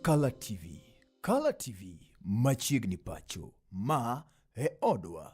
Kala TV. Kala TV machiegni pacho. Ma e odwa.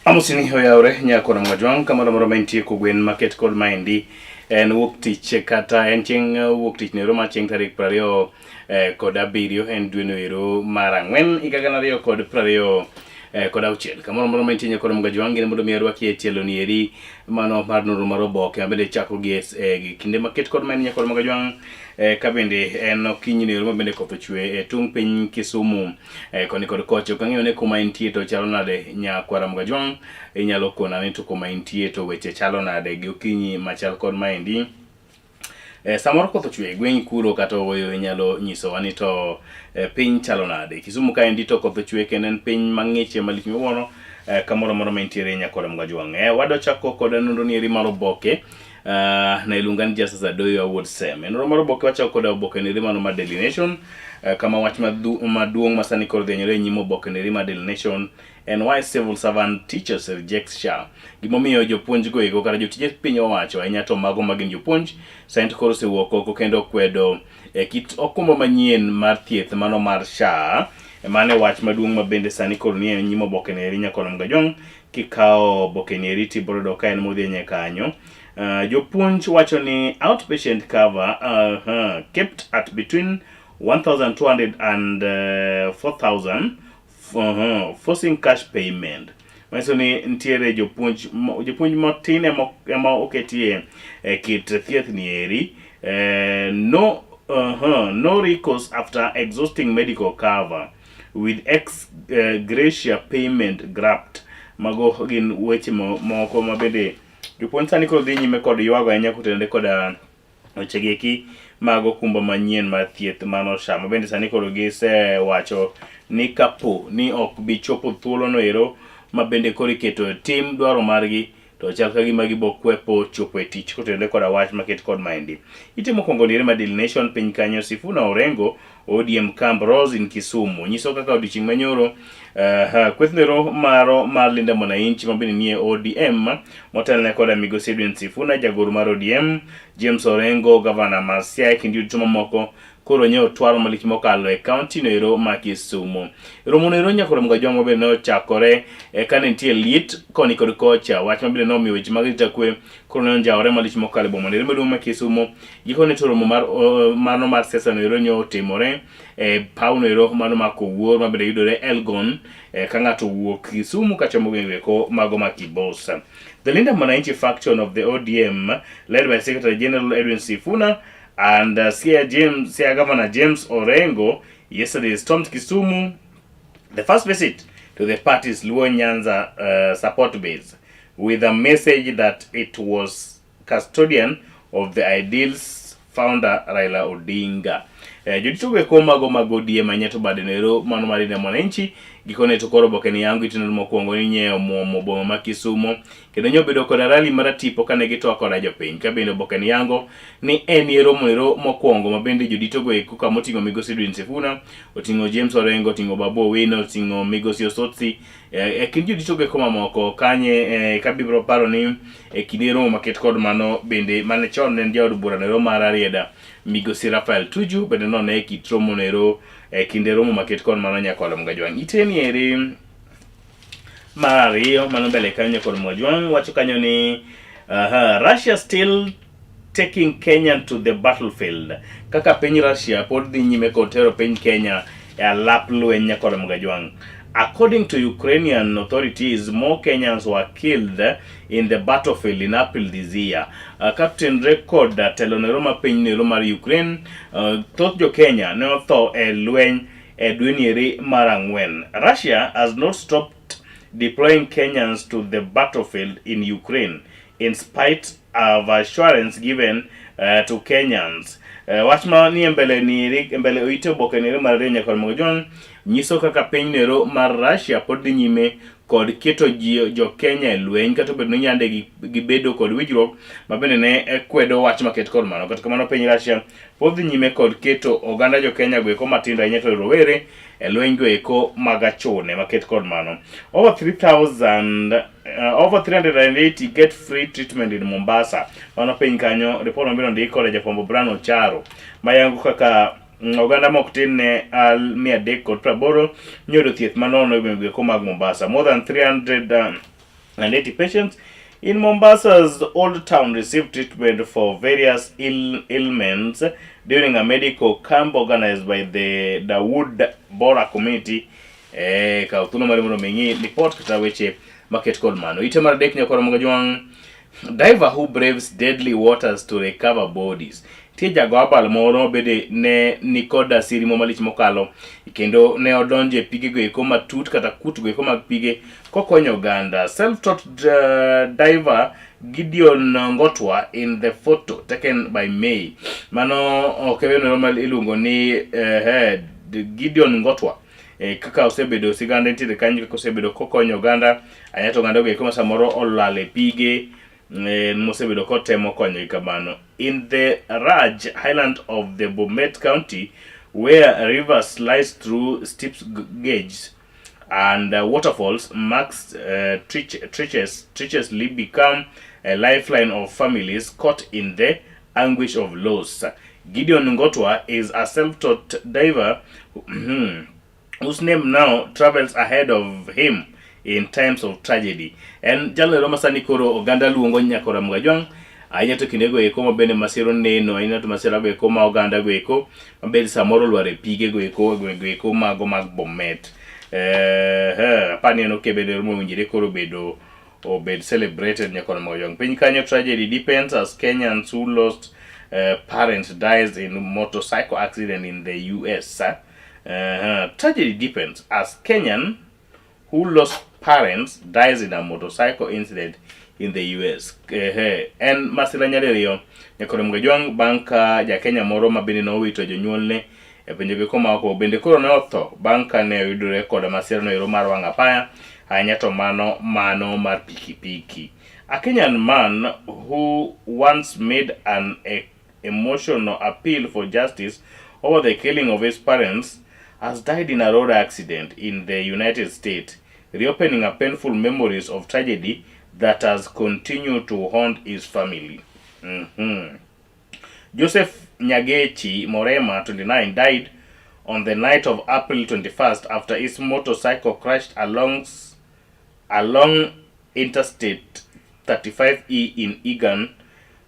Amosini oyawre nyakona mwajwang' kamoro amora ma intie kogwen maket kod maendi en wuok tich kata en chieng' wuok tich nero ma chieng' tarik 20 kod abiriyo en dweno ero mar ang'wen higa gana ariyo kod 20 kod auchiel kamoro amora ma intie nyakona mwajwang' gin mondo mi arwaki e tielo ni eri mano mar nonro mar oboke ma bende chako gi e kinde maket kod maendi nyakona mwajwang' ka bende en okinyi no ero ma bende koth ochwe e tung' piny Kisumu koni kod kocha ok ang'eyo ni kuma intie to chalo nade nyakwara Mgajwang' inyalo kona ni to kuma intie to weche chalo nade gi okinyi machal kod maendi samoro koth ochwe e gweng' kuro kata ooyo inyalo nyisowa ni to piny chalo nade Kisumu kaendi to koth ochwe kendo en piny mang'ich malich miwuoro kamoro amora ma intiere nyakwara Mgajwang' wadwa chako kod nonro ni eri mar oboke na iluonga ni Justus Adoyo Awuod Sem. E nonro mar oboke wachako koda oboke ni mano mar Daily Nation kama wach maduong' ma sani koro dhianyore e nyim oboke ni mar Daily Nation en why civil servant teachers reject SHA. Gimomiyo jopuonj go eko kata jotije piny owacho ahinya to mago ma gin jopuonj sani to koro osewuok oko kendo okwedo e kit okumba manyien mar thieth mano mar SHA. Mano e wach maduong' ma bende sani koro nie nyim oboke ni eri Nyakono Mgajwang' Kikawo oboke ni eri to ibiro yudo ka en modhienye kanyo. Jopuonj wacho ni outpatient cover kept at between 1200 and 4000 forcing cash payment. Manyiso ni nitiere jopuonj jopuonj matin ema oketie e kit thieth ni eri. No no recourse after exhausting medical cover. with ex gratia payment grabbed. Mago gin weche moko ma bende jopuonj sani koro dhi nyime kod ywago ahinya kotenore koda weche gi eki mag okumba manyien mar thieth mano SHA ma bende sani koro gisewacho ni kapo ni ok bi chopo thuolono ero ma bende koro iketo e tim dwaro margi to chal ka gima gibo kwepo chopo e tich kotenore koda wach maket kod maendi. Ite mokwongo nire ma Daily Nation piny kanyo Sifuna Orengo ODM camp rose in Kisumu nyiso kaka odiochieng' manyoro kweth nero maro mar Linda Mwananchi ma bende nie ODM motelne koda migosi Edwin Sifuna jagoro mar ODM James Orengo gavana ma Siaya kind joduto mamoko koro nye otwaro malich mokalo e kaunti no ero ma Kisumu. Romo no ero nyakoro Mgajwang' ma bende ne ochakore e kane nitie liet koni kod kocha wach ma bende nomiyo weche mag arita kwe koro ne onjawore malich mokalo e boma no ero maduong' ma Kisumu. Gikone to romo mar mano mar siasa no ero nyo otimore e paw no ero mano ma Kowuor ma bende yudore Elgon ka ng'ato owuok Kisumu kachomo gwenge eko mago ma Kibosa. The Linda Mwananchi faction of the ODM led by Secretary General Edwin Sifuna and Siaya Governor James Orengo yesterday stormed Kisumu, the first visit to the party's Luo Nyanza support base, with a message that it was custodian of the ideals founder Raila Odinga. Jodito go eko mago mag ODM ahinya to bade nero mano mar Linda Mwananchi gikone to koro oboke ni yango itineno mokwongo ni nye omuomo boma ma Kisumo kendo nyo bedo koda rally mar tipo kane gitwa koda jopiny ka bende oboke ni yango ni en e romo ero mokwongo ma bende jodito go eko kama oting'o migosi Edwin Sifuna oting'o James Orengo oting'o Babu Owino oting'o migosi Osotsi e kind jodito go eko mamoko kanye ka bibiro paro ni e kinde romo maket kod mano bende mane chon ne en jaod bura nero mar Rarieda migosi Raphael Tuju bende none e kit romo nero e kinde romo maket kod mano nyakwalo Mgajwang' ite ni eri mar ariyo mano mbele kanyo nyakwalo Mgajwang' wacho kanyo ni Russia still taking Kenya to the battlefield kaka piny Russia pod dhi nyime kod tero piny Kenya e alap lweny nyakwalo Mgajwang' According to Ukrainian authorities, more Kenyans were killed in the battlefield in April this year. Captain Record telo nero ma piny nero mar Ukraine, thoth jo Kenya ne otho e lweny e dweni eri mar ang'wen. Russia has not stopped deploying Kenyans to the battlefield in Ukraine in spite of assurance given to Kenyans. Wach ma nie mbele ni mbele oite oboke ni mar ariyo nyaka Mojong nyiso kaka piny nero mar Russia pod dhi nyime kod keto ji jo Kenya e lweny kata obedo ni yande gibedo kod winjruok ma bende ne kwedo wach maket kod mano. Kata kamano piny Russia pod dhi nyime kod keto oganda jo Kenya goeko matindo ahinya to rowere e lweny goeko mag achune maket kod mano. Over 3000 over 380 get free treatment in Mombasa. Mano piny kanyo report mabiro ndik kod jafwambo Brian Ocharo mayango kaka oganda mok tin ne al 380 nyodo thieth manono e gwenge goeko mag Mombasa. More than 380 patients in Mombasa's Old Town received treatment for various ailments during a medical camp organized by the Dawood Bora community. Kaw thuolo mari mondo mi ing'i report kata weche maket kod mano. Ite mar adek nyakoro mga jwang' diver who braves deadly waters to recover bodies. Nitie jago abal moro bende ne nikod asiri mo malich mokalo kendo ne odonjo e pige go eko matut kata kut go eko mag pige kokonyo oganda. Self-taught diver Gideon Ngotwa in the photo taken by May. Mano ok e ma iluongo ni Gideon Ngotwa. Kaka osebedo siganda nitiere kanyo kaka osebedo kokonyo oganda ahinya to oganda go eko ma samoro olal e pige mosebedo kotemo konyogi kamano. In the Raj Highland of the Bomet County, where rivers slice through steep gauges and waterfalls, marks treacherously become a lifeline of families caught in the anguish of loss. Gideon Ngotwa is a self-taught diver whose name now travels ahead of him in times of tragedy. En jalno ma sani koro oganda luongo nyakora Mgajwang' ahinya to kindego eko ma bende masira oneno ahinya to masira go eko ma oganda go eko mabende samoro olwar e pige go eko e gwenge go eko mago mag Bomet. Apar ni en okebe bende mowinjore koro bedo obed celebrated nyakora Mgajwang'. Piny kanyo tragedy depends as Kenyans who lost parents dies in motorcycle accident in the US. Tragedy depends as Kenyan who lost parents dies in a motorcycle incident in the US. Ehe, en masira nyadiriyo nyakoro Mgajwang' bang' ka ja-Kenya moro ma bende nowito jonyuolne e pinje go maoko bende koro ne otho bang' ka ne oyudore kod masira no ero mar wang' apaya ahinya to mano mar pikipiki. A Kenyan man who once made an emotional appeal for justice over the killing of his parents has died in a road accident in the United States, reopening a painful memories of tragedy that has continued to haunt his family. Joseph Nyagechi Morema, 29, died on the night of April 21st after his motorcycle crashed along Interstate 35E in Eagan,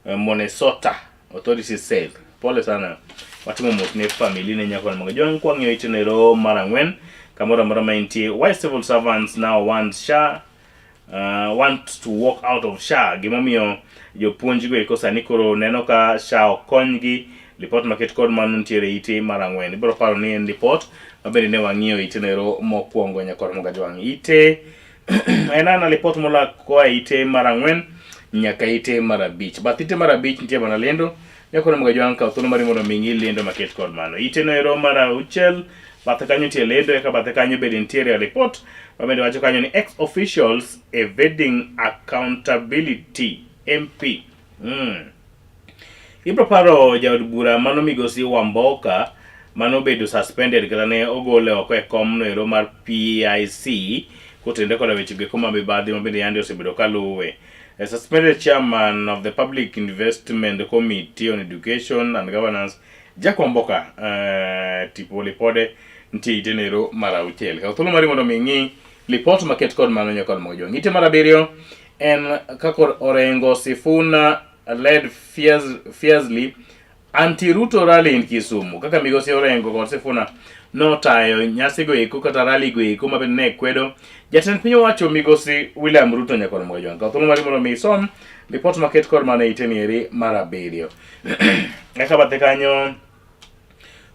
Minnesota, authorities said. Pole sana. Watimo mos ne family ne nyako mag jwang' kwang'iyo itenero mar ang'wen kamoro amora ma intie. Why civil servants now want SHA want to walk out of SHA. Gimomiyo jopuonj go eko sani koro neno ka SHA ok konygi. Lipot maket kod mano nitiere ite mar ang'wen. Ibiro paro ni en lipot mabende ne wang'iyo itenero mokwongo nyakor Mogajwang'. Ite en ana lipot molak koa e ite mar ang'wen nyaka ite mar abich. Bath ite mar abich nitie mana lendo nyakor Mogajwang' kaw thuolo mari mondo mi ing'i lendo maket kod mano. Ite no ero mar auchiel bathe kanyo nitie lendo eka bathe kanyo bende nitiere lipot mabende wacho kanyo ni ex officials evading accountability MP. Ibro paro jaod bura mano migosi Wamboka mano bedo suspended kata ne ogole oko e kom no ero mar PIC kotenore koda weche go eko ma mibadhi ma bende yande osebedo kaluwe. A suspended chairman of the Public Investment Committee on Education and Governance Jack Wamboka tipo lipode nitie ite nero mar auchiel. Kaw thuolo mari mondo mi ing'i lipot maket kod mano nyaka kod mojo. Ite mar abiriyo en kaka Orengo Sifuna led fiercely anti-Ruto rally in Kisumu. Kaka migosi Orengo kod Sifuna notayo nyasi go eko kata rally go eko ma bende ne kwedo jatend piny owacho migosi William Ruto nyaka mojo. Kaw thuolo mari mondo mi isom lipot maket kod mano e ite nieri mar abiriyo. Eka bathe kanyo.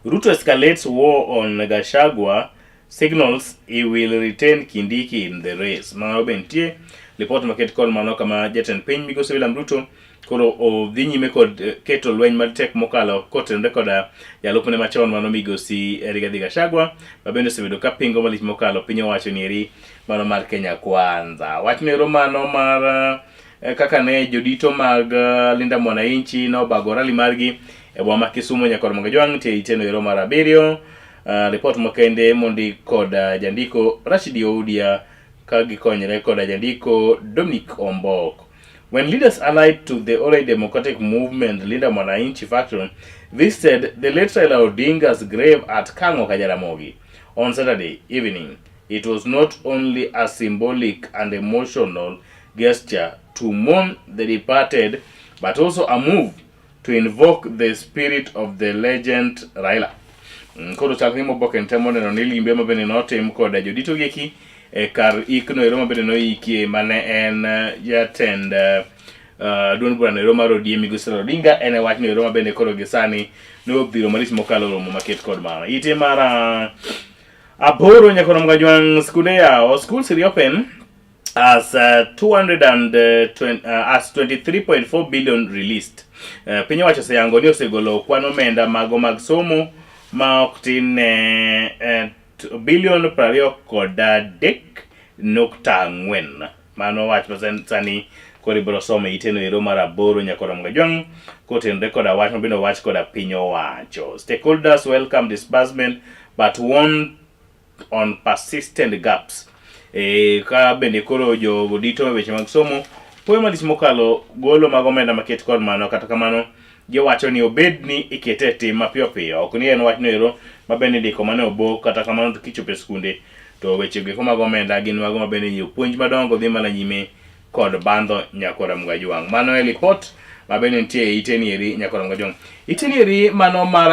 Ruto escalates war on Gachagua, signals he will retain Kindiki in the race. Mano be nitie lipot maket kod mano kama jatend piny migosi William Ruto koro odhi nyime kod keto lweny matek mokalo kotenore koda jalupne machon mano migosi Rigathi Gachagua ma bende osebedo ka pingo malich mokalo piny owacho ni eri mano mar Kenya Kwanza. Wach nero mano mar kaka ne jodito mag Linda Mwananchi nobago rally margi e boma ma Kisumu nyaka Ramogi Jwang' nitie iteno ero mar abiriyo. Ripot makende mondik kod jandiko Rashidi Oudia ka gikonyre koda jandiko Dominic Ombok. When leaders allied to the Orange Democratic Movement Linda Mwananchi faction visited the late Raila Odinga's grave at Kang'o Kajaramogi on Saturday evening, it was not only a symbolic and emotional gesture to mourn the departed, but also a move to invoke the spirit of the legend Raila. Koro chal ni moboke temo neno ni limbe ma bende notim koda jodito gieki e kar ikno ero ma bende noikie mane en jatend duond bura no ero mar ODM Migosi Raila Odinga en e wachno ero ma bende koro gi sani nodhiro malich mokalo romo maket kod mano. Ite mar aboro nyaka rom gajwang' skunde yawo schools reopen as 220, as 23.4 billion released. Piny owacho oseyango ni osegolo kwan omenda mago mag somo ma ok tin ne bilion 23.4. Mano wach ma sani koro ibiro somo e iteno ero mar aboro nyaka rom gajwang' kotenore koda wach ma bende owach koda piny owacho. Stakeholders welcome disbursement but warn on persistent gaps. Ka bende koro jodito e weche mag somo puoyo malich mokalo golo mag omenda maket kod mano kata kamano giwacho ni obed ni ikete e tim mapiyo piyo ok ni en wach no ero ma bende indiko mana e obok kata kamano to kichopo e skunde to weche go eko mag omenda gin mago ma bende jopuonj madongo dhi mana nyime kod bandho nyakora Mgajwang'. Mano e lipot ma bende nitie e ite nieri nyakora Mgajwang'. Ite nieri mano mar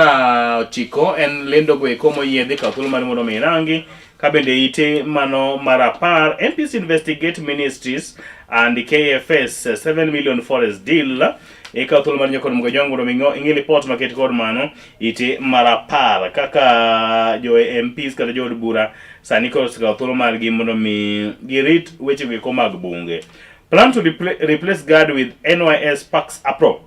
ochiko en lendo go eko moyiedhi kaw thuolo mari mondo mi irangi ka bende ite mano mar 10 MPs investigate ministries and KFS 7 million forest deal ikaw thuolo mar nyakora Mgajwang' mondo mi ing'i lipot maket kod mano ite mar 10 kaka jo MPs kata jood bura sani koro osekawo thuolo margi mondo mi girit weche go eko mag bunge. Plan to replace guard with NYS Parks Apro.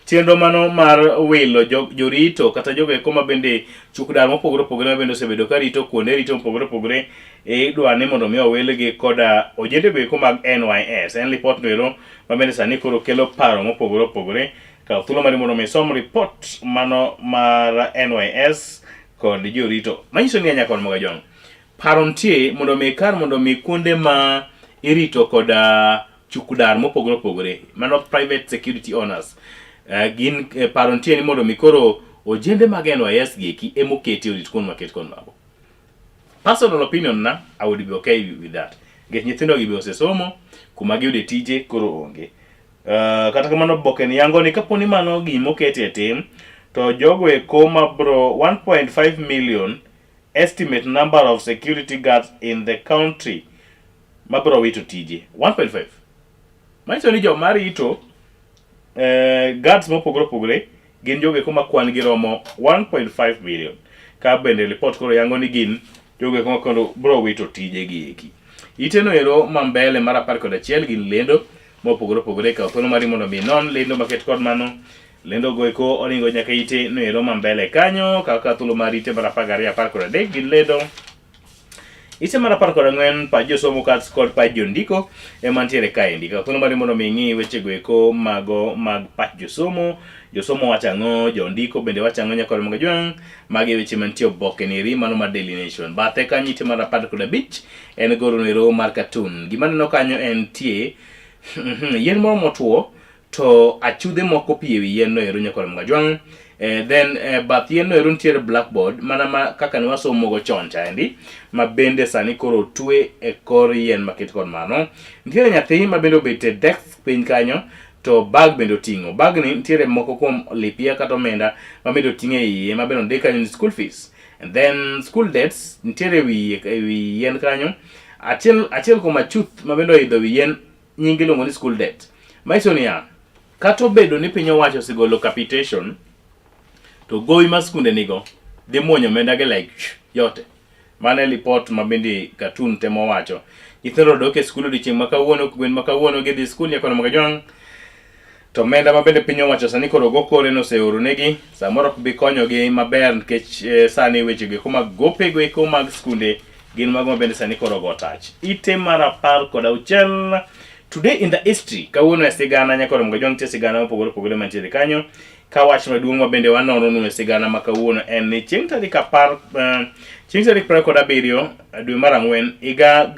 Chenro mano mar wilo jorito kata jogo eko ma bende chuk dar mopogore opogore ma bende osebedo ka rito kuonde rito mopogore opogore idwa ni mondo mi owilgi koda ojende go eko mag NYS. En lipot no ero ma bende sani koro kelo paro mopogore opogore. Kaw thuolo mari mondo mi isom ripot mano mar NYS kod jorito. Manyiso ni nyaka Moga Jong. Paro nitie mondo mi kar mondo mi kuonde ma irito koda chukdar mopogore opogore mano private security owners gin paro nitie ni mondo mi koro ojende mag NYS gi eki emoketi orit kuond maket kod mago. Personal opinion na, I would be okay with that. Nikech nyithindo gi be osesomo kuma giyude tije koro onge. Kata kamano oboke ni yango ni kapo ni mano gima oketi e tim to jogo eko mabro 1.5 million estimate number of security guards in the country mabro wito tije 1.5 manyiso ni joma rito guards mopogore opogore gin jogo eko ma kwan gi romo 1.5 million ka bende report koro yango ni gin jogo eko ma koro bro wito tije gi eki iteno ero ma mbele mar 11 gin lendo mopogore opogore kaw thuolo mari mondo mi non lendo maket kod mano lendo go eko oringo nyaka ite no ero ma mbele kanyo kaka thuolo mar ite mar 12 13 gin lendo ite mar 14 pach josomo kod pach jondiko ema ntiere kaendi kaw thuolo mari mondo mi ing'i weche go eko mago mag pach josomo josomo wacho ang'o jondiko bende wacho ang'o nyaka mag jwang' magi weche mantie oboke ni eri mano mar Daily Nation bathe kanyo ite mar 15 en goro no ero mar cartoon gima aneno kanyo en tie yien moro motwo to achudhe moko pi ewi yien no ero nyaka mga jwang' then bath yien no ero nitiere blackboard mana ma kaka ne wasomo go chon chaendi ma bende sani koro otwe e kor yien maket kod mano nitiere nyathi ma bende obet e desk piny kanyo to bag bende oting'o bag ni nitiere moko kuom lipia kata omenda ma bende oting'o e iye ma bende ondik kanyo ni school fees and then school debts nitiere ewi yien kanyo achiel kuom achuth ma bende oidho wi yien nyinge iluongo ni school debt manyiso niya kata obedo ni piny owacho osegolo capitation To gowi ma skunde nigo dhi muonyo omenda gi like yote. Mano e lipot ma bende Katun temo wacho. Nyithindo dok e skul odiochieng' ma kawuono, kogwen ma kawuono gidhi skul nyaka ma kajwang'. To omenda ma bende piny owacho sani koro go kore noseoro negi, samoro ok bi konyogi maber nikech eh, sani weche go eko mag gope go eko mag skunde gin mago ma bende sani koro go tach. Ite mar 16. Today in the history, kawuono e sigana nyakoro mga nitie sigana mopogore opogore mantiere kanyo. Ka wach maduong' ma bende wanono nu e sigana ma kawuono en ni chieng' tarik apar chieng' tarik 27 dwe mar ang'wen higa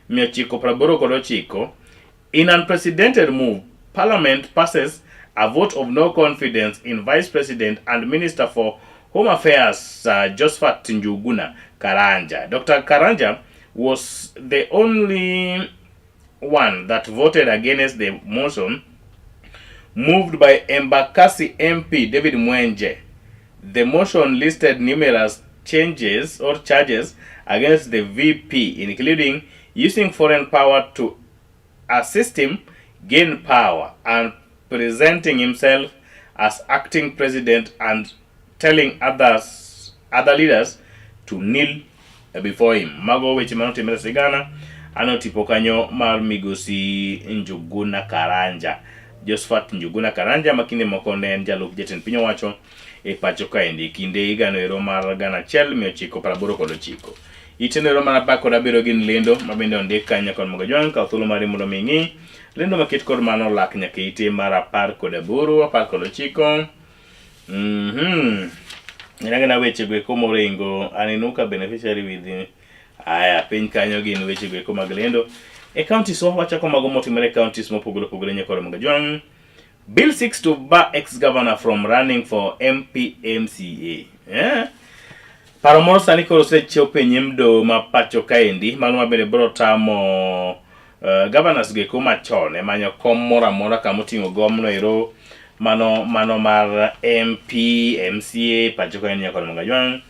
1989. In unprecedented move, Parliament passes a vote of no confidence in Vice President and Minister for Home Affairs Josephat Njuguna Karanja. Dr. Karanja was the only one that voted against the motion moved by Embakasi MP David Mwenje. The motion listed numerous changes or charges against the VP, including using foreign power to assist him gain power and presenting himself as acting president and telling other leaders to kneel before him. Mago weche manotimre sigana. Ano tipo kanyo mar migosi Njuguna Karanja, Josephat Njuguna Karanja, ma kinde moko ne en jalup jatend piny owacho e pacho kaendi kinde higano ero mar 1989. Iteno ero mar 17 gin lendo ma bende ondik kanyo kod Mogajwang'. Kaw thuolo mari mondo mi ing'i lendo maket kod mano lak nyaka ite mar 18, 19. Gin weche go eko moringo Aninuka beneficiary with aya piny kanyo gin weche go eko mag lendo e counties wa wachako mago motimore e counties mopogore opogore nyakoro Mogajwang'. Bill seeks to bar ex-governor from running for MP MCA. Eh? Paro moro sani koro osechopo e nyim doho ma pacho kaendi, mano ma bende biro tamo governors go eko machon e manyo kom moro amora kama oting'o gomno ero mano mar MP MCA pacho kaendi nyaka Mogajwang'.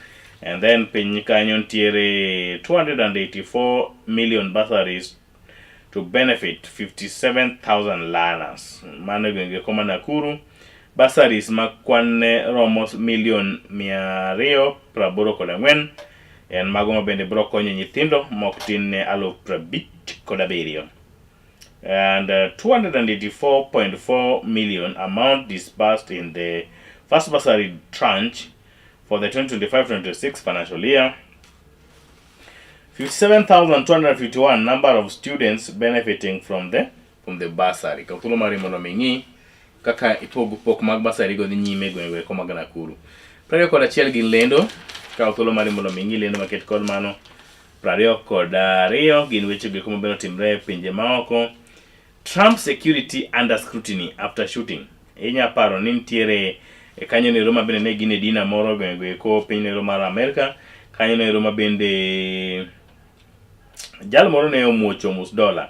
And then piny kanyo nitiere 284 million bursaries to benefit 57,000 learners. Mano e gwenge koma Nakuru. Bursaries ma kwan ne romo milion 284 en mago ma bende biro konyo nyithindo mok tin ne 57,000. And 284.4 million amount disbursed in the first bursary tranche for the 2025-26 financial year. 57,251 number of students benefiting from the bursary. Kaw thuolo mari mondo mi ing'i kaka ipogo pok mag bursary go dhi nyime e gwenge go mag Nakuru. 21 gin lendo. Kaw thuolo mari mondo mi ing'i lendo maket kod mano. 22 gin weche go eko mabende otimre e pinje maoko. Trump security under scrutiny after shooting. Inya paro ni nitiere e kanyo nero ma bende ne gin e dina moro gwenge go eko piny nero mar Amerka. Kanyo nero ma bende jal moro ne omuocho mus dola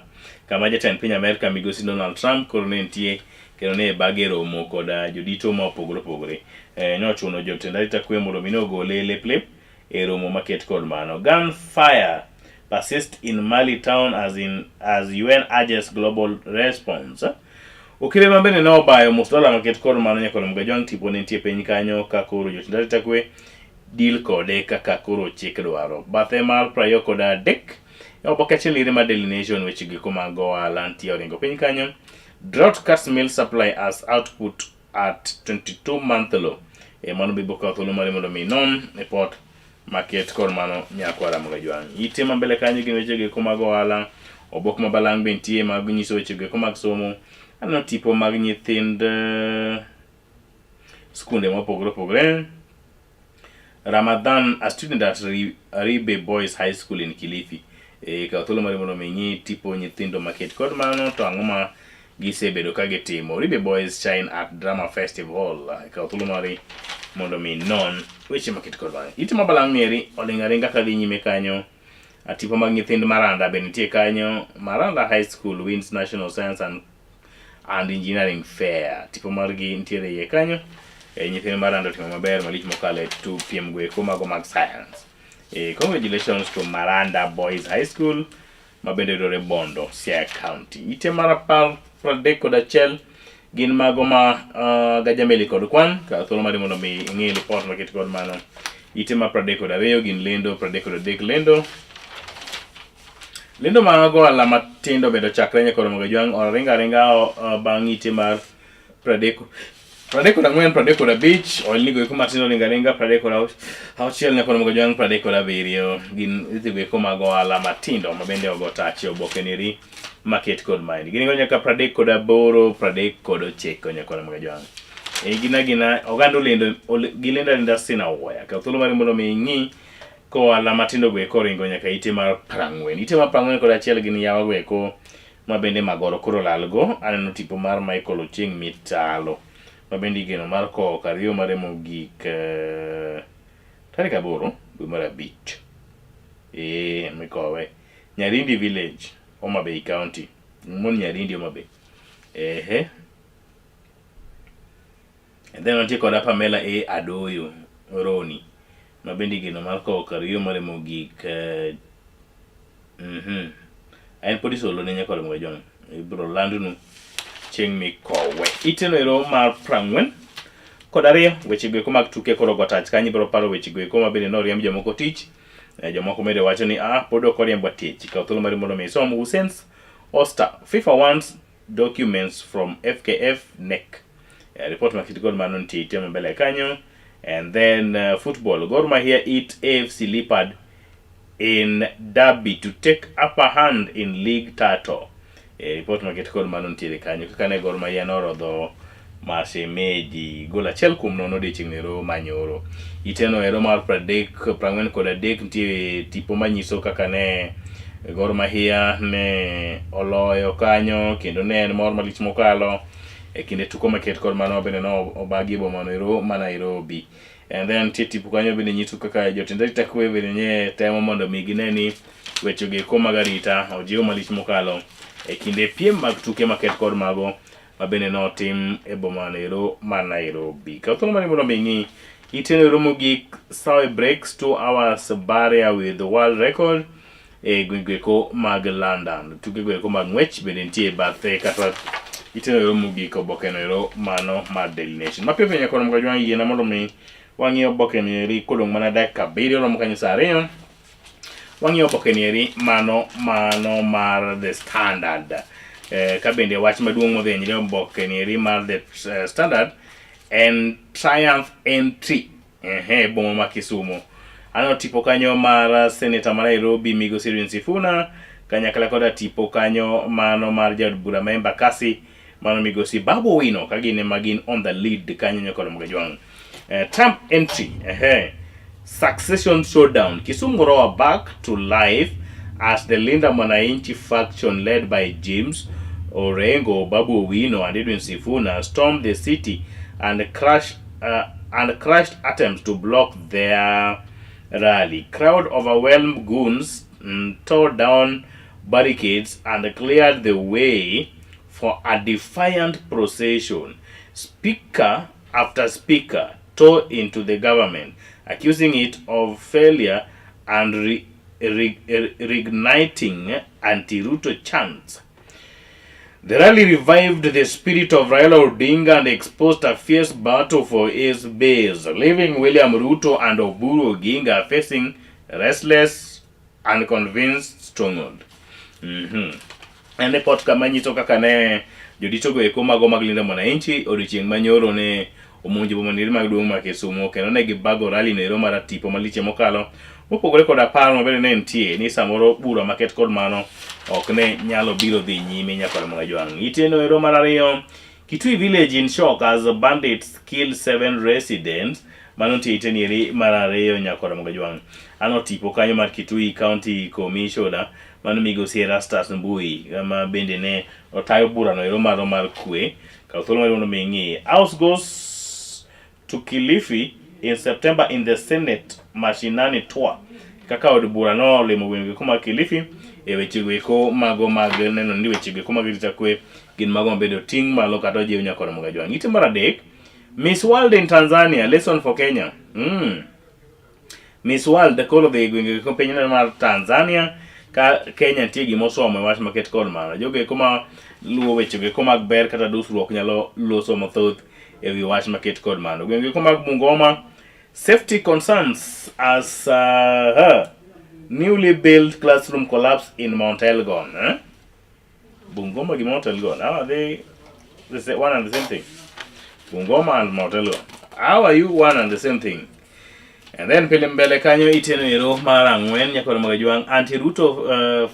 kama jatend piny Amerka migosi Donald Trump koro ne nitie kendo ne bage romo koda jodito ma opogore opogore. Ne ochuno jotend arita kwe mondo mi ne ogole lep lep e romo maket kod mano. Gunfire persist in Mali town as UN urges global response. Okile ma bende ne obayo mus dola maket kod mano nyaka Mgajwang' tipo ne nitie piny kanyo ka koro jotend arita kwe deal kode kaka koro chik dwaro. Bathe mar 23 e oboke achiel ire mar Daily Nation weche giko mag ohala nitie oringo piny kanyo. Drought cuts milk supply as output at 22 month low. E mano be kawo thuolo mari mondo mi inon report maket kod mano nyakwara Mgajwang'. Ite ma mbele kanyo gin weche giko mag ohala. Obok ma balang' be nitie mag nyiso weche giko mag somo. Aneno tipo mag nyithind skunde mopogore opogore. Ramadhan, a student at Aribe Boys High School in Kilifi. E, kaw thuolo mari mondo mi ing'i tipo nyithindo maket kod mano to ang'o ma gisebedo ka gitimo. Ribe Boys shine at Drama Festival. Kaw thuolo mari mondo mi non weche maket kod mano. Ite ma balang' mieri oling' aringa kadhi nyime kanyo. Tipo mag nyithind Maranda be nitie kanyo. Maranda High School wins National Science and Engineering Fair. Tipo margi nitiere iye kanyo. E, nyithind Maranda otimo maber malich mokalo e tu piem goeko mago mag science. E, congratulations to Maranda Boys High School ma bende yudore Bondo, Siaya County. Ite mar 31 Gin mago ma gajameli kod kwan ka thuolo mari mondo mi ing'i lipot maket kod mano. Ite ma 32 gin lendo, 33 lendo. Lendo mag ohala matindo bende ochakre nyaka Ramogi Ajwang' oringo aringa bang' ite mar 34, 35 ohelni go eko matindo oringo aringa 36 nyaka Ramogi Ajwang' 37 gin weche go eko mag ohala matindo ma bende ogo tach e oboke neri maket kod maendi. Giringo nyaka 38, 39 nyaka Ramogi Ajwang'. E gina gina oganda olendo gilendo alinda sina wuoya. Kaw thuolo mari mondo mi ing'i kohala matindo go eko oringo nyaka ite mar 40. Ite mar 41 gin yawa go eko ma bende magoro koro lalgo. Aneno tipo mar Michael Ochieng Mitalo ma bende igeno mar kowo kar yo mare mogik tarik 8 dwe mar 5. Mikowe Nyarindi Village, Homa Bay County. Mon Nyarindi Homa Bay. Ehe. And then wantie koda Pamela A. Adoyo Roni ma bende igeno mar kowo kar yo mare mogik En pod isolo ne nyaka Ramogi Ajwang'. Ibiro landnu chieng' mikowe. Iteno ero mar 42 weche go eko mag tuke koro go tach kanyo ibiro paro weche go eko ma bende noriemb jomoko tich. Jomoko bende wacho ni pod ok oriembwa tich. Kaw thuolo mari mondo mi isom Hussein Oster. FIFA wants documents from FKF NEC. Report makit kod mano nitie ite mbele kanyo. And then football, Gor Mahia eat AFC Leopard in derby to take upper hand in league title. Report maket kod mano nitiere kanyo kaka ne Gor Mahia norodho Mashemeji gol 1-0 odiochieng' ero manyoro. Iteno ero mar 43 nitie tipo manyiso kaka ne Gor Mahia ne oloyo kanyo kendo ne en mor malich mokalo e kinde tuko maket kod mano bende no obagi e boma ero ma Nairobi. And then nitie tipo kanyo bende nyiso kaka jotend arita kwe bende nye temo mondo mi gine ni weche go eko mag arita ojiw malich mokalo e kinde piem mag tuke maket kod mago ma bende notim e boma ero ma Nairobi. Kaw thuolo mari mondo mi ing'i iteno ero mogik Sawe breaks 2 hours barrier with world record e gwenge eko mag London. Tuke go eko mag ng'wech bende nitie e bathe kata iteno ero mogik oboke no ero mano mar Daily Nation. Mapiyo piyo nyaka romo kajwang' yiena mondo mi wang'i oboke ni eri kodong' mana dakika 7 romo kanyo saa 2. Wang'iyo oboke ni eri mano mar The Standard. Ka bende wach maduong' modhinyre oboke ni eri mar The Standard en Triumph Entry boma ma Kisumu. Aneno tipo kanyo mar Senator ma Nairobi Migosi Edwin Sifuna kanyakla koda tipo kanyo mano mar jaod bura ma Embakasi mano Migosi Babu Owino ka gin ema gin on the lead kanyo nyaka Ramogi Ajwang'. Trump entry succession showdown Kisumu roar back to life as the Linda Mwananchi faction led by James Orengo, Babu Owino and Edwin Sifuna stormed the city and crashed attempts to block their rally. Crowd overwhelmed goons tore down barricades and cleared the way for a defiant procession. Speaker after speaker tore into the government, accusing it of failure and reigniting anti-Ruto chants. The rally revived the spirit of Raila Odinga and exposed a fierce battle for his base, leaving William Ruto and Oburu Oginga facing restless and convinced stronghold. En report kama nyiso kaka ne jodito go eko mago mag Linda Mwananchi odiochieng' manyoro ne omonjo boma neri mag duong' ma Kisumu kendo ne gibago rally no ero mar tipo malich mokalo mopogore koda paro mabende ne nitie ni samoro bura maket kod mano ok ne nyalo biro dhi nyime nyaka Ramogi Ajwang'. Iteno ero mar 2 Kitui village in shock as bandits kill 7 residents. Mano nitie ite nieri mar 2 nyaka Ramogi Ajwang'. Ano tipo kanyo mar Kitui County Commissioner mano migosi Erastus Mbui ma bende ne otayo burano ero maro mar kwe. Kaw thuolo mar mondo mi ing'i. House goes to Kilifi in September in the Senate Mashinani tour. Kaka od bura no olimo gwenge kuma Kilifi e weche go eko mago mag neno ni weche go eko mag arita kwe gin mago mabedo ting' malo kata ojiw nyaka Ramogi Ajwang'. Ite mar 3 Miss World in Tanzania, lesson for Kenya. Miss World koro dhi e gwenge go piny mar Tanzania Ka Kenya nitie gima osomo e wach maket kod mano. Jogo eko ma luwo weche go eko mag ber kata dusruok nyalo loso mathoth e wi wach maket kod mano. Gwenge eko mag Bungoma, safety concerns as newly built classroom collapse in Mount Elgon. Eh? Bungoma gi Mount Elgon, how are they the one and the same thing? Bungoma and Mount Elgon. How are you one and the same thing? And then pile mbele kanyo iteno ero mar ang'wen nyakoro mag jwang' anti Ruto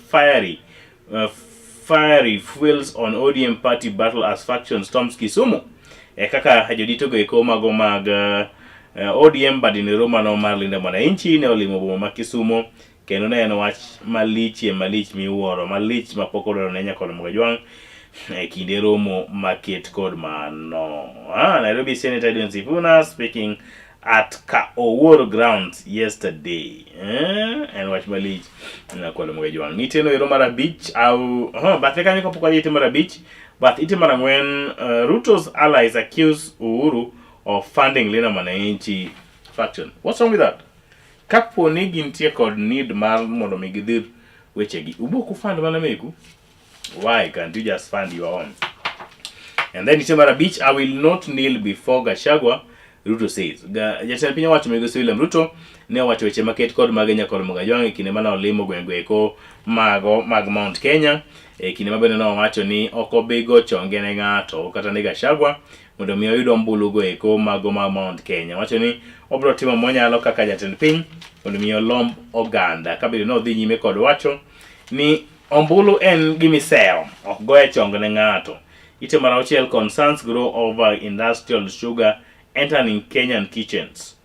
fiery fuels on ODM party battle as faction storms Kisumu. E kaka jodito go eko mago mag ODM badinero mano mar Linda Mwananchi ne olimo boma ma Kisumu kendo ne en wach malichie malich miwuoro malich mapok odwaro ne nyakoro mag jwang' e kinde romo maket kod mano. Nairobi Senator Edwin Sifuna speaking at Kaowor grounds yesterday. En wach malich nakwalo mag jwang'. Nitieno ero mar abich au bathe kanyo kapok wadhi ite mar abich bath ite mar ang'wen Ruto's allies accuse Uhuru of funding Linda Mwananchi faction. What's wrong with that? Kapo ni gintie kod need mar mondo mi gidhir wechegi, ubok ufund mana meku. Why can't you just fund your own? And then ite mar abich, I will not kneel before Gachagua, Ruto says. Jatend piny owacho migosi William Ruto ne owacho weche maket kod mage nyakoro Mugajwang' e kinde mane olimo gwenge eko mago mag Mount Kenya e kinde ma bende nowacho ni ok obi go chonge ne ng'ato kata ne Gachagua mondo mi oyud ombulu go eko mago mag Mount Kenya. Wacho ni obiro timo monyalo kaka jatend piny mondo mi olomb oganda. Kabedo ni odhi nyime kod wacho ni ombulu en gimisewo, ok goye chong ne ng'ato. Ite mar auchiel, concerns grow over industrial sugar entering Kenyan kitchens.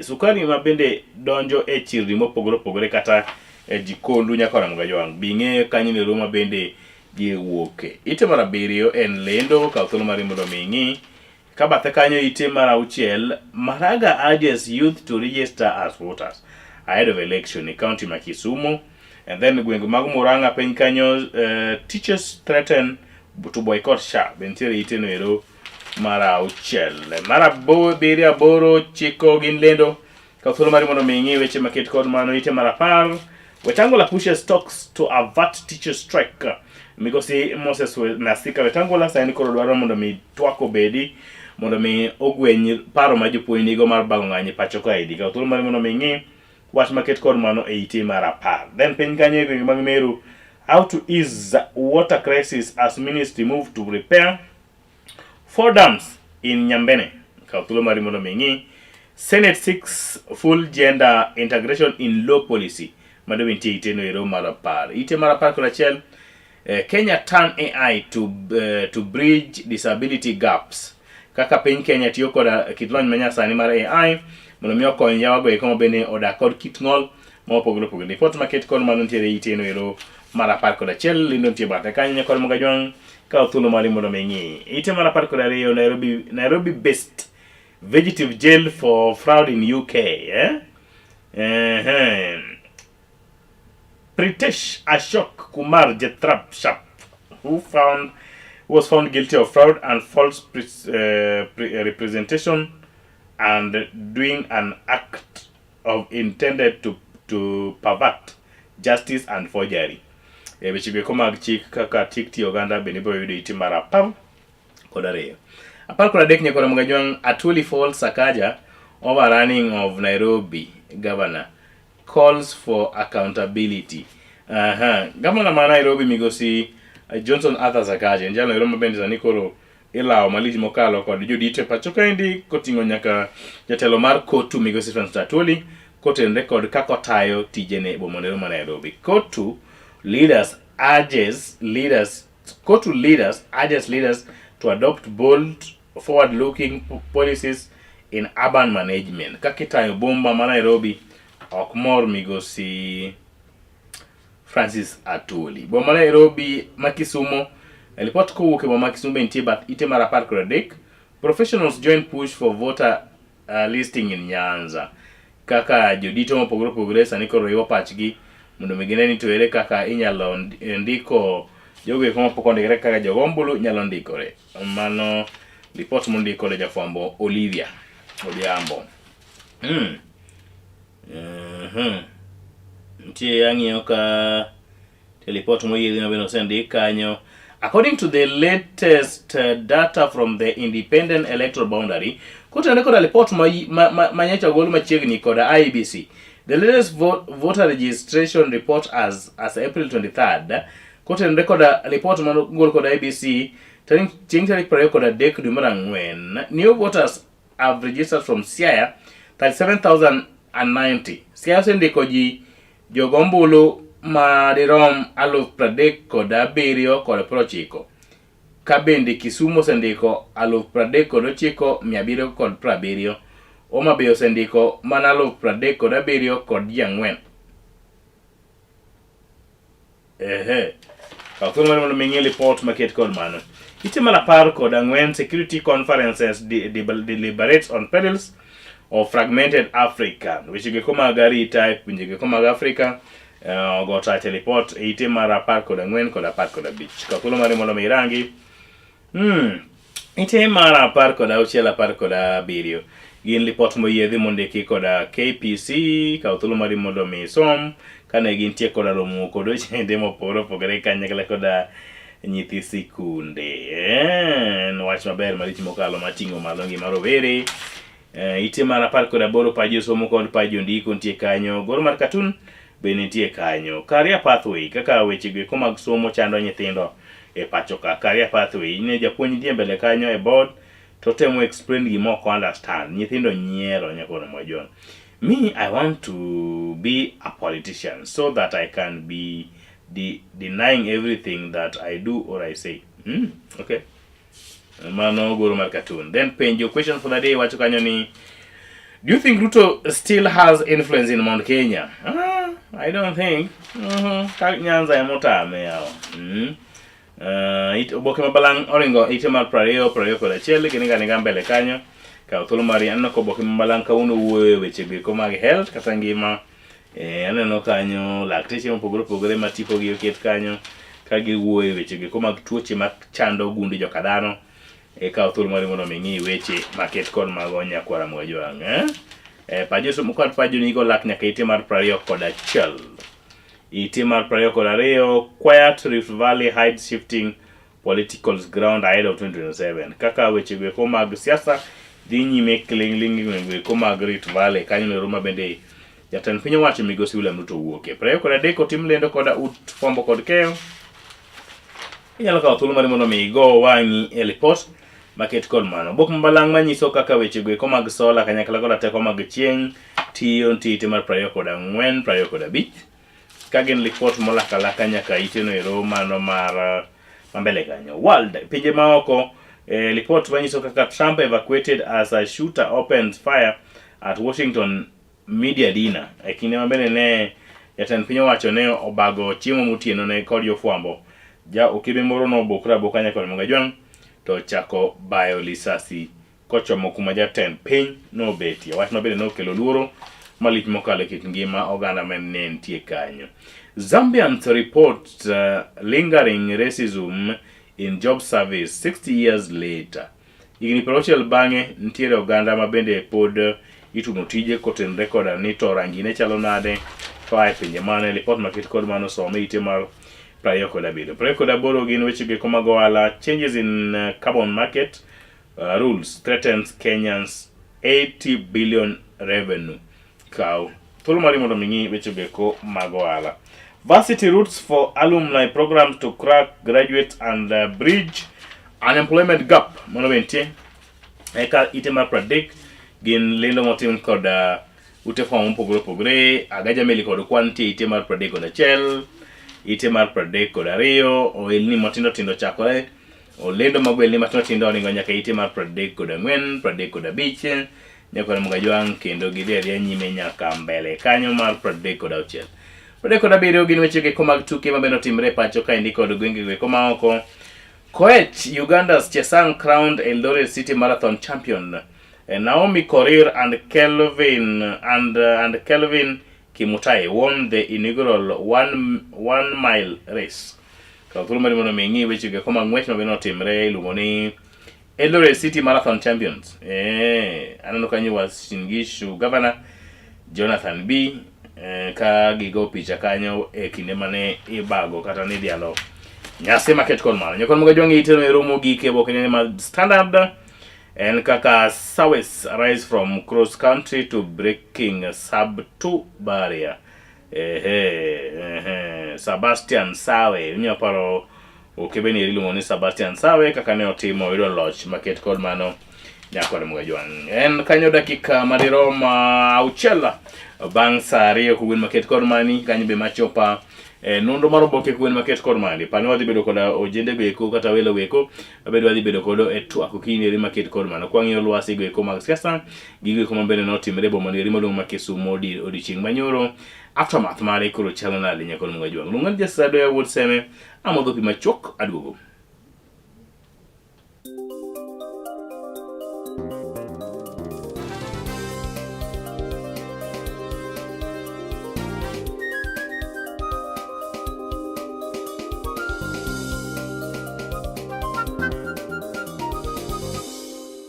Sukari ma bende donjo e chirni mopogore opogore kata e jikondu nyaka Ramogi Ajwang'. Bi ing'eyo kanyo ni ma bende giwuoke. Ite mar abiriyo en lendo, kaw thuolo mari mondo mi ing'i. Ka bathe kanyo ite mar auchiel, Maraga urges youth to register as voters ahead of election e county ma Kisumu. And then gwenge mag Murang'a piny kanyo teachers threaten to boycott SHA. Be nitiere ite no ero mar auchiel. Mar abiriyo, aboro, chiko gin lendo. Kaw thuolo mari mondo mi ing'i weche maket kod mano ite mar 10. Wetangula pushes talks to avert teacher strike. Migosi Moses Masika Wetangula sani koro dwaro mondo mi twak obedi mondo mi ogweny paro ma jopuonj nigo mar bago ng'anyo e pacho kaendi. Kaw thuolo mari mondo mi ing'i wach maket kod mano e ite mar 10. Then piny kanyo e gwenge mag Meru, how to ease water crisis as ministry move to repair 4 dams in Nyambene. Kaw thuolo mari mondo mi ing'i. Senate seeks full gender integration in law policy. Mano nitie ite no ero mar 10. Ite mar 11, Kenya turn AI to bridge disability gaps. Kaka piny Kenya tiyo kod kit lony manyasani mar AI mondo mi okony yawago eko ma bende odak kod kit ng'ol mopogore opogore. Ripot maket kod mano nitiere ite no ero mar 11, lendo nitie bathe kanyo nyakor Mogajwang' kaw thuolo mari mondo mi ing'i. Ite mar 12, Nairobi based fugitive jail for fraud in UK. Eh? Pritesh Ashok Kumar Jetrap Shap, who was found guilty of fraud and false representation and doing an act of intended to pervert justice and forgery. E weche go eko mag chik kaka chik tiyo oganda bende ibiro yudo ite mar 12. 13 nyakoro Mogajwang' Atwoli Falls Sakaja over running of Nairobi governor calls for accountability. Governor ma Nairobi migosi Johnson Arthur Sakaja en jalo ero ma bende sani koro ilawo malich mokalo kod jodito e pacho kaendi koting'o nyaka jatelo mar KOTU migosi Francis Atwoli kotenore kod kaka otayo tijene e boma ma Nairobi. KOTU leaders urges leaders to adopt bold forward-looking policies in urban management. Kaka itayo bomba ma Nairobi ok mor migosi Francis Atwoli. Boma ma Nairobi ma Kisumo, ripot kowuok e boma ma Kisumo nitie bath ite mar 13. Professionals join push for voter listing in Nyanza. Kaka jodito mopogore opogore sani koro riwo pachgi mondo mi gine ni to ere kaka inyalo ndiko jogo eko mapok ondikore kaka jogo ombulu nyalo ndikore. Mano ripot mondik kod jafwambo Olivia Odhiambo. Nitie ang'iyo ka E lipot moyiedhi ma bende osendik kanyo. According to the latest data from the Independent Electoral Boundary, kotenore koda lipot ma, ma, ma, ma nyocha ogol machiegni koda IEBC, the latest voter registration report as April 23rd, kotenore koda lipot ma ogol koda IEBC tarik chieng' tarik 23 dwe mar ang'wen, new voters have registered from Siaya 37,090. Siaya osendiko ji jogo ombulu madirom 37,090. Ka bende Kisumu osendiko 39,770. Homa Bay osendiko mana 37 kod ji ang'wen. Ehe. Kaw thuolo mari mondo mi ing'i lipot maket kod mano. Ite mar 14, Security Conferences deliberates on perils of fragmented Africa. Weche go eko mag arita e pinje go eko mag Afrika ogo tach e lipot e ite mar 14 kod 15. Kaw thuolo mari mondo mi irangi. Ite mar 16, 17 gin lipot moyiedhi mondiki koda KPC. Kaw thuolo mari mondo mi isom kane gintie koda romo kod ojende mopogore opogore kanyakla koda nyithi sikunde. En wach maber malich mokalo mating'o malo ngima rowere. Ite mar 18 paj josomo kod paj jondiko nitie kanyo. Goro mar katun be nitie kanyo. Career pathway kaka weche go eko mag somo chando nyithindo e pacho ka. Career pathway ne japuonj nitie mbele kanyo e board to temo explain gima ok understand. Nyithindo nyiero nyakono Mwajon. Me, I want to be a politician so that I can be denying everything that I do or I say. Okay. Mano goro mar cartoon. Then penjo question for the day wacho kanyo ni, do you think Ruto still has influence in Mount Kenya? I don't think. Ka Nyanza emotame yawa. Oboke ma balang' oringo ite mar 20, 21, gin ga niga mbele kanyo. Kaw thuolo mari, aneno ka oboke ma balang' kawuono wuoyo e weche go eko mag health kata ngima. Aneno kanyo lakteche mopogore opogore ma tipogi oket kanyo ka giwuoyo e weche go eko mag tuoche machando gund joka dhano. Kaw thuolo mari mondo mi ing'i weche maket kod mago nyakwara Mwajwang'. Pajo somo kod pajo nigo lak nyaka ite mar 21. Ite mar 22, Quiet Rift Valley hides shifting political ground ahead of 2027. Kaka weche go eko mag siasa dhi nyime kiling'ling' gwenge go eko mag Rift Valley kanyo nero ma bende jatend piny owacho migosi William Ruto wuoke. 23 otim lendo koda ut fwambo kod keyo. Inyalo kawo thuolo mari mondo mi igo wang'i e lipot maket kod mano. Obok mabalang' manyiso kaka weche go eko mag sola kanyakla koda teko mag chieng' tiyo nitie ite mar 24, 25. Ka gin lipot molak alaka nyaka iteno ero mano mar mambele kanyo. World, pinje maoko, lipot manyiso kaka Trump evacuated as a shooter opens fire at Washington media dinner. E kinde ma bende ne jatend piny owacho ne obago chiemo motieno ne kod jofwambo. Ja okebe moro nobukre aboka nyaka Ramogi Ajwang' to ochako bayo lisasi kochomo kuma jatend piny nobetie. Wach ma bende nokelo luoro malich mokalo e kit ngima oganda ma ne nitie kanyo. Zambians report lingering racism in job service 60 years later. Higni 60 bang'e, nitiere oganda ma bende pod ituno tije kotenore koda ni to rangi ne chalo nade to ae pinje mane. Lipot maket kod mano some ite mar 27. 28 gin weche geko mag ohala. Changes in carbon market rules threatens Kenyans 80 billion revenue. Kaw thuolo mari mondo mi ng'i weche geko mag ohala. Varsity routes for alumni programs to crack graduates and bridge unemployment gap. Mano be nitie. Eka ite mar 30 gin lendo motim kod ute fwambo mopogore opogore. Agaja meli kod kwan nitie ite mar 31, ite mar 32, ohelni matindo tindo chakore. Olendo mag ohelni matindo tindo oringo nyaka ite mar 34, 35, nyaka Ramogi Ajwang' kendo gidhi adhiya nyime nyaka mbele kanyo mar 36. 37 gin weche geko mag tuke mabende otimre e pacho kaendi kod gwenge goeko maoko. Koech, Uganda's Chesang crowned Eldoret City Marathon champion. Naomi Korir and Kelvin Kimutai won the inaugural one mile race. Kaw thuolo mari mondo mi ing'i weche go mag ng'wech ma bende otimre iluongo ni Eldoret City Marathon Champions. Aneno kanyo Uasin Gishu Governor Jonathan B. Ka gigo picha kanyo e kinde mane ibago kata nidhialo nyasi maket kod malo. Nyakon moga jwang' iteno e romo gik e boke nene mar Standard en kaka Sawes rise from cross country to breaking sub 2 barrier. Ehe, ehe, Sebastian Sawe, inyalo paro okebe ni iluongo ni Sebastian Sawe kaka ne otimo oyudo loch maket kod mano nyakore Mugajwang'. En kanyo dakika madirom auchiel bang' saa ariyo kogwen maket kod mani kanyo be machopa e, nonro mar oboke kogwen maket kod mani pani wadhi bedo koda ojende go eko kata welo go eko wabedo wadhi bedo kodo e twak okinyi eri maket kod mano kwang'iyo lwasi go eko mag siasa gigo eko mabende notimre e boma eri maduong' ma Kisumo odiochieng' manyoro aftermath mare koro chalo nade nyakod Mugajwang'. Luonga ni Jasado ya wuod Seme amodho pi machuok aduogo.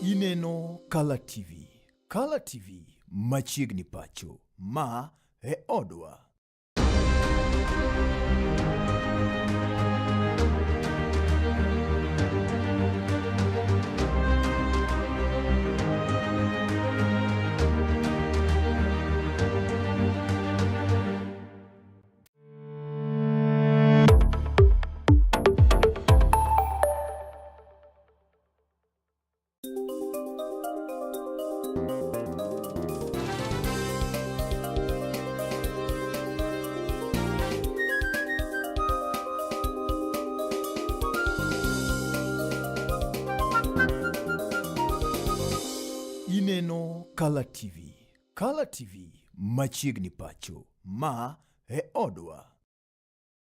Ineno Kala TV. Kala TV machiegni pacho. Ma e odwa. Ineno Kala TV. Kala TV machiegni pacho. Ma e odwa.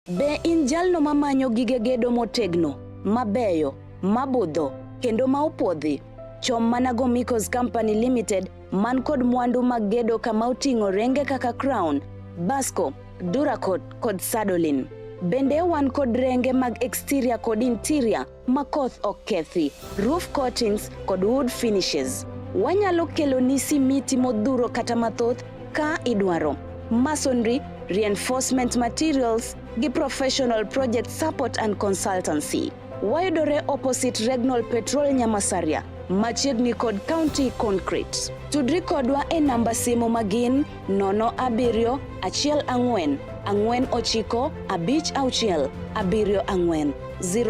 Be in jalno mamanyo gige gedo motegno, mabeyo, mabudho, kendo ma opuodhi? Chom mana Gomicos Company Limited man kod mwandu mag gedo kama oting'o renge kaka Crown, Basco, Duracot kod Sadolin. Bende wan kod renge mag exterior kod interior ma koth ok kethi, roof coatings kod wood finishes. Wanyalo keloni simiti modhuro kata mathoth ka idwaro. Masonry, reinforcement materials gi professional project support and consultancy. Wayudore opposite Regnol Petrol Nyamasaria, machiegni kod County Concrete. Tudri kodwa e namba simu magin 0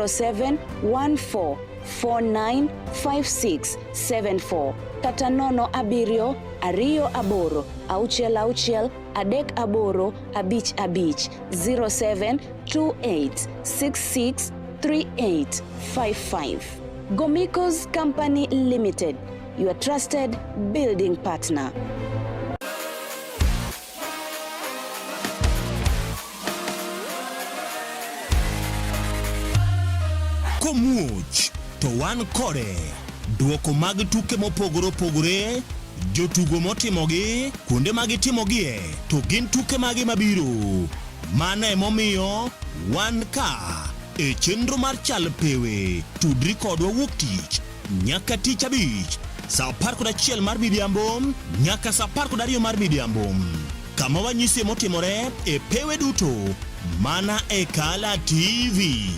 7 1 4 4 9 5 6 7 4 0714495674 kata 0 7 2 8 6 6 3 8 5 5 0728663855. Gomicos Company Limited, your trusted building partner. Komuoch to wan kode. Duoko mag tuke mopogore opogore, jotugo motimogi, kuonde ma gitimogie, to gin tuke mage mabiro. Mano emomiyo wan ka e chenro mar Chal Pewe. Tudri kodwa wuok tich nyaka tich abich saa 11 mar midhiambo nyaka saa 12 mar midhiambo kama wanyisie motimore e pewe duto mana e Kala TV.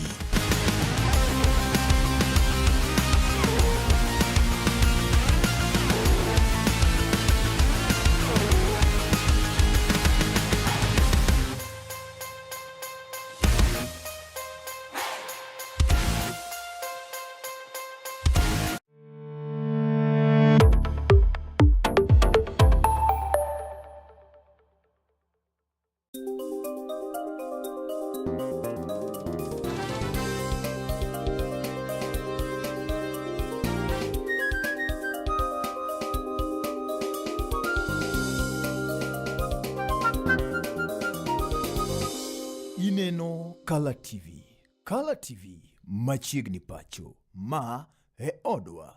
Ineno Kala TV. Kala TV machiegni pacho. Ma e odwa.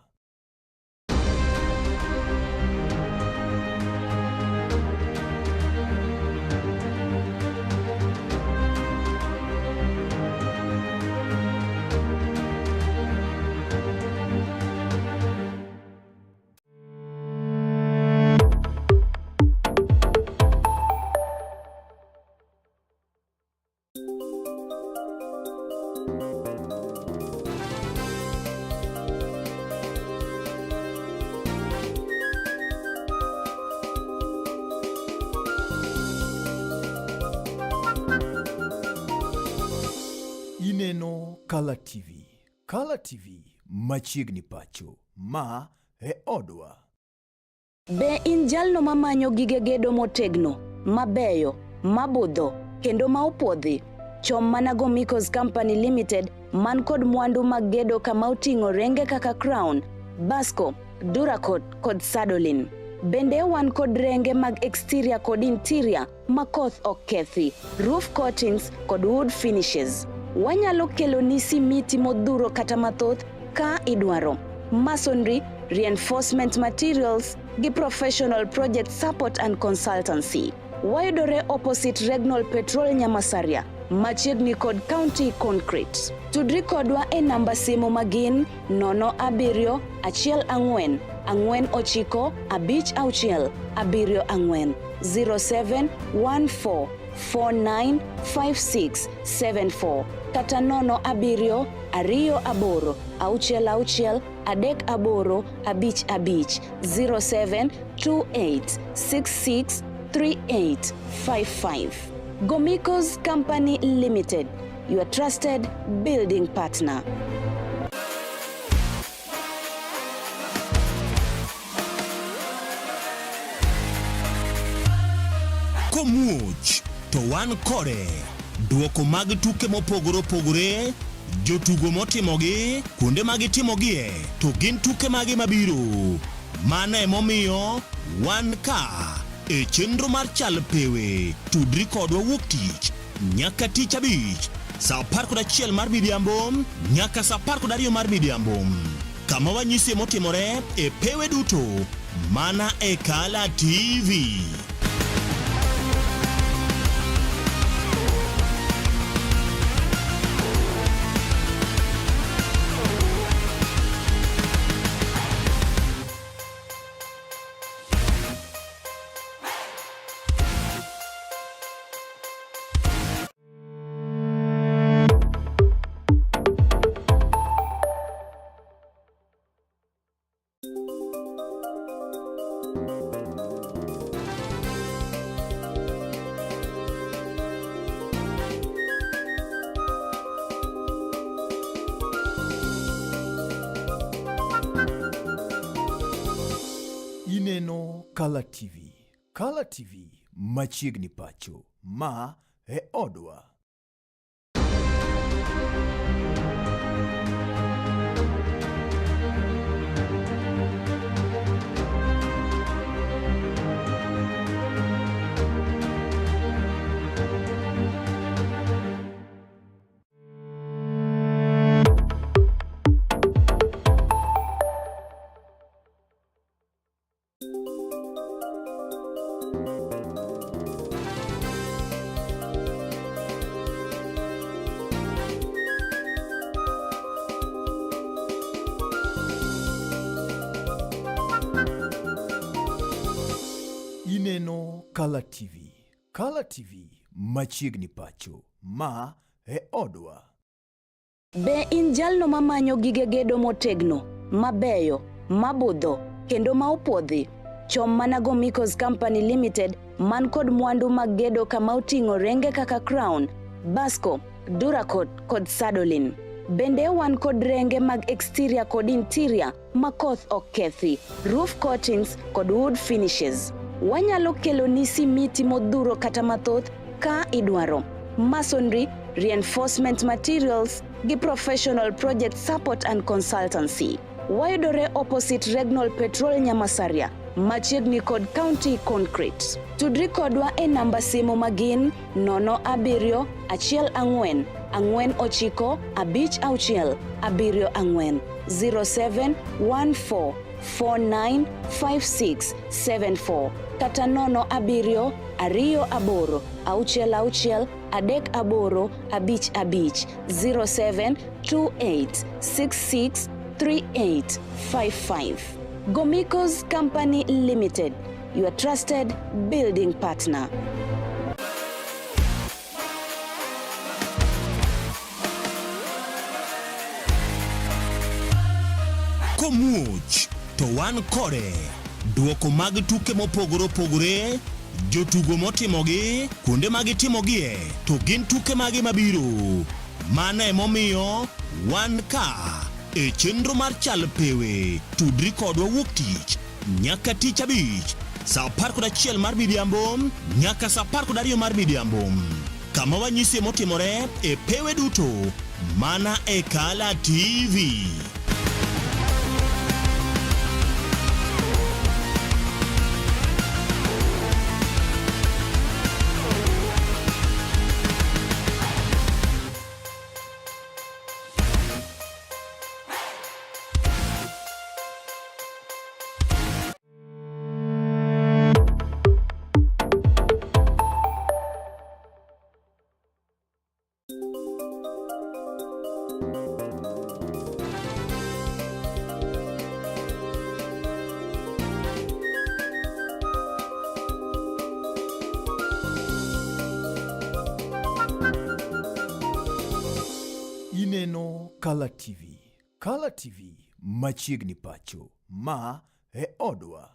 Ineno Kala TV. Kala TV machiegni pacho. Ma e odwa. Be in jalno mamanyo gige gedo motegno, mabeyo, mabudho, kendo ma opuodhi? Chom mana Gomicos Company Limited man kod mwandu mag gedo kama oting'o renge kaka Crown, Basco, Duracot kod Sadolin. Bende wan kod renge mag exterior kod interior ma koth ok kethi, roof coatings kod wood finishes. Wanyalo keloni simiti modhuro kata mathoth ka idwaro. Masonry, reinforcement materials gi professional project support and consultancy. Wayudore opposite Regnol Petrol Nyamasaria, machiegni kod County Concrete. Tudri kodwa e namba simu magin 07 14 49 56 74 0714 495674 kata 07 28 66 38 55 0728 66 3855. Gomicos Company Limited, your trusted building partner. Komuoch to wan kode. Duoko mag tuke mopogore opogore, jotugo motimogi, kuonde ma gitimogie, to gin tuke mage mabiro. Mano emomiyo wan ka e chenro mar Chal Pewe. Tudri kodwa wuok tich nyaka tich abich saa 11 mar midhiambo nyaka saa 12 mar midhiambo kama wanyisie motimore e pewe duto mana e Kala TV. Ineno Kala TV. Kala TV machiegni pacho. Ma e odwa. Ineno Kala TV. Kala TV machiegni pacho. Ma e odwa. Be in jalno mamanyo gige gedo motegno, mabeyo, mabudho, kendo ma opuodhi? Chom mana Gomicos Company Limited man kod mwandu mag gedo kama oting'o renge kaka Crown, Basco, Duracot kod Sadolin. Bende wan kod renge mag exterior kod interior ma koth ok kethi, roof coatings kod wood finishes. Wanyalo keloni simiti modhuro kata mathoth ka idwaro. Masonry, reinforcement materials gi professional project support and consultancy. Wayudore opposite Regnol Petrol Nyamasaria, machiegni kod County Concrete. Tudri kodwa e namba simu magin 07 14 49 56 74 0714 495674 kata 07 28 66 38 55 0728 66 3855. Gomicos Company Limited, your trusted building partner. Komuoch to wan kode. Duoko mag tuke mopogore opogore, jotugo motimogi, kuonde ma gitimogie, to gin tuke mage mabiro. Mano emomiyo wan ka e chenro mar Chal Pewe. Tudri kodwa wuok tich nyaka tich abich saa 11 mar midhiambo nyaka saa 12 mar midhiambo kama wanyisie motimore e pewe duto mana e Kala TV. Ineno Kala TV. Kala TV machiegni pacho. Ma e odwa.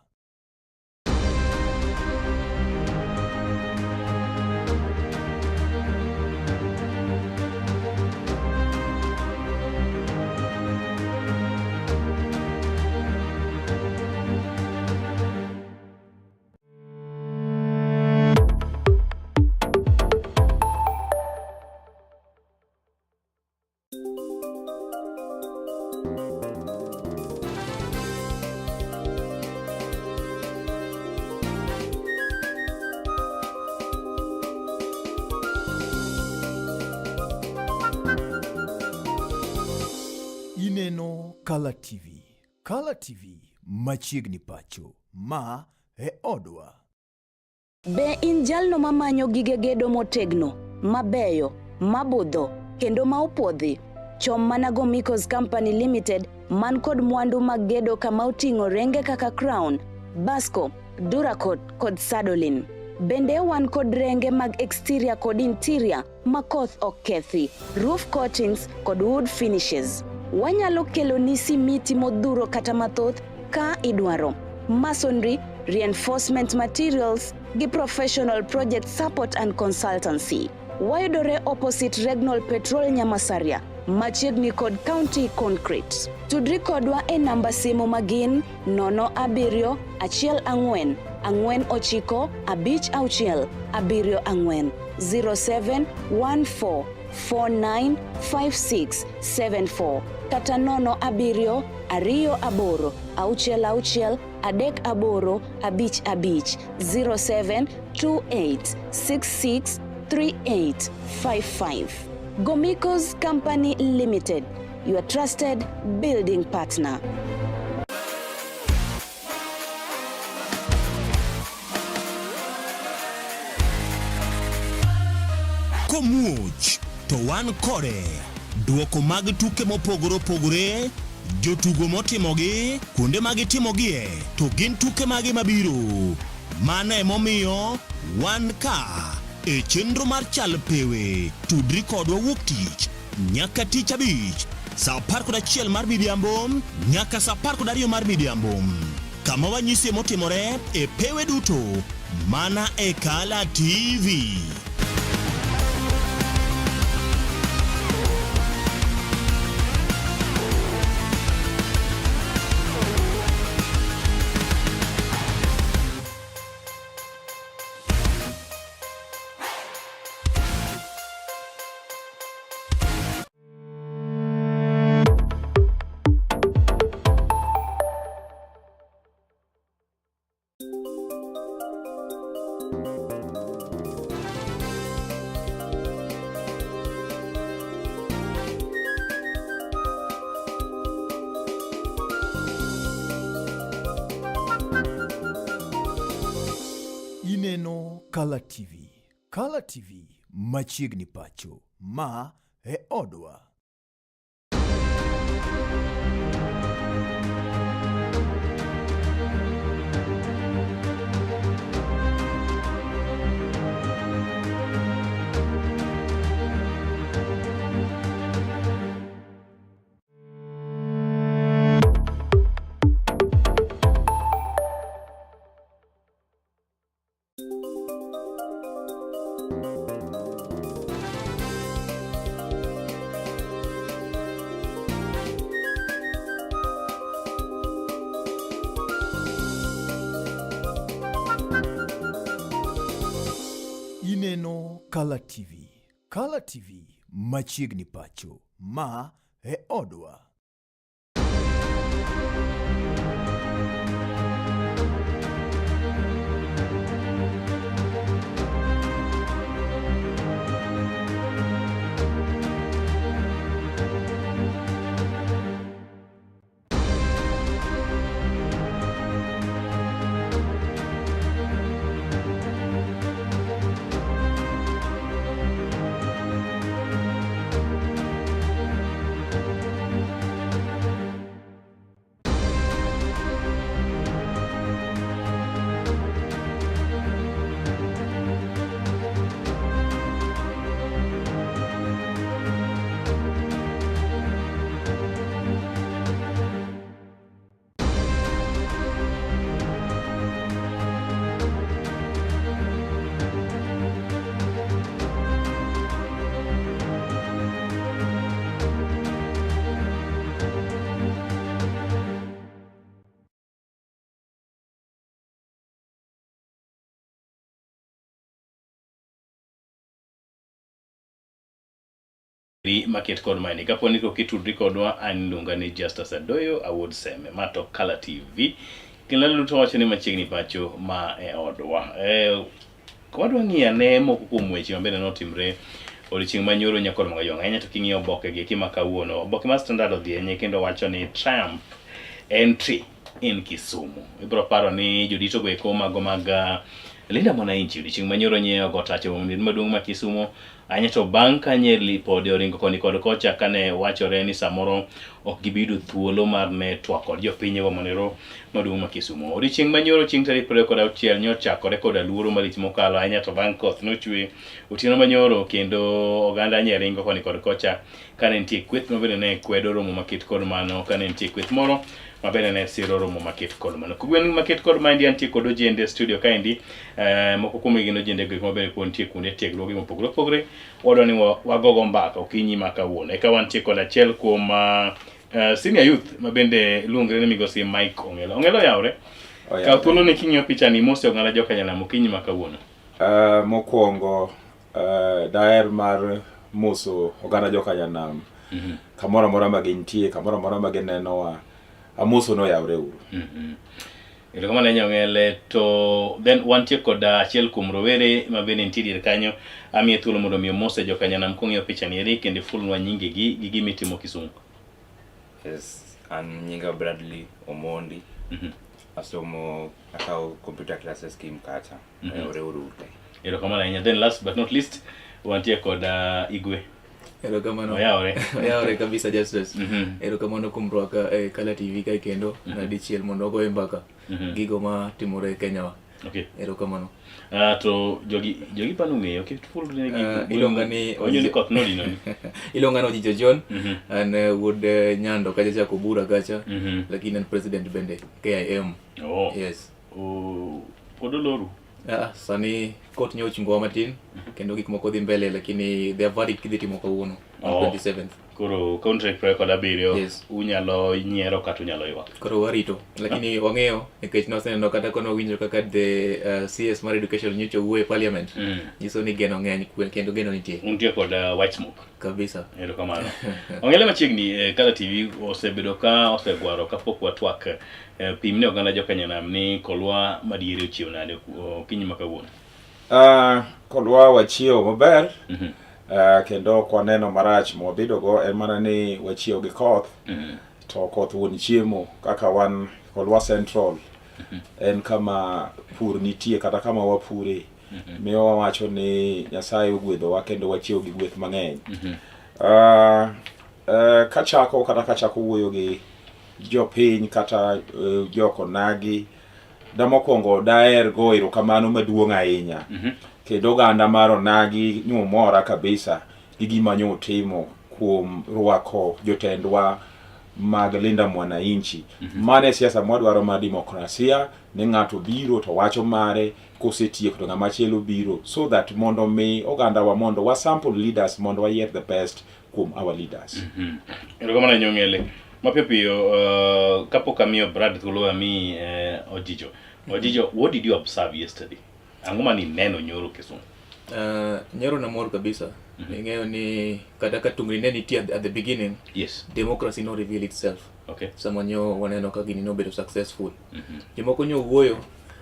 Ineno Kala TV. Kala TV machiegni pacho. Ma e odwa. Be in jalno mamanyo gige gedo motegno, mabeyo, mabudho, kendo ma opuodhi? Chom mana Gomicos Company Limited man kod mwandu mag gedo kama oting'o renge kaka Crown, Basco, Duracot kod Sadolin. Bende wan kod renge mag exterior kod interior ma koth ok kethi, roof coatings kod wood finishes. Wanyalo keloni simiti modhuro kata mathoth ka idwaro. Masonry, reinforcement materials gi professional project support and consultancy. Wayudore opposite Regnol Petrol Nyamasaria, machiegni kod County Concrete. Tudri kodwa e namba simu magin 0 7 1 4 9 5 6 7 4 07 14 49 56 74 kata 0 7 2 8 6 6 3 8 5 5 07 28 66 38 55. Gomicos Company Limited, your trusted building partner. Komuoch to wan kode. Duoko mag tuke mopogore opogore, jotugo motimogi, kuonde ma gitimogie, to gin tuke mage mabiro. Mano emomiyo wan ka e chenro mar Chal Pewe. Tudri kodwa wuok tich nyaka tich abich saa 11 mar midhiambo nyaka saa 12 mar midhiambo kama wanyisie motimore e pewe duto mana e Kala TV. Ineno Kala TV. Kala TV machiegni pacho. Ma e odwa. Kala TV. Kala TV machiegni pacho. Ma e odwa. Ri maket kod maeni. Kapo ni ok itudri kodwa, an iluonga ni Justus Adoyo, awuod Seme, ma to Kala TV. Kendo duto wacho ni machiegni pacho ma e odwa. Wadwa ng'iyo ane moko kuom weche mabende notimre odiochieng' ma nyoro nyakor mag jwang' ahinya to king'iyo oboke gi eki ma kawuono. Oboke mar Standard odhi ahinya kendo wacho ni Trump entry in Kisumu. Ibiro paro ni jodito go eko mago mag Linda Mwananchi odiochieng' ma nyoro nyiewo go tach e boma maduong' ma Kisumu. Ahinya to bang' ka nye podi oringo koni kod kocha kane wachore ni samoro ok gibi yudo thuolo mar ne twak kod jopiny e boma nero maduong' ma Kisumu. Odiochieng' ma nyoro chieng' tarik 26 nyo chakore koda luoro malich mokalo ahinya to bang' koth nochwe otieno ma nyoro kendo oganda nye ringo koni kod kocha kane nitie kweth ma bende ne kwedo romo maket kod mano kane nitie kweth moro ma bende ne siro romo maket kod mano. Kogwen maket kod maendi antie kod ojende e studio kaendi moko kuom gin ojende go ma bende pod nitie kuonde tiegruoge mopogore opogore wadwa ni wagogo mbaka okinyi ma kawuono. Eka wantie kod achiel kuom senior youth ma bende luongre ni migosi Mike Ong'elo. Ong'elo oyawre. Kaw thuolo ni king'iyo pichani mose oganda joka Nyanam okinyi ma kawuono. Mokwongo daher mar moso oganda joka Nyanam kamoro amora ma gintie, kamoro amora ma ginenowa, amoso ni oyawre uru. Erokamano ahinya Ong'ele. To then wantie kod achiel kuom rowere ma bende nitie dier kanyo. Amiye thuolo mondo mi omose joka Nyanam kong'iyo pichani eri kendo ifulnwa nyingegi gi gima itimo Kisumu. Yes, an nyinga Bradley Omondi. Asomo akawo computer classes Kim kacha. Oyawre uru te. Erokamano ahinya. Then last but not least wantie kod Igwe. Erokamano. Oyawre. Oyawre kabisa Justus. Erokamano kuom rwaka e Kala TV kae kendo na dichiel mondo wagoye mbaka gigo ma timore e Kenya wa. Okay. Erokamano. To jogi pano ng'eyo kik ful negi. Iluonga ni Onyo ni koth nodino ni. Iluonga ni Ojijo John. An wuod Nyando kacha chako bura kacha. Lakini an president bende KIM. Oh. Yes. Oh, pod oloru. Sani court nyo ochungowa matin kendo gik moko dhi mbele lakini their verdict gidhi timo kawuono on 27th. Koro kaunti 27 Yes. unyalo nyiero kata unyalo ywak. Koro warito lakini wang'eyo nikech noseneno kata kono winjo kaka the CS mar education nyocha owuoyo e parliament nyiso ni geno ng'eny kendo geno nitie Untie kod white smoke. kabisa. Erokamano. Ong'ele machiegni Kala TV osebedo ka osegwaro kapok watwak pim ne oganda joka Nyanam ni Kolwa madieri ochiew nade okinyi ma kawuono. Kolwa wachiew maber. Kendo ok waneno marach mwabedogo en mana ni wachiew gi koth. To koth wuon chiemo kaka wan Kolwa Central en kama pur nitie kata kama wapure. Miyo wawacho ni Nyasaye ogwedhowa kendo wachiew gi gweth mang'eny. Kachako kata kachako wuoyo gi jopiny kata jokonagi, da mokwongo daher go erokamano maduong' ahinya. Kendo oganda mar onagi nyumora kabisa gi gima nyutimo kuom rwako jotendwa mag Linda Mwananchi. Mano e siasa mwadwaro mar demokrasia, ni ng'ato biro to wacho mare, kosetieko to ng'ama chielo biro, so that mondo mi ogandawa mondo wa sample leaders mondo wayier the best kuom our leaders. Erokamano ahinya Ong'ele. Mapiyo piyo kapok amiyo Brad thuolo ami Ojijo. Ojijo, what did you observe yesterday? Ang'o mane ineno nyoro Kisumu? Nyoro namor kabisa. Ing'eyo ni kata ka tungni ne nitie at the beginning, democracy no reveal itself. Sama nyo waneno ka gini nobedo successful. Jomoko nyo wuoyo,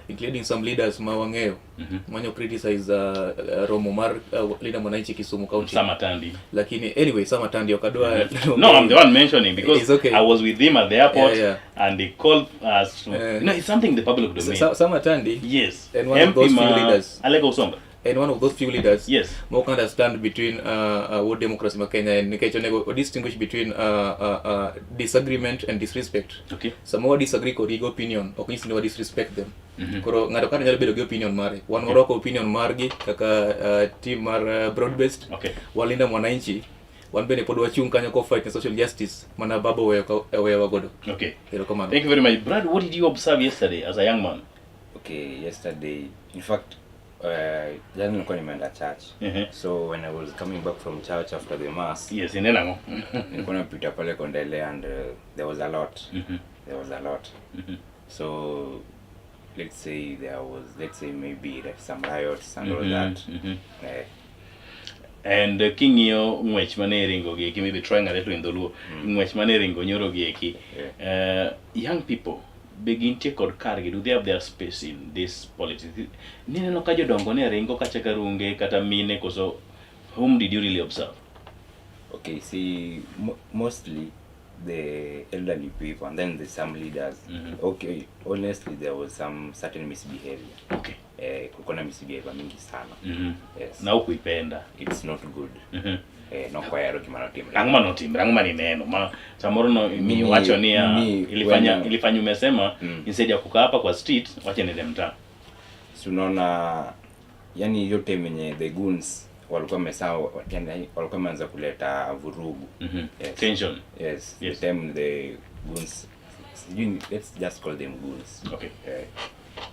including some leaders ma wang'eyo, manyo criticize romo mar Linda Mwananchi Kisumu County. Sam Atandi. Lakini anyway, Sam Atandi ok adwa No, I'm the one mentioning because It's okay. I was with him at the airport and he called us. To, it's something in the public domain. Sam Atandi and one of MP those few ma leaders. Alego Usonga. And one of those few leaders mo can understand between what democracy ma Kenya en, nikech onego o distinguish between disagreement and disrespect. Sama wa disagree kod gi opinion, ok nyis ni wa disrespect them. Koro ng'ato kata nyalo bedo gi opinion mare. Wan warwako opinion margi kaka team mar broad based. Walinda Mwananchi, wan bende pod wachung' kanyo ko fight ne social justice mana baba oweyo oweyowa godo. Erokamano. Thank you very much. Brad, what did you observe yesterday as a young man? Okay, yesterday, in fact, jana nilikuwa nimeenda church. So when I was coming back from church after the mass, Yes, inena ngo. Nilikuwa napita pale Kondele and there was a lot. There was a lot. So let's say there was, let's say maybe like some riots and all that. And king'iyo ng'wech mane ringo gi eki, maybe trying a little in Dholuo, ng'wech mane ringo nyoro gi eki, young people be gintie kod kargi, do they have their space in this politics? Nineno ka jodongo ne ringo kacha karunge kata mine koso, whom did you really observe? Okay, see, mostly the elderly people and then the some leaders. Okay, honestly there was some certain misbehavior. Kulikuwa na misbehavior mingi sana. Yes. Na hukuipenda. It's not good. Nokwahero gima notimre. Ang'o manotimre? Ang'o manineno? Ma samoro no miwacho ni ilifanya umesema instead ya kukaa hapa kwa street wacha niende mtaa. Si unaona, yani hiyo time yenye the goons walikuwa wamesahau, yani walikuwa wameanza kuleta vurugu. Yes. Tension. Yes. The time the goons, sijui, let's just call them goons.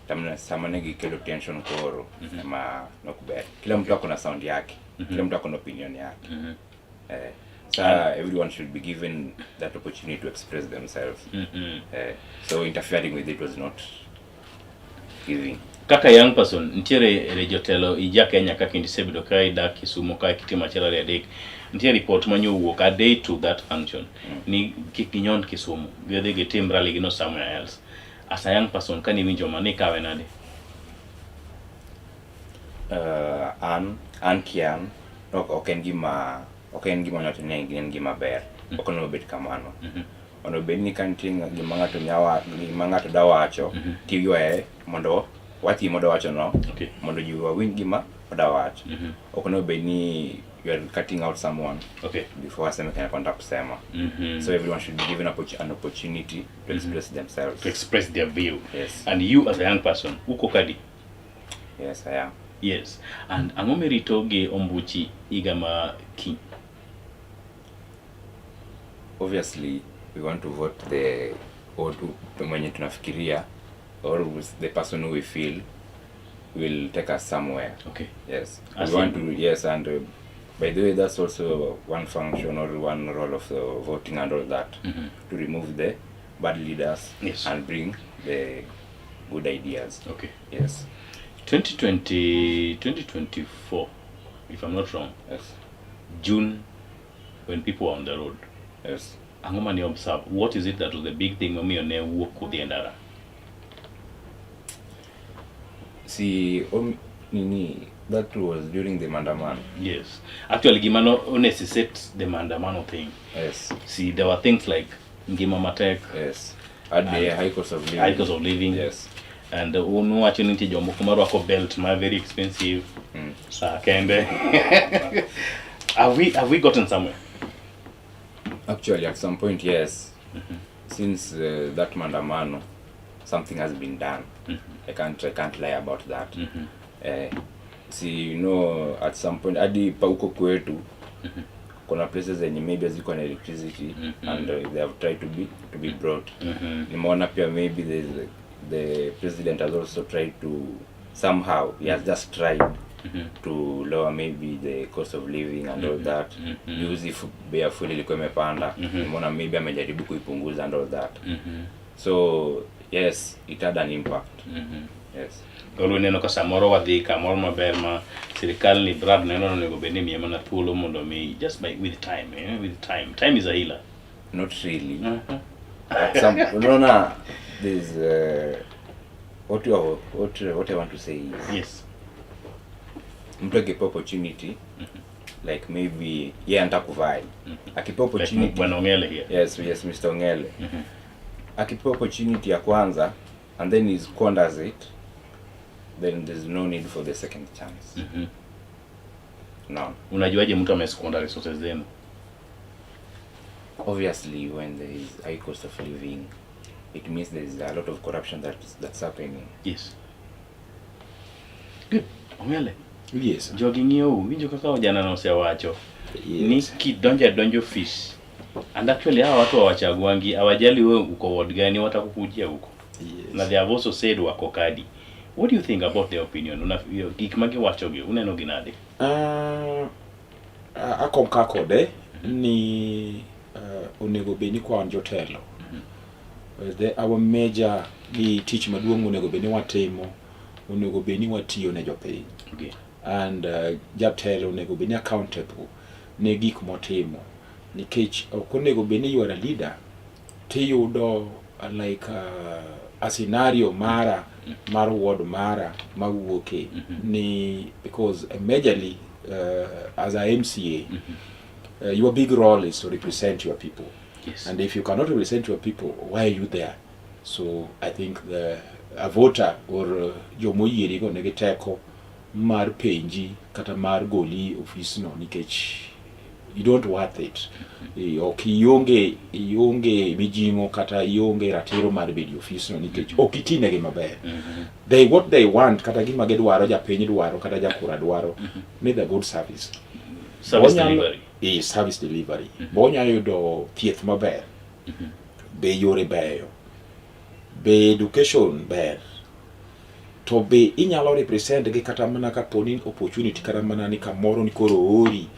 Tamna gikelo tension koro, ma nokubali. Kila mtu ako na sound yake. Kila mtu ako na opinion yake. Sa everyone should be given that opportunity to express themselves. So interfering with it was not giving. Kaka young person, nitiere jotelo ija Kenya kaka indisebedo ka idak Kisumu ka kitimo achiel ariyo adek. Nitie report ma nyowuok a day to that function ni kik ginyon Kisumu, gidhi gitim rally gino somewhere else. As a young person, kani iwinjo ma ni kawe nade? An kian, ok en gima, ok en gima ng'ato ne en gima ber. Ok onego bed kamano. Onego bed ni ka nitie gima ng'ato nyawa, gima ng'ato da wacho, tiywaye mondo wach gima odwa wacho no, mondo ji wawinj gima odwa wacho. Ok onego bed ni you are cutting out someone before aseme kanya kwenda kusema. So everyone should be given an opportunity to express themselves. To express their view. Yes. And you as a young person, uko kadi? Yes, I am. Yes. And ang'o mirito gi ombuchi higa ma kiny? Obviously, we want to vote the or to mwenye tunafikiria or the person who we feel will take us somewhere. Yes. As We want in to, yes, and by the way, that's also one function or one role of the voting and all that, to remove the bad leaders and bring the good ideas. Yes. 2024, if I'm not wrong. Yes. June, when people were on the road. Yes. Ang'o mane observe? What is it that was the big thing momiyo ne wuok kudhi e ndara? See, nini, that was during the maandamano. Yes. Actually, gima no necessitate the maandamano thing. Yes. See, there were things like ngima matek. Yes. At the And high cost of living. High cost of living. Yes. And unuwacho ni nitie jomoko marwako belt ma very expensive. Saa kende. Have we gotten somewhere? Actually, at some point, yes. Since that maandamano, something has been done. I can't lie about that. See, you know, at some point, hadi pa huko kwetu, kuna places zenye maybe haziko na electricity and they have tried to be brought. Nimeona pia maybe the president has also tried to somehow, he has just tried to lower maybe the cost of living and all that. Juzi bei ya fuel ilikuwa imepanda. Nimeona maybe amejaribu kuipunguza and all that. So yes, it had an impact. Yes. Koro ineno ka samoro wadhi kamoro maber ma sirikal ni Brad neno ni onego bed ni miye mana thuolo mondo mi just by with time, eh? With time. Time is a healer. Not really. At some unaona there's what you are, what I want to say is Yes. mtu akipewa opportunity, like maybe yeye anataka kuvie, akipewa Like opportunity Bwana Ongele here. Yes, Mr. Ongele akipewa opportunity ya kwanza and then he squanders it, then there's no need for the second chance. No. Unajuaje mtu amesquander resources zenu? Obviously, when there is high cost of living, it means there is a lot of corruption that's happening. Yes. Good. Ongele. Yes. Jogi ng'iyo winjo kaka ojana no osewacho ni kidonjo adonjo office and actually hawa watu hawachaguangi, hawajali wewe uko ward gani, watakukujia huko. Na they have also said wako kadi. What do you think about their opinion? Una gik ma giwachogi uneno gi nade? Akonka kode ni onego bed ni kwa wan jotelo, the our major gi tich maduong' onego bed ni watimo, onego bed ni watiyo ne jopiny. And jatelo onego bed ni accountable ne gik motimo, nikech ok onego bed ni you are a leader tiyudo like a scenario mara mar ward mara mawuoke ni, because majorly as a MCA, your big role is to represent your people. And if you cannot represent your people, why are you there? So I think the a voter or jomoyierigo nigi teko mar penji kata mar goli ofisno nikech you don't worth it. Ok ionge mijing'o kata ionge ratiro mar bedo e ofisno nikech ok itinegi maber. They what they want, kata gima gidwaro, japiny dwaro kata jakura dwaro ni the good service. Service delivery. Service delivery. Bo onyalo yudo thieth maber, be yore beyo, be education ber, to be inyalo represent gi kata mana kapo ni opportunity kata mana ni kamoro ni koro oori,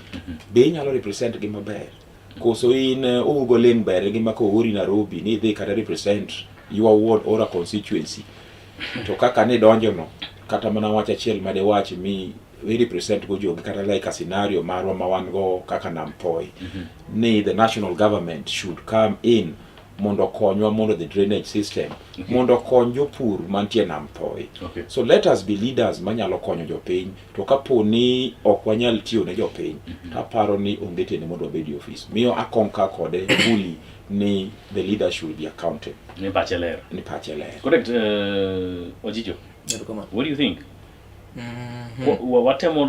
be inyalo represent gi maber? Koso in owugo ling ber gi ma koori Nairobi ni idhi kata represent your ward or a constituency, to kaka ni donjo no, kata mana wach achiel made wach mi we represent go jogi, kata like a scenario marwa ma wan go kaka Nam Toi, ni the national government should come in mondo okonywa mondo the drainage system mondo okony jopur mantie Nam Toi. So let us be leaders manyalo konyo jopiny, to kapo ni ok wanyal tiyo ne jopiny, to aparo ni onge tiende mondo wabed e office. Miyo akonka kode fully ni the leader should be accounted. Ni pache ler. Ni pache ler. Correct. Ojijo. Erokamano. What do you think? Watemo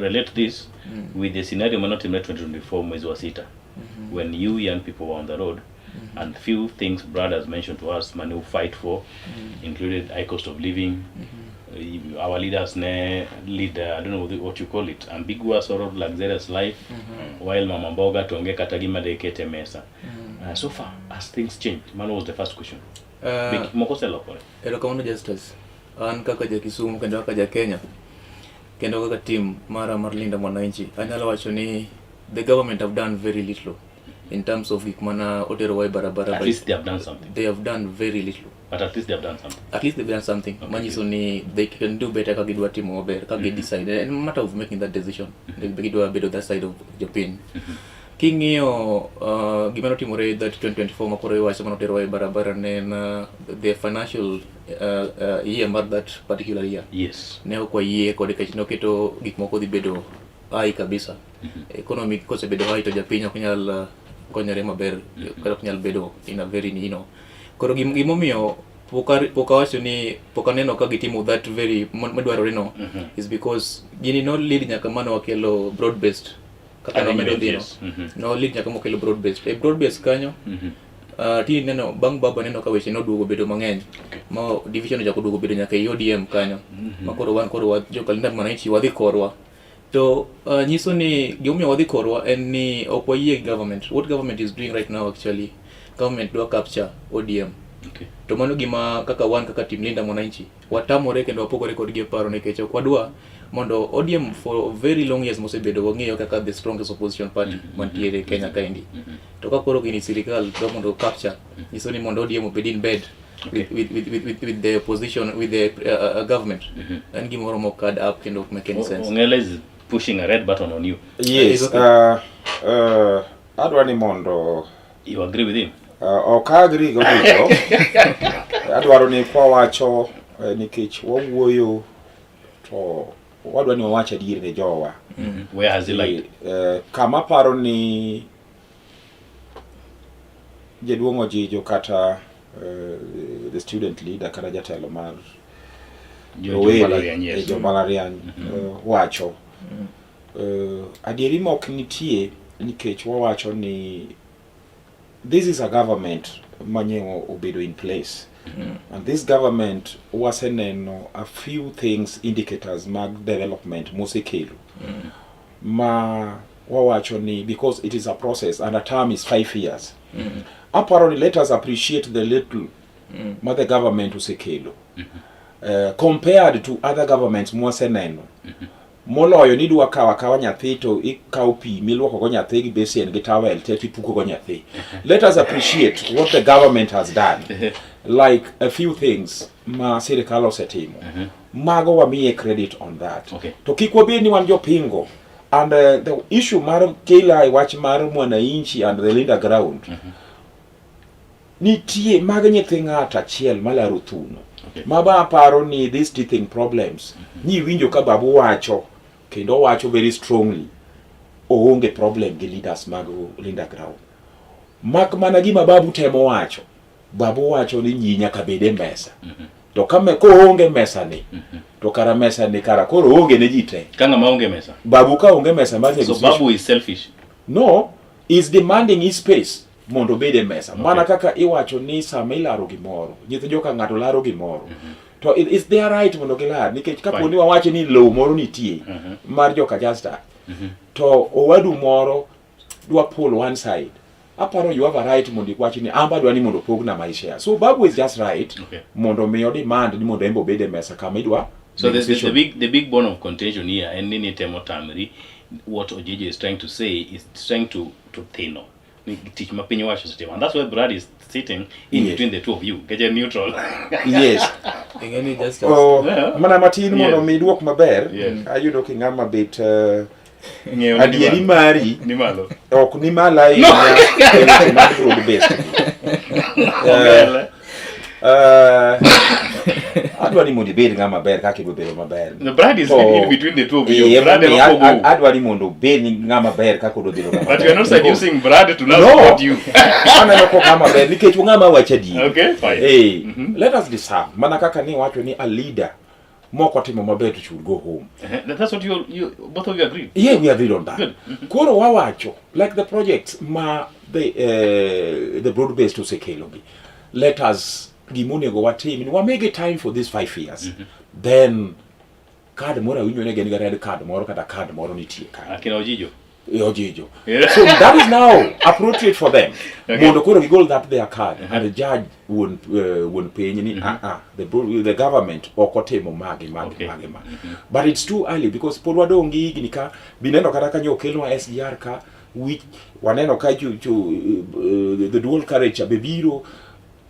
relate this with the scenario manotimre 2024 mwezi wa sita, when you young people were on the road and few things Brad has mentioned to us mane u fight for included high cost of living. Our leaders ne lead I don't know what you call it, ambiguous sort of luxurious life, while mama mboga to onge kata gima de kete mesa. So far has things changed? Mano was the first question. Be gik moko oselokore? Erokamano, Justus. An kaka ja Kisumu kendo kaka ja Kenya kendo kaka team mara mar Linda Mwananchi, anyalo wacho ni the government have done very little in terms of gik mana oterowa e barabara. At least they have done something. They have done very little. But at least they have done something. At least they've done something. Manyiso ni they can do better ka gidwa timo maber, ka gi decide. En matter of making that decision. Gidwa bedo that side of jopiny. King'iyo gima notimore that 2024 makoro iwacho manoterowa e barabara ne en the financial year mar that particular year. Ne ok wayie kode nikech noketo gik moko dhi bedo high kabisa. Economy kosebedo high to japiny ok nyal konyore maber, kata ok nyal bedo in a very. Koro gimomiyo pok awacho ni pok aneno ka gitimo that very madwarore no is because gini no lead nyaka mano wakelo broad based kaka nomedo dhino. No lead nyaka mokelo broad based. E broad based kanyo, ti neno bang' baba neno ka weche noduogo bedo mang'eny ma division ochako duogo bedo nyaka e ODM kanyo, ma koro wan koro wa joka Linda Mwananchi wadhi korwa to nyiso ni gimomiyo wadhi korwa en ni ok wayie gi government. What government is doing right now, actually government dwa capture ODM. To mano gima kaka wan kaka team Linda Mwananchi watamore kendo wapogore kodgi e paro, nikech ok wadwa mondo ODM for very long years mosebedo wang'eyo kaka the strongest opposition party mantiere Kenya kaendi, to ka koro gini sirikal dwa mondo capture, nyiso ni mondo ODM obed in bed. Okay. With the opposition, with the government. En gimoro mok add up kendo ok make any sense. Ong'ele is pushing a red button on you. Yes, It's okay. Adwa ni mondo You agree with him? Ok agree go duto. Adwaro ni kwawacho nikech wawuoyo to wadwa ni wawach adier ne jowa. Where has he lied? Kama paro ni jaduong' Ojijo kata the student leader kata jatelo mar Jo mbalariany, yes. Jo mbalariany wacho adieri mok nitie nikech wawacho ni this is a government manye obedo in place. And this government waseneno a few things, indicators mag development mosekelo ma wawacho ni because it is a process and a term is 5 years. Aparo ni let us appreciate the little ma the government osekelo compared to other governments mwaseneno. Moloyo ni idwa kawo akawa nyathi to ikawo pi miluoko go nyathi gi besen gi towel te tipuko go nyathi. Let us appreciate what the government has done. Like a few things ma sirikal osetimo. Mago wamiye credit on that. Okay. To kik wabed ni wan jopingo. And the issue mar kela e wach mar mwananchi and the Linda Ground. Nitie mag nyithi ng'ato achiel malaro thuno. Okay. Ma ba aparo ni these teething problems. Ni winjo ka babu wacho kendo wacho very strongly. Oonge problem gi leaders mag Linda Ground. Mak mana gima babu temo wacho. Babu wacho ni nyi nyaka bed e mesa. To ka koonge mesa ni, to kara mesa ni kara koro onge ne ji te. Ka ng'ama onge mesa. Babu ka onge mesa mar So negotiation. Babu is selfish. No, is demanding his space mondo obed e mesa. Okay. Mana kaka iwacho ni sama ilaro gimoro, nyithi joka ng'ato laro gimoro. To it's their right mondo gilar nikech kapo ni wawacho ni lowo moro nitie mar joka Justa, to owadu moro dwa pull one side. Aparo you have a right mondo iwach ni amba dwa ni mondo pogna my share. So Babu is just right Okay. mondo mi demand ni mondo embe obed e mesa kama idwa. So the big bone of contention here, and nini temo tamri, what Ojijo is trying to say is trying to thino. Tich ma piny owacho osetimo. And that's where Brad is sitting in Yes. between the two of you. Keche neutral. Yes. Ingeni just Oh, Yeah. mana matin mondo Yes. mi duok maber. Yes. Ayudo ki ng'ama bet Ng'eyo ni adieri malo. mari Ni malo. ok ni malo ahinya e weche mag broad based. Ong'ele. Adwa ni mondo ibed ng'ama ber kaka idwa bedo maber. The Brad is To- in between the two of you. Eh, Brad emomiyo ema pogo. adwa ni mondo obed ng'ama ber kaka odwa bedo ng'ama But you are not ber. seducing Brad to now No. support you. Aneno ko ng'ama ber nikech ng'ama wacho adier. Okay, fine. Eh, let us discern. Mana kaka ni wacho ni a leader moko timo maber to should go home. That's what you both of you agreed. Yeah, we agreed on that. Good. Koro wawacho like the projects ma the broad based osekelo gi. Let us gimonego watim ni wamege time for these 5 years. Then card moro awinjo ne gin ga red card moro kata card moro nitie kanyo. Akina Ojijo. Ojijo. Yeah. So that is now appropriate for them. Okay. Mondo koro gigol that their card and judge wuon piny ni the government ok otimo magi magi Okay. magi ma. But it's too early because pod wadong' gi higni ka bineno kata kanyo okelnwa SGR ka which waneno ka the dual carriage be biro.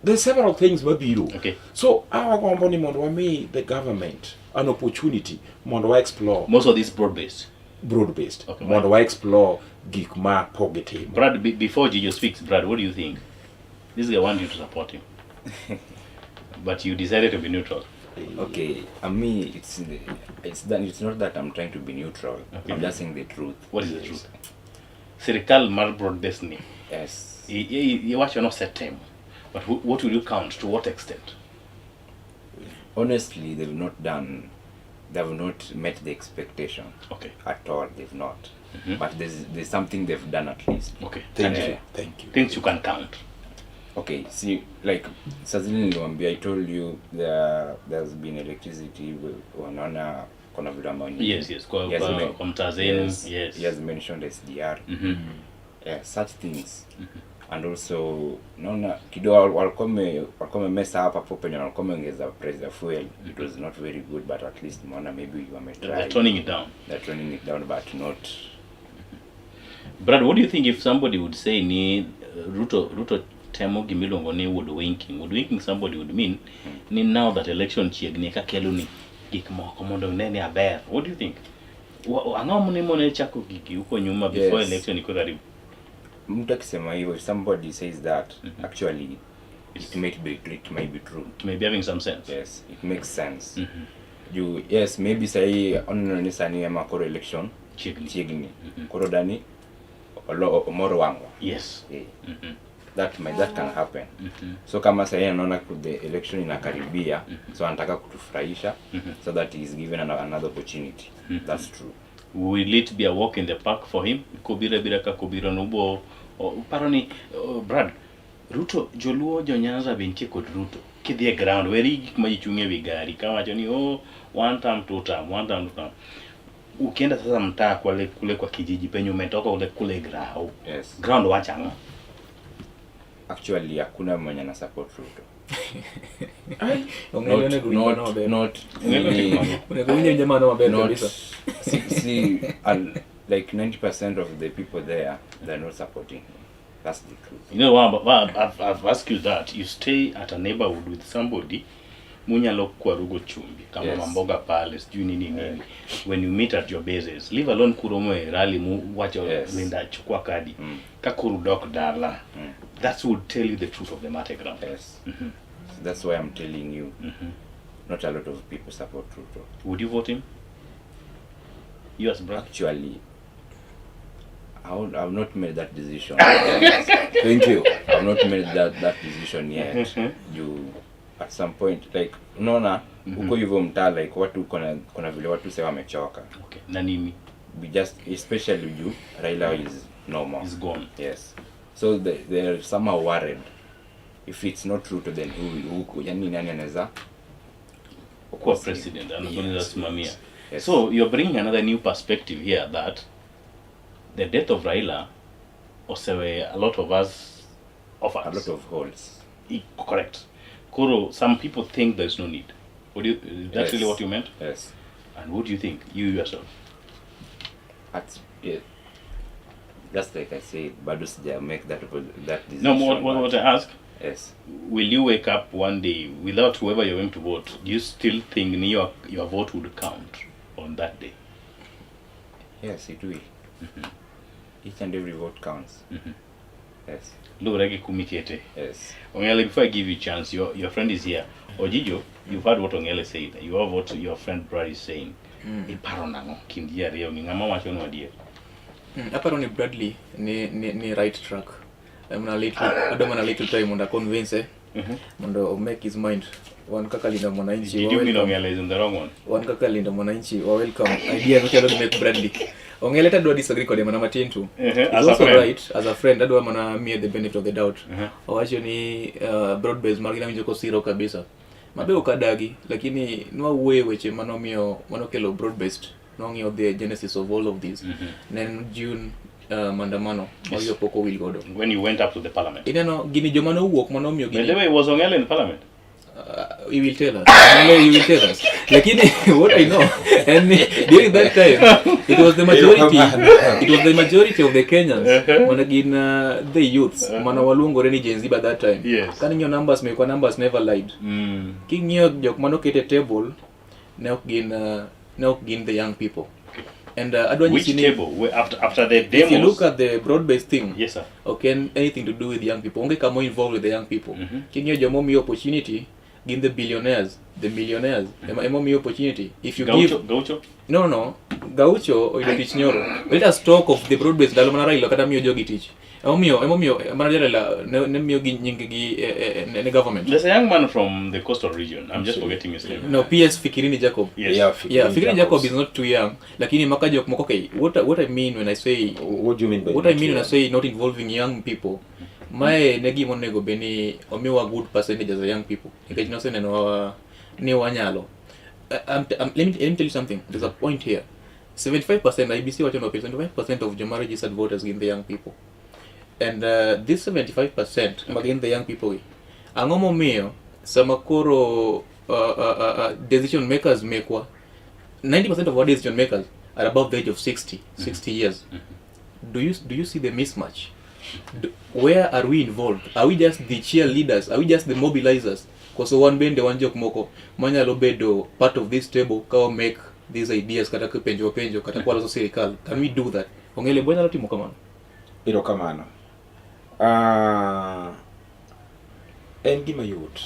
There's several things mabiro. Okay. So awagombo ni mondo wami the government an opportunity mondo wa explore Most of these broad based. broad based Okay, mondo wa explore gik ma pok gitimo. Brad, before Jijo speaks, Brad, what do you think? This guy wants you to support him, but you decided to be neutral. Okay, me, it's not that I'm trying to be neutral. Okay. I'm just saying the truth. What is the truth? Sirikal mar broad based ni. Yes. Iwacho no set time, but what will you count? To what extent? Honestly, they've not done. They've not met the expectation. Okay. At all, they've not. But there's something they've done at least. Okay. Thank Yeah. you. Thank you. Things you can count. Okay, see, like Sazili niliwaambia, I told you there's been electricity wanaona kuna vile ambao ni- Yes, yes, He has kwa mtaa zenu, yes. He has mentioned SGR. Yeah, such things. And also naona kidogo walikuwa wamemesa hapa hapo penye walikuwa wameongeza price ya fuel. It was not very good, but at least maona maybe wametry. They're toning it down. They're toning it down, but not. Brad, what do you think if somebody would say ni Ruto temo gimiluongo ni woodwinking. Woodwinking somebody would mean ni now that election chiegni eka keloni gik moko mondo one ni aber. What do you think? Ang'o ni mone chako gigi huko nyuma before election iko karibu? Mtu akisema hivyo, if somebody says that, actually it might be true. It may be having some sense. Yes, it makes sense. Juu yes, maybe sahii oneno ni sani ema koro election Chiegni. Chiegni. Koro dani olo omoro wang'wa. Eh. That can happen. So kama sahii anaona the election inakaribia, so anataka kutufurahisha so that he is given another opportunity. That's true. Will it be a walk in the park for him? Kobiro abira ka kobiro no ubo paro ni Brad Ruto, joluo jo Nyanza be nitie kod Ruto. Kidhi e ground weri gik ma ji chung' e wi gari kawacho ni, "Oh, one term, two term, one term, two term." Ukienda sasa mtaa kule kule kwa kijiji penye umetoka ule kule grau. Ground wacha ang'o? Actually, hakuna mwenye ana support Ruto. Ong'e onego winj mano maber. Not Ong'e nini, Onego winj awinja mano maber not kabisa. see, like 90% of the people there, they're not supporting him. That's the truth. You know why I've asked you that? You stay at a neighborhood with somebody munyalo kwarugo chumbi kama mamboga pale, sijui nini nini, when you meet at your bases, leave alone kuromo e rally mu wacho Linda chukua kadi ka kuru dok dala, that would tell you the truth of the matter ground. Yes. So that's why I'm telling you, not a lot of people support Ruto. Would you vote him, you as Brad? Actually, I've not made that decision. Thank you. I've not made that decision yet. You at some point, like, unaona huko hivyo mtaa, like, watu kuna vile watu sasa wamechoka. Okay, na nini? We just, especially you, Raila is no more. Is gone. Yes. So they're somehow worried. If it's not Ruto, then who, yani nani anaweza Kuwa president anaweza simamia? Yes. So you're bringing another new perspective here, that the death of Raila osewe a lot of us of us A lot of holes. Correct. Koro, some people think there's no need. What do you, is that Yes. really what you meant? Yes. And what do you think, you yourself? Yeah. Just like I said, bado sija make that decision. No, what, but what I ask, will you wake up one day without whoever you're going to vote? Do you still think your vote would count on that day? Yes, it will. Each and every vote counts. Yes. Luwore gi kumikete. Yes. Ongele, before I give you chance, your friend is here. Ojijo, you've heard what Ongele said. You have what your friend Brad is saying. Iparo nang'o kind ji ariyo gi ng'ama wacho no adier? Aparo ni Bradley ni right track. Mana little, adwa mana little time mondo convince mondo make his mind. Wan kaka Linda Mwananchi Did wa you mean welcome- Ongele is in the wrong one? Wan kaka Linda Mwananchi wa welcome ideas machalo gi mek Bradley. Ongele to adwa disagree kode mana matin tu. He's As a also friend. right as a friend, adwa mana miye the benefit of the doubt. Owacho ni broad base margi nawinjo kosiro kabisa. Mabe ok adagi, lakini nwawuoye weche manomiyo manokelo broad based. Nwang'iyo the genesis of all of this. Ne en June maandamano ma wiwa pok owil godo. When you went up to the parliament. Ineno gini joma nowuok manomiyo By gini the way, was Ongele in parliament? You will tell us. No, you will tell us. Lakini what I know, and during that time, it was the majority. It was the majority of the Kenyans. Mana gin the youths. Mana waluongore ni Gen Z by that time. Kang'iyo numbers mekwa, numbers never lied. King'iyo jok manoket e table, ne ok gin the young people. And adwa Which nyisi ni table? Where after the demos? if you look at the broad-based thing, Yes, sir. Ok en anything to do with young people. Onge kama involved with the young people. King'iyo joma omiyi opportunity, gin the billionaires, the millionaires. Ema omiyi opportunity. If you Gaucho? give Gaucho? No. Gaucho oyudo tich nyoro. Let us talk of the broad base ndalo mana Raila kata miyo jogi tich. Emomiyo mana Raila ne miyo gi nying gi ne government. There's a young man from the coastal region. I'm just forgetting his name. No, PS Fikirini Jacob. Yes. Yeah, Fikirini Yeah, Fikirini Jacobs. Jacob is not too young. Lakini maka jok moko, okay, what I mean when I say What do you mean by what I not mean when I young? say not involving young people, mae ne gima onego bed ni omiwa good percentage as a young people nikech noseneno ni wanyalo. Let me tell you something. There's a point here. 75% IEBC wacho no 75% of joma registered voters gin the young people, and this 75% ma gin the young people gi, ang'o momiyo sama koro decision makers mekwa, 90% of our decision makers are above the age of 60 years? Do you see the mismatch? Where are we involved? Are we just the cheerleaders? Are we just the mobilizers? Koso wan bende wan jok moko manyalo bedo part of this table ka wa make these ideas kata kipenjo penjo kata kwaloso sirikal. Can we do that? Ong'ele bo nyalo timo kamano. Erokamano. En gima yot.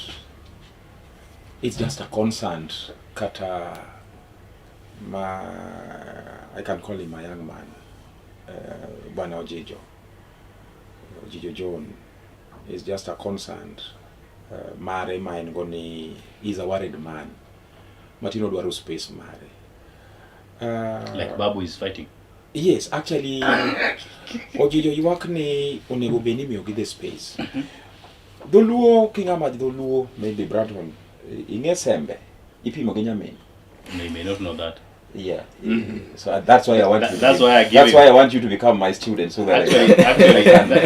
It's just a concern kata ma I can call him a young man. Bwana Ojijo. Ojijo John is just a concern mare ma en go ni is a worried man. Matino dwaro space mare. Like Babu is fighting. Yes, actually, Ojijo ywak ni onego bed ni imiyogi the space. Dholuo king'ama dholuo maybe Bradton ing'e sembe ipimo gi nyamin. No, you may not know that. Yeah. So that's why I want you. That's why I give That's him. why I want you to become my student so that Actually,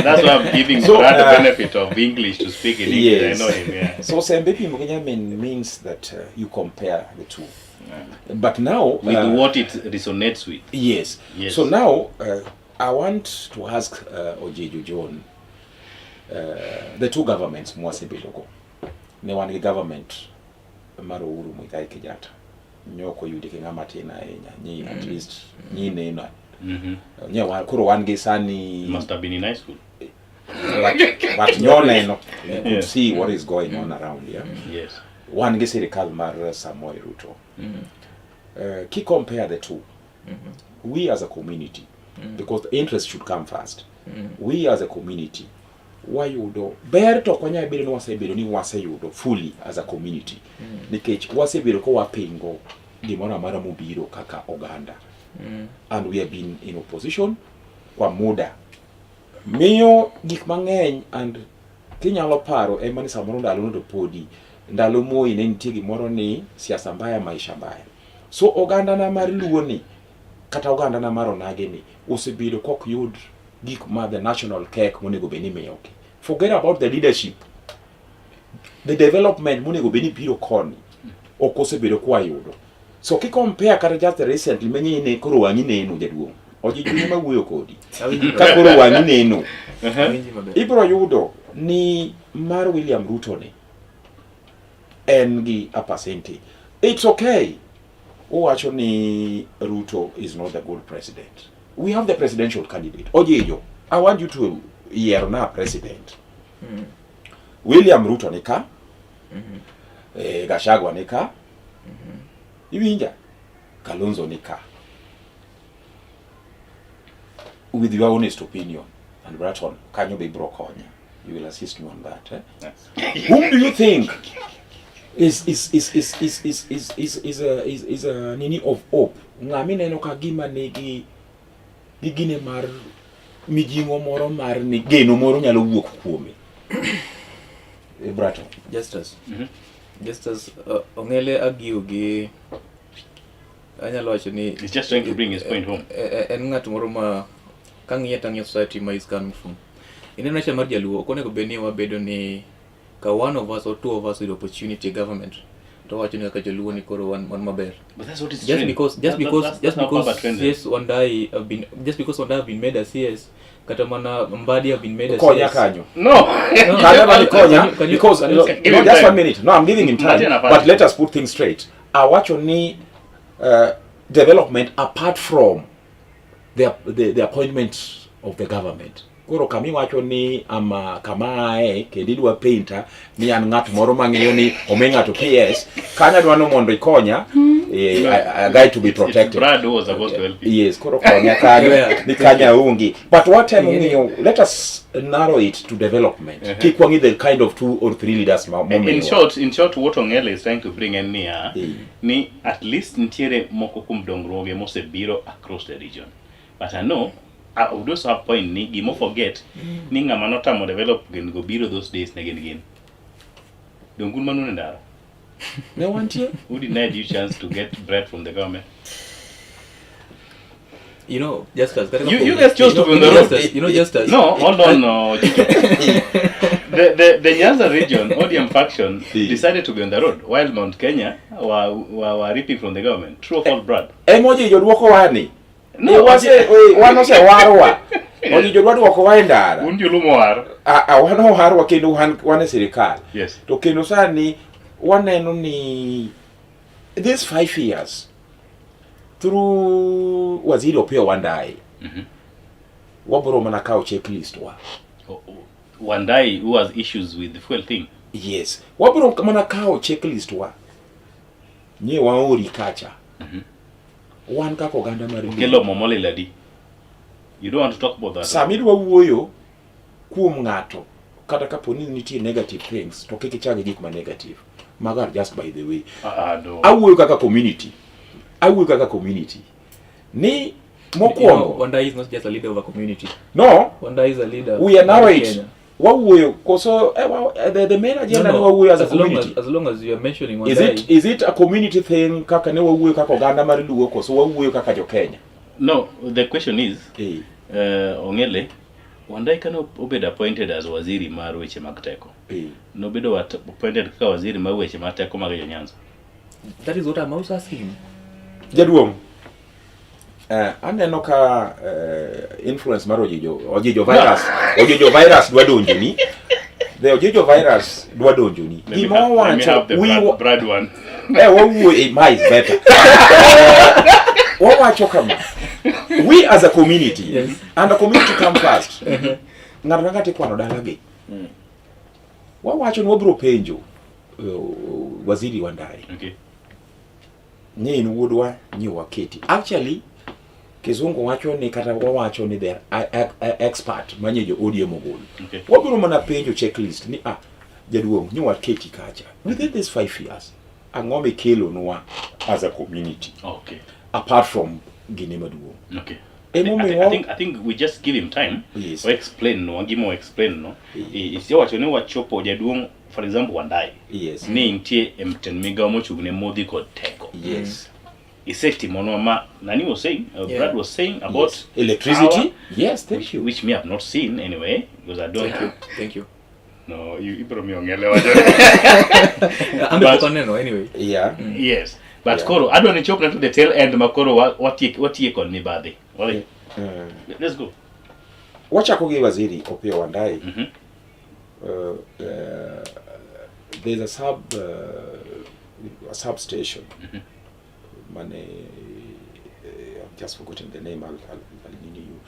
that's why I'm giving So, Brad the benefit of English to speak in English. Yes. I know him, yeah. So sembe ipimo gi nyamin means that you compare the two. But now with what it resonates with. Yes. Yes. So now I want to ask Ojijo John, the two governments mwasebedogo. Ne wan gi government mar Uhuru Muigai Kenyatta. Nyoko yudi ki ng'ama tin ahinya. Nyi at least nyi neno. Nye wa, koro wan gi sani Must have been in high school. But nyo neno. You could Yeah. see what is going on around here. Yes. Wan gi sirikal mar Samoei Ruto. Ki compare the two, we as a community, because the interest should come first. We as a community, wayudo ber to ok wanyal bedo ni wasebedo ni waseyudo fully as a community. Nikech wasebedo ka wapingo gimoro amora mobiro kaka oganda. And we have been in opposition kwa muda. Miyo gik mang'eny and kinyalo paro ema ni samoro ndalo no to podi ndalo Moi ne nitie gimoro ni siasa mbaya maisha mbaya. So oganda na mar Luo ni kata oganda na mar Onage ni osebedo kok yud gik ma the national cake monego bed ni imiyogi. Forget about the leadership. The development monego bed ni biro koni ok osebedo kwayudo. So ki compare kata just recently menye ne koro wang'i neno jaduong'. Ojijo ema wuoyo kodi. Ka koro wang'i neno. Ibiro yudo ni mar William Ruto ni en gi a percentage. It's okay. Uwacho ni Ruto is not a good president. We have the presidential candidate. Ojijo, I want you to yier na president. William Ruto ni ka. Gachagua ni ka. Iwinja? Kalonzo ni ka. With your honest opinion, and Bratton, kanyo be ibro konya. You will assist me on that. Eh? Yes. Whom do you think is a nini of hope? Ng'ama ineno ka gima nigi gi gine mar mijing'o moro mar ni geno moro nyalo wuok kuome. Bratton. Justus. Justus, Ong'ele argue gi anyalo wacho ni He's just trying to bring his point home. En ng'at moro ma kang'iye to ang'iyo society ma is coming from. Ineno nature mar jaluo, ok onego bed ni wabedo ni ka one of us or two of us with opportunity e government to wacho ni kaka joluo ni koro wan maber. But that's what is Just trend. because, just because, That's just how because Baba trended. CS Wandayi have been, just because Wandayi have been made a CS, kata mana Mbadi have been made a Konya CS. kanyo. No. No, Kanyo bani konya, because can you no, give no, him just time. 1 minute. No, I'm giving him time. Martin Afadi. But let us put things straight. Awacho ni development apart from the appointment of the government. Koro kama iwacho ni ama kama ae kendo idwa painter ni an ng'at moro mang'eyo ni omi ng'ato PS kanyo adwa ni mondo ikonya, a guy to be It's protected. Brad who was supposed to help you. Yes, koro konya kanyo ni kanyo aonge. But watemo ng'iyo, let us narrow it to development. Kik wang'i the kind of 2 or 3 leaders momiwa. In short, what Ong'ele is trying to bring en niya, ni at least nitiere moko kuom dongruoge mosebiro across the region. But I know I would also have point ni gimo forget ni ng'ama notamo develop gin go biro those days ne gin gin. Dongun manune ndara. Ne wantie? Who denied you chance to get bread from the government? You know, just as You guys chose to be on the road. Just as, you know, just as No, hold on, no, Chicho. The Nyanza region, ODM faction, decided to be on the road while Mount Kenya were reaping from the government. True or false, Brad? Emoji joduoko wani. No, wan osewarwa. Ojijo dwa duokowa e ndara. Un joluo mowar. A, a, wan owarwa kendo wan, wan e sirikal. Yes. To kendo sani waneno ni this 5 years through Waziri Opiyo Wandayi wabiro mana kawo checklist wa. Oh. Wandayi who has issues with the fuel thing. Yes. Wabiro mana kawo checklist wa. Nye waori kacha. Wan kaka oganda mar Luo. Kelo momoli ladi. You don't want to talk about that. Sama idwa wuoyo kuom ng'ato kata kapo ni nitie negative things to kik ichak gi gik ma negative. Mago are just by the way. Ah, no. Awuoyo kaka community. Awuoyo kaka community. Ni mokwongo Wandayi is not just a leader of a community. No. Wandayi is a leader. We are of narrate. Kenya. Wawuoyo koso the main agenda ni wawuoyo as a as long community. as long as you are mentioning Is Wandayi. it a community thing kaka ne wawuoyo kaka oganda mar Luo koso wawuoyo kaka jo Kenya? No, the question is, Eh. Ong'ele, Wandayi kane obedo appointed as waziri mar weche mag teko. Eh. Nobedo appointed kaka waziri mar weche mag teko mag jo Nyanza. That is what I'm also asking. Jaduong', aneno ka influence mar Ojijo virus dwa donjoni. The Ojijo virus dwa donjoni. Let me Gima have, let me wawacho have the we Brad one. Wawuoyo, ma is better. Wawacho kama. We as a community, Yes. and the community come first. Ng'ato ka ng'ato ikwano dalagi. Wawacho ni wabiro penjo Waziri Wandayi. Okay. Nye in wuodwa nye waketi. Actually, Kizungu wacho ni kata wawacho ni they are expert manye jo ODM ogolo. Okay. Wabiro mana penjo checklist ni jaduong' nye waketi kacha. Within these 5 years, ang'o mikelonwa as a community? Okay. Apart from gine maduong'. Okay. Emomiyo I think we just give him time. Yes. We explain no, gima we explain no. Isiwacho ni wachopo jaduong', for example, Wandayi. Yes. Ni nitie e mtend migawo mochung' ne modhi kod teko. Yes. Isetimonwa ma nani was saying, Brad was saying about Yes. Electricity. Power, Yes, thank you. Which me have not seen anyway, because I don't. Thank you. Thank you. No, you ibro mi ongele wacho. Ambe But pok aneno anyway. Yeah. Yes. But Yeah. koro adwa ni chop na to the tail end ma koro watie kod mibadhi. Wadhi. Let's go. Wachako gi Waziri Opiyo Wandayi. There's a substation. Mane, I've just forgotten the name. I'll need you.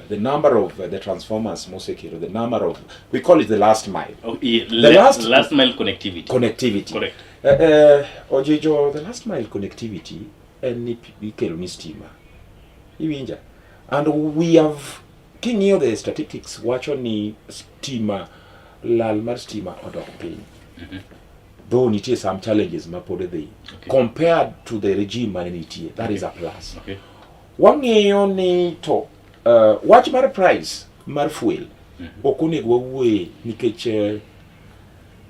The number of the transformers mosekelo, the number of, we call it the last mile. Oh, yeah, The last last mile connectivity. Connectivity. Correct. Ojijo, the last mile connectivity en ni ikelo ni stima. Iwinja? And we have, king'iyo the statistics, wacho ni stima, lal mar stima odok piny. Though nitie some challenges ma pod dhi. Okay. Compared to the regime mane nitie, that is a plus. Okay. Wang'iyo ni to wach mar price mar fuel ok onego wawuoye nikech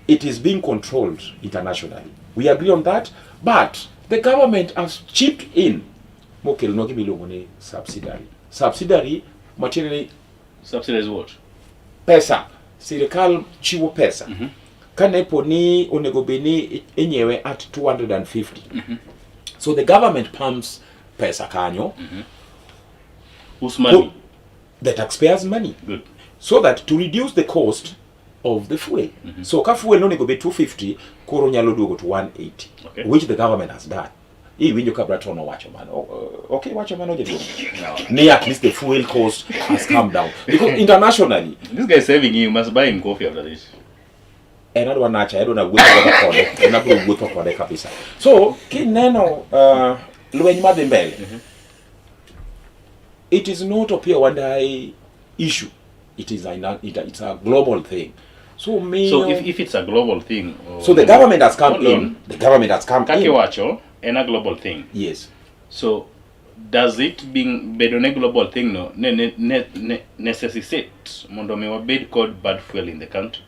it is being controlled internationally. We agree on that, but the government has chipped in mokelonwa gima iluongo ni subsidiary. Subsidiary matiende ni Subsidize what? Pesa. Sirikal chiwo pesa. Kane po ni onego bed ni inyiewe at 250. So the government pumps pesa kanyo. Whose money? So, the taxpayers' money. Good. So that to reduce the cost of the fuel. So ka fuel nonego bed 250, koro nyalo duogo to 180. Okay. Which the government has done. Iwinjo ka Braton owacho mano. Okay, wacho mano jaduong'. Ni at least the fuel cost has come down. Because internationally, This guy is saving you. You must buy him coffee after this. En adwa nacha, adwa na wuotho godo kode, en abiro wuotho kode kabisa. So, kineno lweny madhi mbele, it is not Opiyo Wandayi issue. It is it's a global thing. So, miyo, So if it's a global thing, so the government has come Hold in. on. The government has come Kaka in. iwacho, en a global thing. Yes. So does it being bedo ne global thing no ne necessitate mondo mi wabed kod bad fuel in the country?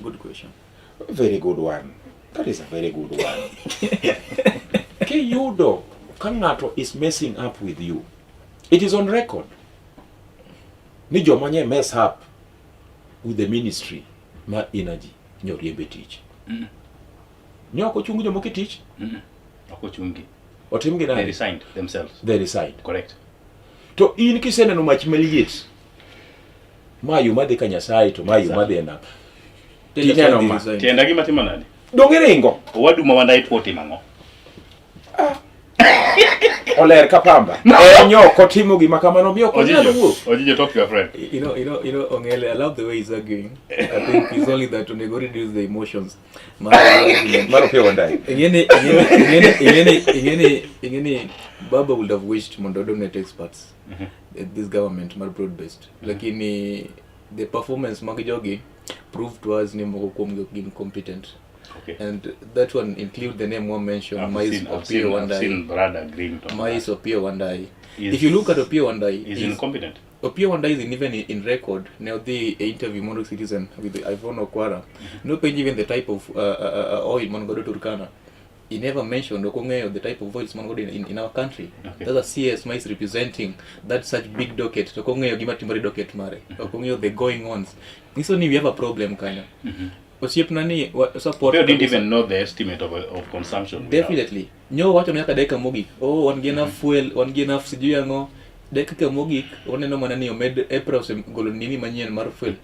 Good question. Very good one. That is a very good one. Kiyudo ka ng'ato is messing up with you, it is on record ni joma nye mess up with the ministry mar energy nyoriembe tich. Nyo ok ochung jomoko e tich? Ok ochungi. Otimgi They nade? resigned themselves. They resigned. Correct. To in kiseneno mach maliet, ma yo madhi ka Nyasaye to ma yo madhi e nam. Tineno ma. Tienda gima timo nade? Donge iringo? Owadu ma Wandai tuo timo ang'o? Ah. Oler ka pamba. En nyo ok otimo gima kamano omiyo ok onyal wuok. Ojijo talk to your friend. You know, Ongele, I love the way he's arguing. I think it's only that onego reduce the emotions. Mar Mar Opiyo Wandayi. Ingeni, ingeni, ingeni, ingeni, ingeni, Baba would have wished mondo donate experts. This government mar broad based. Lakini the performance mag jogi proved to us ni moko kuomgi ok gin competent. Okay. And that one include the name one mentioned, I've Mais seen, I've Opiyo seen, I've Wandayi. seen Brad agreeing to Mais Opiyo Wandayi. Is- If you look at Opiyo Wandayi, He's he's- incompetent. Opiyo Wandayi is in even in record. Now the interview Mondo Citizen with Yvonne Okwara. No penj even the type of oil man godo Turkana. He never mentioned ok ong'eyo the type of oils man godo in our country. Okay. That's a CS ma is representing that such big docket. To ok ong'eyo gima timore docket mare. Ok ong'eyo the going ons. Nyiso ni we have a problem kanyo. Osiepna ni support They didn't kabisa. even know the estimate of consumption. we have. Definitely. Nyo wacho nyaka dakika mogik. Oh, wan gi enough fuel, wan gi enough sijui ang'o. Dakika mogik waneno mana ni omed EPRA osegolo nini manyien mar fuel.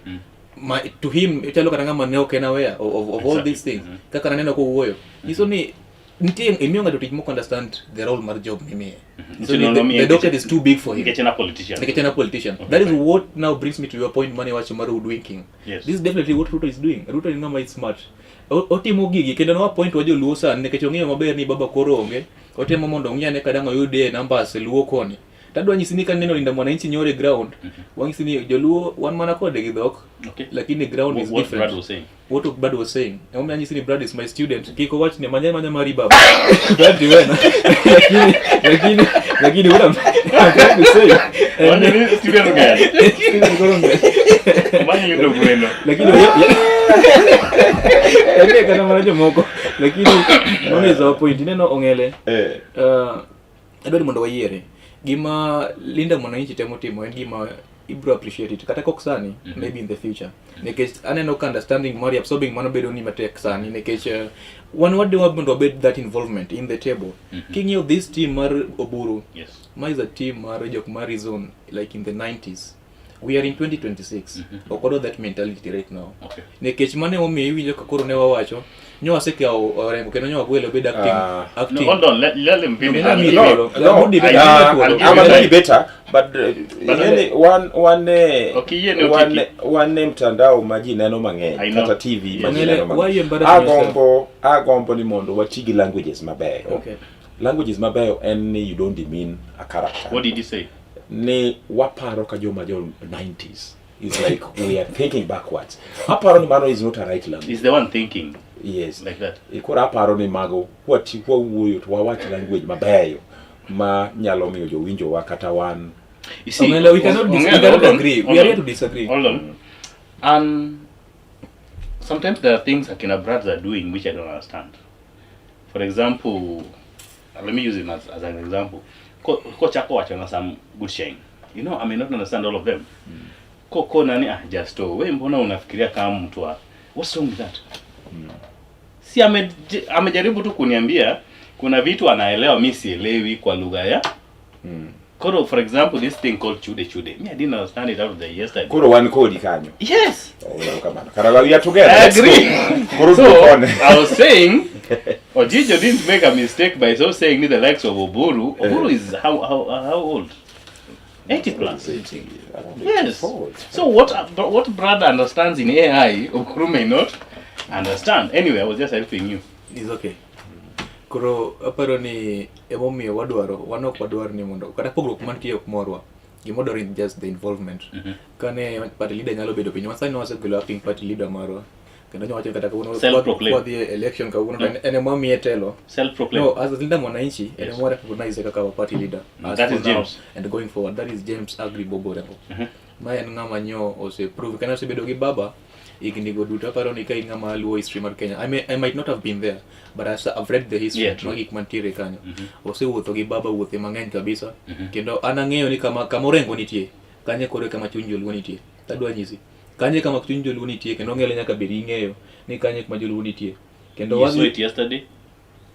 Ma, to him chalo kata ng'ama ne ok en aware of all Exactly. these things. Kaka naneno kowuoyo. Nyiso ni nitie imiyo ng'ato tich mok understand the role mar job mimiye. So Nyiso ni nomiye the docket is too big for him. Nikech en a politician. Nikech en a politician. Okay, That is fine. what now brings me to your point mane wacho mar hoodwinking. Yes. This is definitely what Ruto is doing. Ruto ni ng'ama is smart. Otimo gigi kendo nowa point wa joluo sani nikech ong'eyo maber ni baba koro onge. Otemo mondo ong'i ane kadang' oyudie numbers e luo koni. Tadwa nyisi ni kaneno Linda Mwananchi nyore ground, wanyisi ni joluo wan mana kode gi dhok, Okay. lakini ground What, is what different. Brad was saying. What Brad was saying. Emomiyo anyisi ni Brad is my student. Kik owach ni manya manya mari baba. Brad diwena. Lakini lakini lakini what I'm trying to say. Wanyo ni student gani? Student koro ng'eny. Manyo yudo gweno. Lakini lakini kata mana jomoko lakini mano is our point ineno ong'ele Eh. Adwaro ni mondo wayiere gima Linda Mwananchi temo timo en gima ibro appreciate it kata kok sani maybe in the future nikech aneno ka understanding mari absorbing mano bedo ni matek sani nikech wan wadwa mondo wabed that involvement in the table king'iyo this team mar Oburu Yes. ma is a team mar jok ma reason like in the 90s we are in 2026 ok wadwa that mentality right now Okay. nikech mano emomiyo iwinjo ka koro ne wawacho nyo wasekawo Orengo kendo nyo wagwelo obed acting Ah. No, acting hold on. Let him finish. No, I'll no, give no, you- no. No, Would be I- better. I'll give I'm you a time. debater, but But- ing'eni wan wan e Ok iyie ni wan otieki. wan e mtandao ma ji neno mang'eny I know. kata TV ma ji Yes. neno Why you mang'eny. embarrassing yourself? Agombo ni mondo wati gi languages mabeyo. Okay. Languages mabeyo en ni you don't demean a character. What did he say? Ni waparo ka joma jo 90s is like we are thinking backwards. Aparo ni mano is not a right language. He's the one thinking Yes. like that. Koro aparo ni mago kwati kwawuoyo to wawach language mabeyo ma nyalo miyo jowinjowa kata wan You see, Ong'ele, we cannot Ong'ele, we cannot hold on, agree. hold We are on. here to disagree. Hold on. Sometimes there are things Akina Brads are doing which I don't understand. For example, let me use him as an example. Kochako wacho na some good shame. You know, I may not understand all of them. Koko nani ah just oh, we mbona unafikiria kama mtu wa what's wrong with that? Si amejaribu tu kuniambia kuna vitu anaelewa mi sielewi kwa lugha ya Koro, for example, this thing called chude chude. Me, I didn't understand it out of the yesterday. Koro wan kodi kanyo. Yes. Oh, erokamano. Kara we are together. I Let's agree. go. Koro So, dukone. I was saying, Ojijo didn't make a mistake by so saying the likes of Oburu. Oburu is how old? 80 plus. Yes. So what Brad understands in AI, Oburu may not understand. Anyway, I was just helping you. It's okay. Koro aparo ni emomiyo wadwaro wan ok wadwar ni mondo kata pogruok mantie ok morwa gima wadwaro is just the involvement kane party leader nyalo bedo piny masani wasegolo acting party leader marwa kendo nyowacho ni kata kawuono Self-proclaimed. kwadhi e election kawuono to en ema miye telo Self-proclaimed. no as a leader mwananchi en Yes. ema recognize kaka our party leader As That for is now James. and going forward that is James Agri Bobo Orengo ma en ng'ama nyo oseprove kendo osebedo gi baba higni go duto aparo ni ka in ng'ama luwo history mar Kenya I might not have been there but I've read the history Yeah, true. mag gik mantiere kanyo osewuotho gi baba wuothe mang'eny kabisa kendo an ang'eyo ni kama Orengo nitie kanye koro e kama chuny joluo nitie tadwa nyisi kanye kama chuny joluo nitie kendo ng'ele nyaka bed ing'eyo ni kanye kuma joluo nitie kendo You saw it yesterday.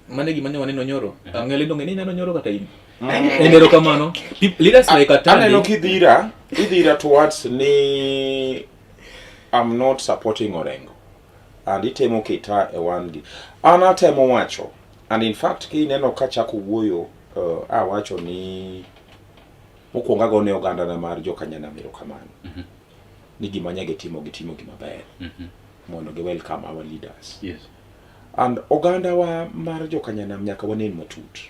mano e gima ne waneno nyoro ang'ele donge ni neno nyoro kata in En erokamano. Leaders like Atandi. Aneno kidhira, idhira towards ni I'm not supporting Orengo. And itemo keta e wan gi. An atemo wacho, and in fact kineno kachako wuoyo, awacho ni mokwongo agone ogandana mar jokanyanam erokamano. Ni gima nya gitimo, gitimo gima ber. Mondo gi welcome our leaders. And ogandawa mar jokanyanam nyaka wanen matut.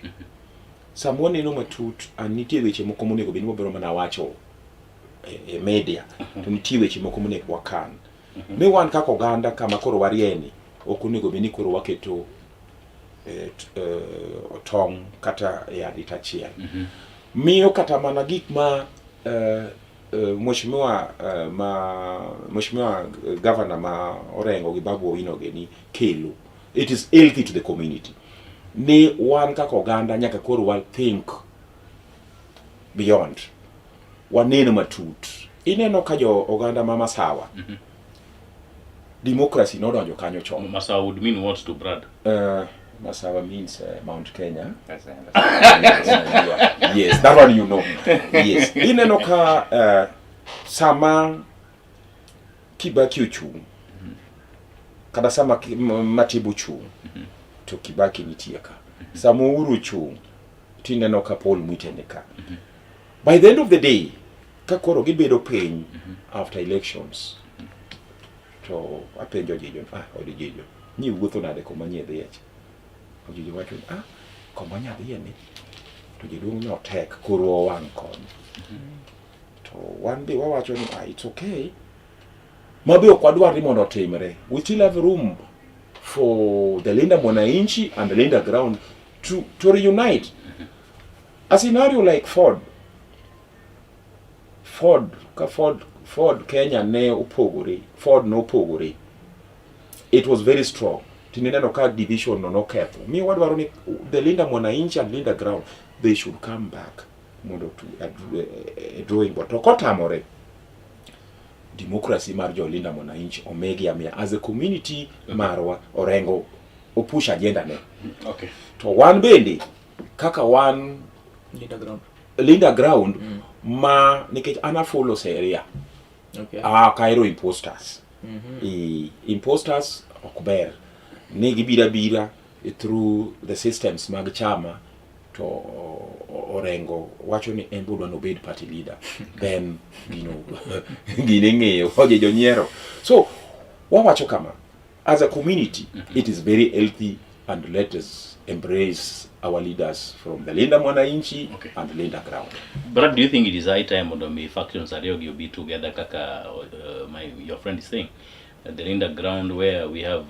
Sama waneno matut, and nitie weche moko monego bed ni wabiro mana wacho e media, to nitie weche moko monego wakan. Mi wan kaka oganda kama koro warieni, ok onego bed ni koro waketo tong' kata e adita achiel. Miyo kata mana gik ma mheshimiwa ma mheshimiwa governor ma Orengo gi Babu Owino gini kelo, it is healthy to the community. Ni wan kaka oganda nyaka koro wa think beyond, waneno matut. Ineno ka jo oganda ma Masawa, democracy nodonjo kanyo chon. Masawa would mean what to Brad? Masawa means Mount Kenya. Yes, I understand. Yes, that one you know. Yes. Ineno ka sama Kibaki ochung', kata sama Matibu ochung', to Kibaki nitie ka. Sama Uhuru ochung', tineno ka Paul Mwite ni ka. By the end of the day, ka koro gibedo piny after elections, to apenjo Ojijo, Ojijo, ni wuotho nade koma nyie dhiye cha? Ojijo wacho ni, koma nyadhiye ni, to jaduong' no tek, koro owang' koni. To wan be wawacho ni, it's okay. Ma be ok wadwar ni mondo otimre. We still have room for the Linda Mwananchi and the Linda Ground to reunite. A scenario like Ford. Ford, ka Ford, Ford Kenya ne opogore, Ford nopogore. It was very strong. Tineneno ka division no noketho. Mi wadwaro ni the Linda Mwananchi and Linda Ground, they should come back mondo to a drawing board. To kotamore, democracy mar jo Linda Mwananchi omegi amiya as a community marwa Orengo opush agenda ne. To wan bende kaka wan Linda Ground. Linda Ground ma nikech an afollow sheria. Kaero imposters. Imposters ok ber. Ni gibira bira through the systems mag chama to Orengo wacho ni en bodwa nobed party leader. Then gino gine ng'eyo oje jonyiero. So wawacho kama as a community it is very healthy and let us embrace our leaders from the Linda Mwananchi and Linda Ground. Brad, do you think it is high time mondo mi factions ariyo gi obi together kaka your friend is saying? The Linda Ground where we have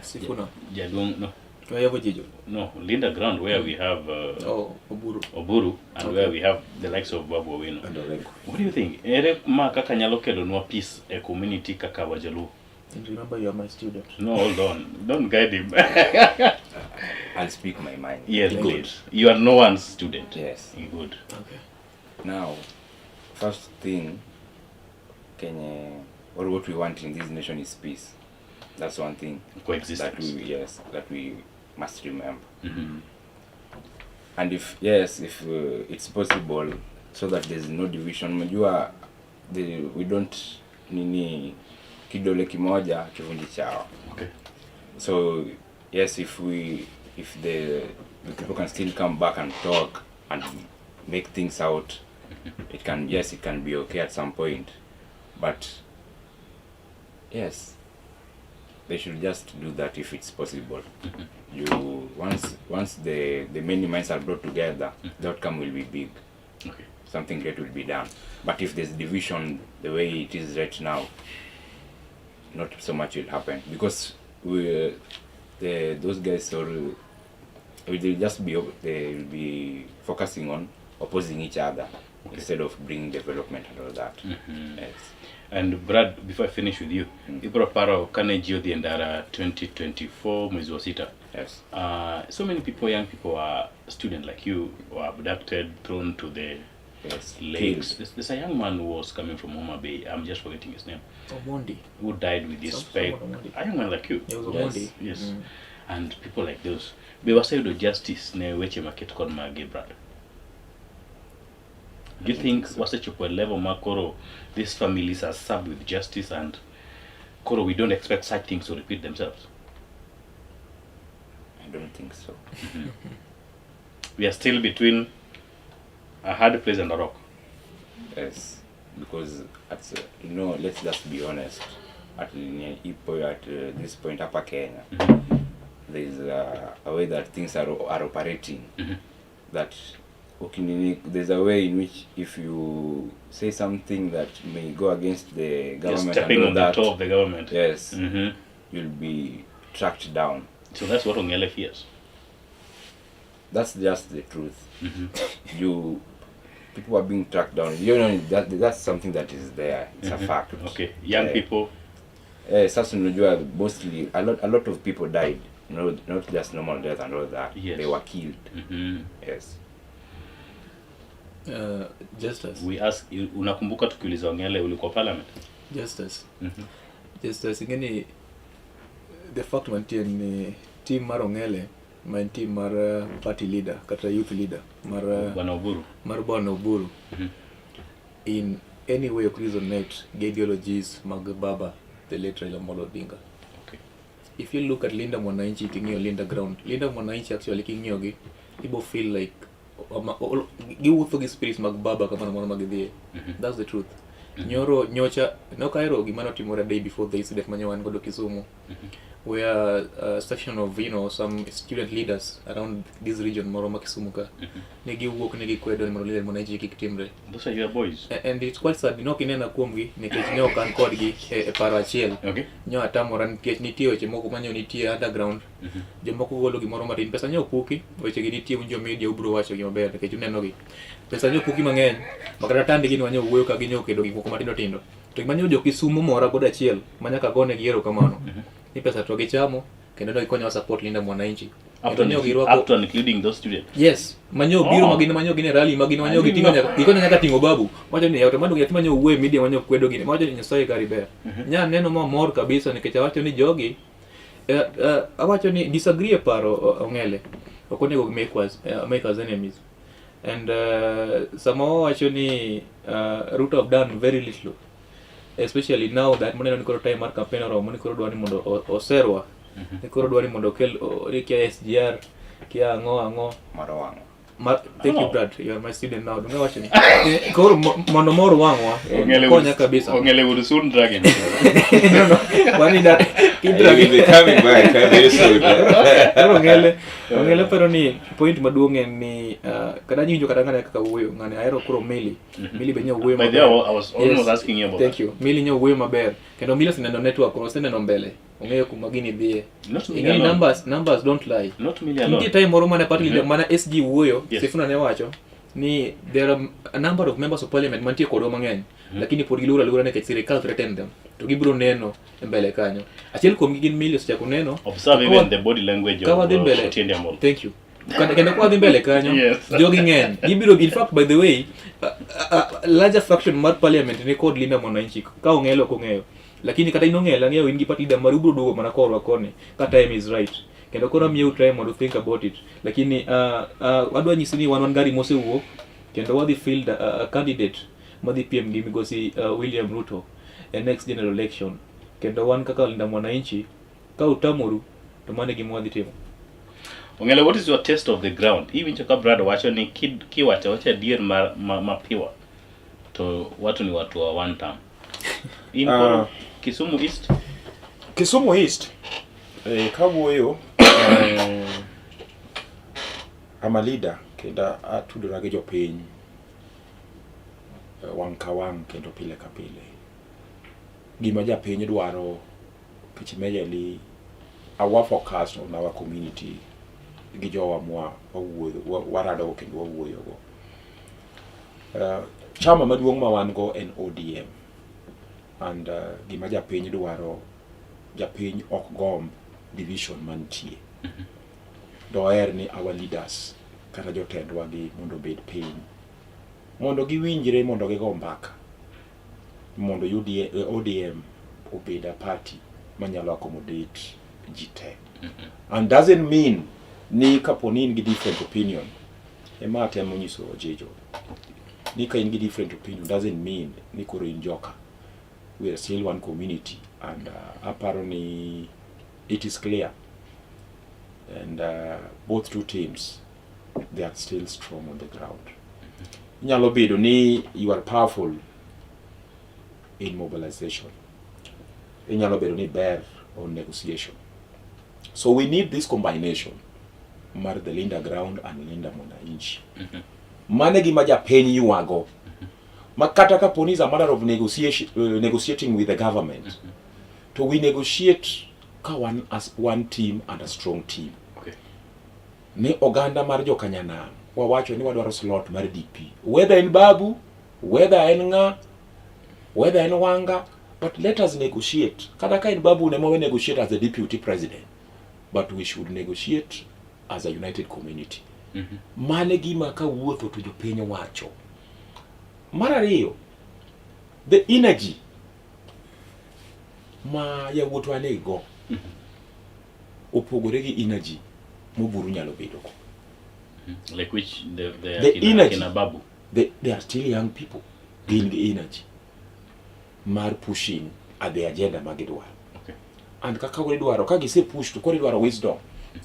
Sifuna. Jaduong, no. Where have Ojijo? No, Linda Ground where we have Oburu. Oburu and where we have the likes of Babu Owino. And Orengo. What do you think? Ere ma kaka nyalo kelonwa peace e community kaka Wajaluo? And remember, you are my student. No, hold on. Don't guide him. I'll speak my mind. Yes, Good. Please. You are no one's student. Yes. Good. Okay. Now, first thing, Kenya, or what we want in this nation is peace. That's one thing. Coexistence. That we must remember. And if yes, if it's possible, so that there's no division. Unajua, we don't nini kidole kimoja kivunji chawa. So yes, if the people can still come back and talk and make things out, it can, yes, it can be okay at some point, but yes, they should just do that if it's possible. You once the many minds are brought together, the outcome will be big. Something great will be done. But if there's division the way it is right now, not so much will happen, because those guys are will just be, they will be focusing on opposing each other instead of bringing development and all that. Yes. And Brad, before I finish with you, ibro paro kane ji odhi e ndara 2024 mwezi wa sita. Yes. So many people, young people, are student like you, were abducted, thrown to the Yes. Legs. There's a young man who was coming from Homa Bay. I'm just forgetting his name. Omondi. Who died with this peg. A young man like you. It was Omondi. Yes. Yes. And people like those. Be waseyudo justice ne weche maket kod magi, Brad. Do you think wasechopo e level ma koro these families are served with justice and koro we don't expect such things to repeat themselves? I don't think so. We are still between a hard place and a rock. Yes, because at you know, let's just be honest. At ipo at this point hapa Kenya, there is a way that things are operating. That okay, there's a way in which if you say something that may go against the Just government stepping and all on the that, toe of the government. yes, you'll be tracked down. So that's what Ongele fears. That's just the truth. You people are being tracked down. You know that's something that is there. It's a fact. Okay, young people. Sasa unajua mostly a lot of people died. No, not just normal death and all that. They were killed. Yes. Justice. We ask, unakumbuka tukiuliza Ongele ulikuwa parliament? Justice. Justice, ingeni the fact mantie ni team mar Ong'ele ma en team mar party leader kata youth leader mar Bwana Oburu. Mar Bwana Oburu in any way ok resonate gi ideologies mag baba, the late Raila Amolo Odinga. If you look at Linda Mwananchi, ting'iyo Linda Ground, Linda Mwananchi actually king'iyo gi ibo feel like giwuotho gi spirits mag baba kamano moro ma gidhiye. That's the truth. Nyoro nyocha nok ahero gima notimore day before the incident manyo wan godo Kisumu, where a section of some student leaders around this region moro ma Kisumu ka ne giwuok ne gikwedo ni mondo Linda Mwananchi kik timre. Those are your boys. And it's quite sad, nok inena kuomgi nikech ne ok an kodgi e paro achiel. Nyo atamora nikech nitie weche moko manyo nitie underground. Jomoko golo gimoro matin, pesa nyo opuki, wechegi nitie un jo media ubiro wacho gi maber nikech uneno gi. Pesa nyo opuki mang'eny, ma kata tandgi ni wanyo wuoyo ka ginyo kedo gik moko matindo tindo. To gima nyo jo Kisumu mora godo achiel, ma nyaka gone gi erokamano, ni pesa to gichamo, kendo ne gikonyowa support Linda Mwananchi. Up to, Kendo nyo girwako up to and including those students. Yes, manyo biro Oh. magin manyo gin e rally magin manyo I didn't giting'o know. nyaka gikonyo nyaka ting'o babu. Wacho ni yaw to mano nyathi manyo wuoyo e media manyo kwedo gini. Wacho ni Nyasaye kari ber. Nya neno ma mor kabisa nikech awacho ni jogi awacho ni disagree e paro Ong'ele. Ok onego make us enemies. And sama wawacho ni Ruto have done very little, especially now that moneno ni koro time mar campaign oromo, ni koro dwa ni mondo oserwa, ni koro dwa ni mondo okel ni kia SGR, kia ang'o ang'o. Mar wang'o. Thank you. Oh. Brad, you are my student now. Donge wacho ni koro mondo mor wang'wa Ongele konya kabisa. Ongele would soon drag him. No, wani da He will be coming back very soon. Koro Ong'ele paro ni point maduong' en ni kata nyinjo kata ng'ane kaka wuoyo ng'ane ahero koro Milly. Milly be nyo wuoyo By the way, I was almost asking you about Thank that. you. Milly nyo wuoyo maber kendo Milly oseneno network, oseneno mbele, ong'eyo kuma gini dhiye. Not Milly Ing'e ni alone. numbers don't lie. Not Milly alone. Nitie time moro mane party leader mana SG wuoyo. Sifuna ne wacho ni there are a number of members of parliament mantie kodwa mang'eny, lakini pod giluoro aluora nikech sirikal threaten them, to gibiro neno e mbele kanyo. Achiel kuomgi gin Milly osechako neno. Observe Ka even the body language ka of wadhi mbele Otiende Amolo. Thank you. Kendo ka wadhi mbele kanyo, jogi ng'eny gibiro. In fact, by the way, larger fraction mar parliament ni kod Linda Mwananchi ka ong'elo ok ong'eyo, lakini kata in ong'elo ang'eyo in gi party leader mari ubiro duogo mana korwa koni ka time is right, kendo koro amiyou time mondo think about it. Lakini adwa nyisi ni wan gari mosewuok kendo wadhi field a candidate madhi piem gi migosi William Ruto e next general election, kendo wan kaka Linda Mwananchi ka utamoru to mano e gima wadhi timo. Ong'ele, what is your taste of the ground? Iwinjo ka Brad wacho ni kiwacho wacho adier ma pure to watu ni watu wa one term. In koro Kisumu East. Kisumu East, kawuoyo, I'm a leader kendo atudora gi jopiny wang' ka wang' kendo pile ka pile. Gima japiny dwaro kech majorly our focus on our community gi jowa mwa wawuoyo waradogo kendo wawuoyogo. Chama maduong' ma wan go en ODM and gima japiny dwaro, japiny ok gomb division mantie. Doher ni our leaders kata jotendwa gi mondo obed piny. Mondo giwinjre mondo gigo mbaka. Mondo UDA, ODM obed a party manyalo accommodate ji te. And doesn't mean ni kapo ni in gi different opinion, ema atemo nyiso Ojijo ni ka in gi different opinion doesn't mean ni koro in joka. We are still one community and aparo ni it is clear and both two teams they are still strong on the ground. Inyalo bedo ni you are powerful in mobilization. Inyalo bedo ni ber on negotiation. So we need this combination mar the Linda ground and Linda Mwananchi. Mane gima japiny ywago. Ma kata kapo ni is a matter of negotiation, negotiating with the government. To we negotiate ka one as one team and a strong team. Ni oganda mar jokanyanam wawacho ni wadwaro slot mar DP. Whether en Babu, whether en ng'a, whether en Wanga, but let us negotiate. Kata ka en Babu ne we negotiate as the deputy president, but we should negotiate as a united community. Mane gima ka wuotho to jopiny wacho. Mar ariyo, the energy ma yawuotwa nigo opogore gi energy moburu nyalo bedo go. Like which the, The akina, energy. akina Babu. They are still young people. Gin gi energy mar pushing at the agenda ma gidwaro. And kaka gidwaro, ka gise push to koro idwaro wisdom.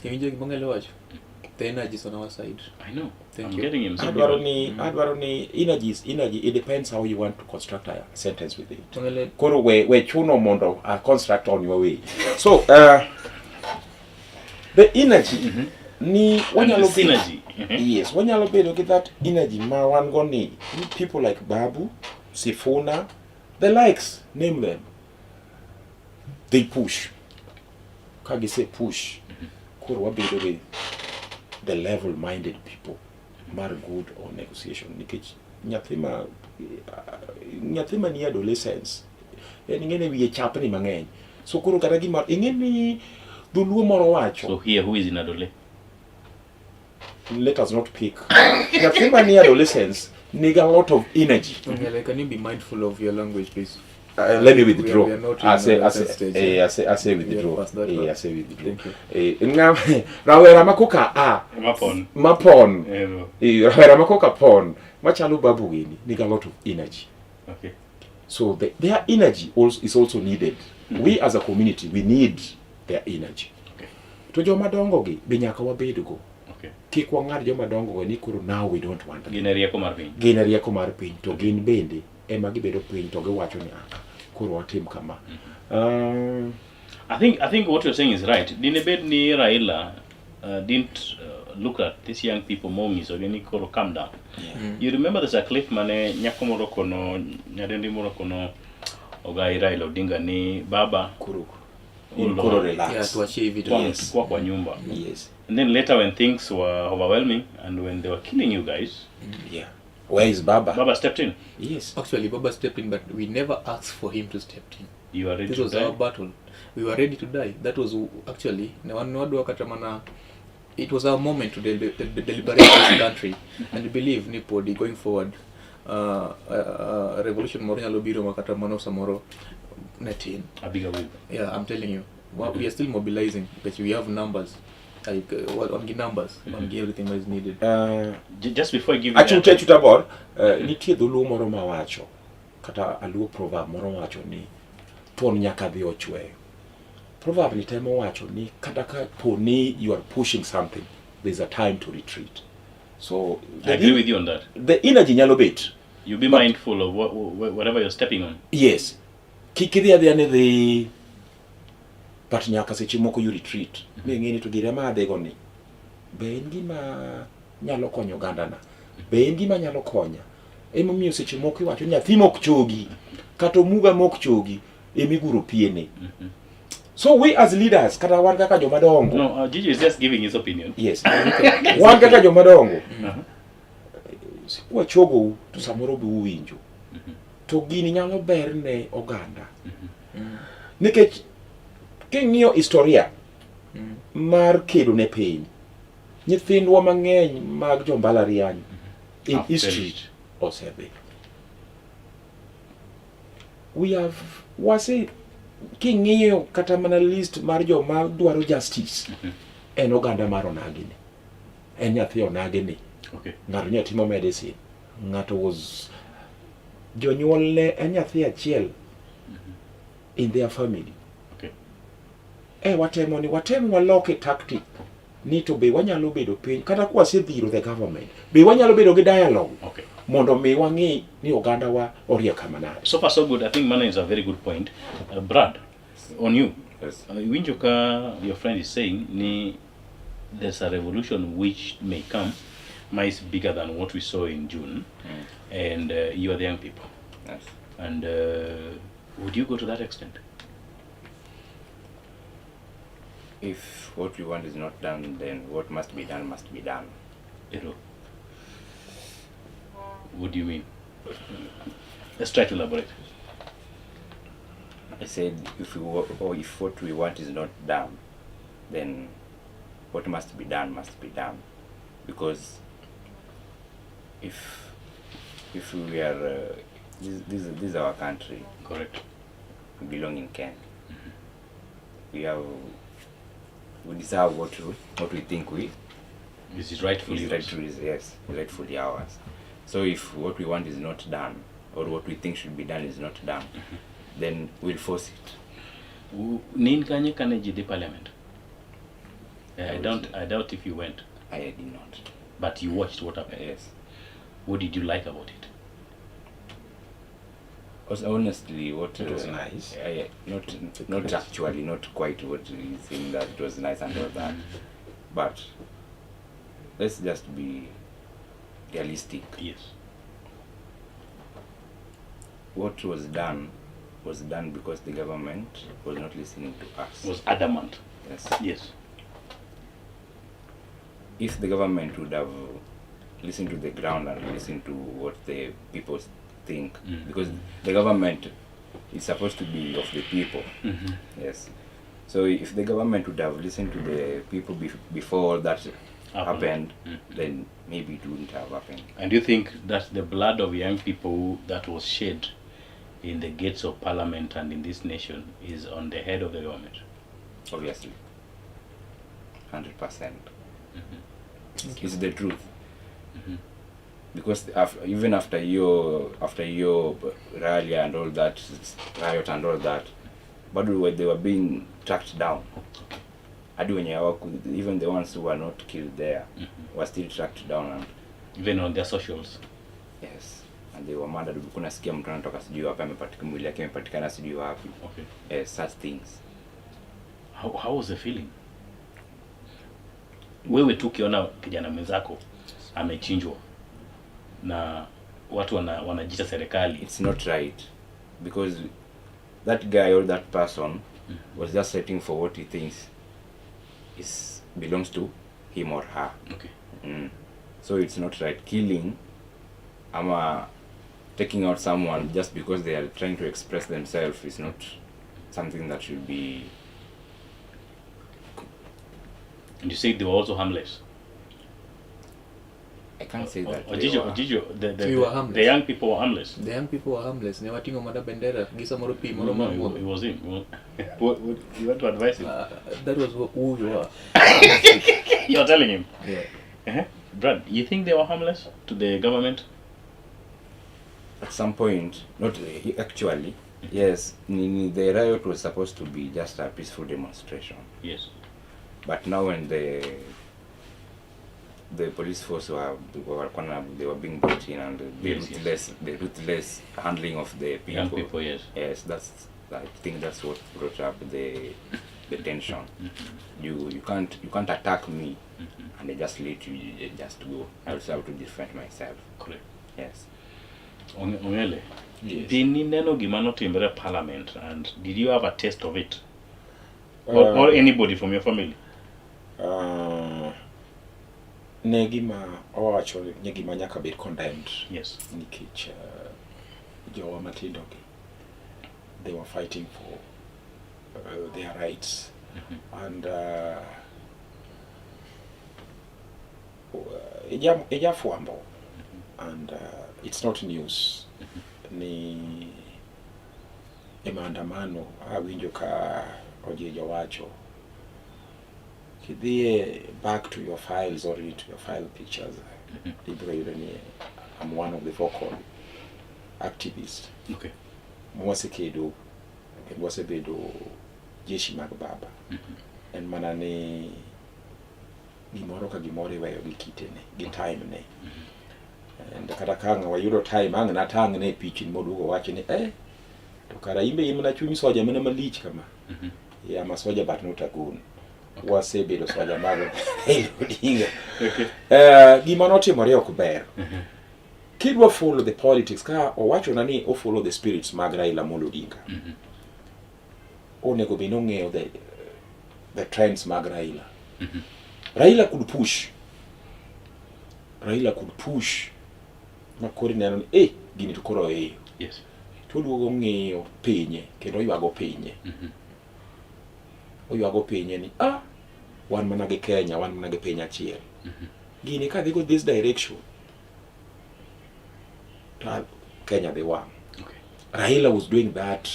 Iwinjo gima Ong'elo wacho? The energy is on our side. I know. Thank I'm you. getting him. So Adwaro ni adwaro ni energy is energy. It depends how you want to construct a sentence with it. Ong'elo Koro we chuno mondo a construct on your way. So the energy ni And wanyalo the synergy. Yes, wanyalo bedo gi that energy ma wan go ni people like Babu, Sifuna, the likes, name them. They push. Ka gise push, koro wabedo gi the level minded people mar good on negotiation nikech nyathi ma ni adolescence en ing'e ni wiye chapni mang'eny so koro kata gima ing'e ni dholuo moro wacho. So here, who is in Adole? Let us not pick. Nyathi ma ni adolescence nigi a lot of energy. Ong'elo, can you be mindful of your language, please? Let me withdraw. We are not in I say, I that say, stage. I say We are withdraw. past that part. I say withdraw. Thank you. Rawera ma koka a Mapon. mapon. Ero. Rawera ma koka pon machalo Babu gini nigi a lot of energy. So their energy also is also needed. We as a community, we need their energy. To joma dongo gi be nyaka wabed go. Kik wang'ad joma dongo go ni koro now we don't want them. Gin e rieko mar piny. Gin e rieko mar piny to gin bende ema gibedo piny to giwacho ni ah, koro watim kama. I think what you're saying is right. Dine bed ni Raila didn't look at these young people mongiso gi ni koro calm down. You remember there's a clip mane nyako moro kono nyadendi moro kono ogai Raila Odinga ni baba koro hold on. koro relax. Yeah, tuachie hivi tu. Yes. Kwa nyumba. Yes. And then later when things were overwhelming and when they were killing you guys, Yeah. Where is Baba? Baba stepped in. Yes. Actually, Baba stepped in, but we never asked for him to step in. You are ready This to was die? our battle. We were ready to die. That was actually ne wan wadwa kata mana it was our moment to deliberate this country and we believe ni podi going forward revolution moro nyalo biro ma kata mano samoro ne tin. A bigger wave. Yeah, I'm telling you. Well, we are still mobilizing because we have numbers. Like on gi numbers, on gi everything that is needed. Just before I give you Achute that, achuta bor, nitie dholuo moro mawacho kata aluo proverb moro wacho ni thuon nyaka dhi ochweyo. Proverb ni temo wacho ni kata ka po ni you are pushing something, there's a time to retreat. So I agree with you on that. The energy nyalo bet. You be mindful of whatever you're stepping on. Yes. Kik idhi adhiya ni dhi but nyaka seche moko you retreat. Mi ng'e ni to gire ma adhigo ni be en gima nyalo konyo ogandana? Be en gima nyalo konya? Emomiyo seche moko iwacho nyathi mok chogi kata omuga mok chogi emiguro piene. So we as leaders kata wan kaka joma dongo. No, Gigi is just giving his opinion. Yes. Wan kaka joma dongo. Wachogo to samoro be uwinjo. To gini nyalo ber ne oganda. Nikech king'iyo historia mar kedo ne piny, nyithindwa mang'eny mag jo mbalariany in Have history perished. osedhi. We have wase king'iyo kata mana list mar joma dwaro justice en oganda mar onagi ni en nyathi onagi ni ng'ato nya timo medicine ng'ato was jonyuolne en nyathi achiel in their family e watemo ni watem waloke tactic ni to be wanyalo bedo piny kata ka wasedhiro the government be wanyalo bedo gi dialogue mondo mi wang'i ni oganda wa orie kama nade. So far so good. I think Mano is a very good point. Brad, on you. Yes. Iwinjo ka your friend is saying ni there's a revolution which may come ma is bigger than what we saw in June and you are the young people. Yes. And would you go to that extent? If what we want is not done, then what must be done must be done. Ero. What do you mean? Let's try to elaborate. I said if we or if what we want is not done, then what must be done must be done, because if we are this is our country. Correct. We belong in Kenya. We have, we deserve what we think we This is rightfully is yours. Rightfully, yes, rightfully ours. So if what we want is not done, or what we think should be done is not done, then we'll force it. Nin kanye kane ji dhi parliament? I don't. I doubt if you went. I did not. But you watched what happened. Yes. What did you like about it? Also, honestly, what It was nice. I, not actually, not quite what he's saying that it was nice and all that, but let's just be realistic. Yes. What was done was done because the government was not listening to us. Was adamant. Yes. Yes. If the government would have listened to the ground and listened to what the people think, because the government is supposed to be of the people. Yes. So if the government would have listened to the people before all that Happened. happened, then maybe it wouldn't have happened. And do you think that the blood of young people that was shed in the gates of parliament and in this nation is on the head of the government? Obviously. 100%. It's the truth. Because even after your rally and all that, riot and all that, but they were being tracked down. Hadi wenye hawaku, even the ones who were not killed there were still tracked down, and even on their socials. Yes, and they were murdered. Kuna sikia mtu anatoka sijui wapi amepatikana, mwili yake imepatikana sijui wapi. Yes, such things. How was the feeling? Wewe tu ukiona kijana mwenzako amechinjwa na watu wanajiita serikali. It's not right, because that guy or that person was just searching for what he thinks is belongs to him or her. So it's not right killing ama taking out someone just because they are trying to express themselves is not something that should be. And you said they were also harmless. I can't say that. Ojijo, they were. Ojijo, We were harmless. the young people were harmless. The young people were harmless. Ne wating'o mana bendera gi samoro pi moro No, mar no, modho. it was him. What, you want to advise him? That was who you are. You're telling him. Yeah. Brad, you think they were harmless to the government? At some point, not actually. Yes, the riot was supposed to be just a peaceful demonstration. Yes. But now when the police force were they were being brought in, and Yes, yes. the ruthless handling of the people. Young people, yes. Yes, I think that's what brought up the tension. You can't attack me, and I just let you just go. I also have to defend myself. Correct. Yes. Ongele. Yes. Did nineno gima notimore parliament, and did you have a taste of it? Or anybody from your family? Ne gima owacho ne gima nyaka bed condemned. Yes. Nikech jowa matindo gi, they were fighting for their rights. And ijafwambo. And It's not news ni e maandamano awinjo ka Ojijo wacho kidhiye back to your files or into your file pictures, ibiro yudo ni I'm one of the vocal activists mwasekedo kendo wasebedo jeshi mag baba. En mana ni gimoro ka gimoro iweyo gi kitene gi time ne. And kata ka ang' wayudo time, ang' natang' ne pichni moduogo wacho ni to kara imbe in mana chuny soja mana malich kama. Yeah, I'm a soldier but not a goon. Wasebedo soja mag Raila Odinga. Gima notimore ok ber. Kidwa follow the politics, ka owachona ni o follow the spirits mag Raila Amolo Odinga, onego bed ni ong'eyo the trends mag Raila. Raila could push. Raila could push ma koro ineno ni gini to koro ohiyo. To oduogo ng'iyo pinye kendo oywago pinye. Oywago pinye ni wan mana gi Kenya, wan mana gi piny achiel. Gini ka dhi go this direction, to Kenya dhi wang'. Raila was doing that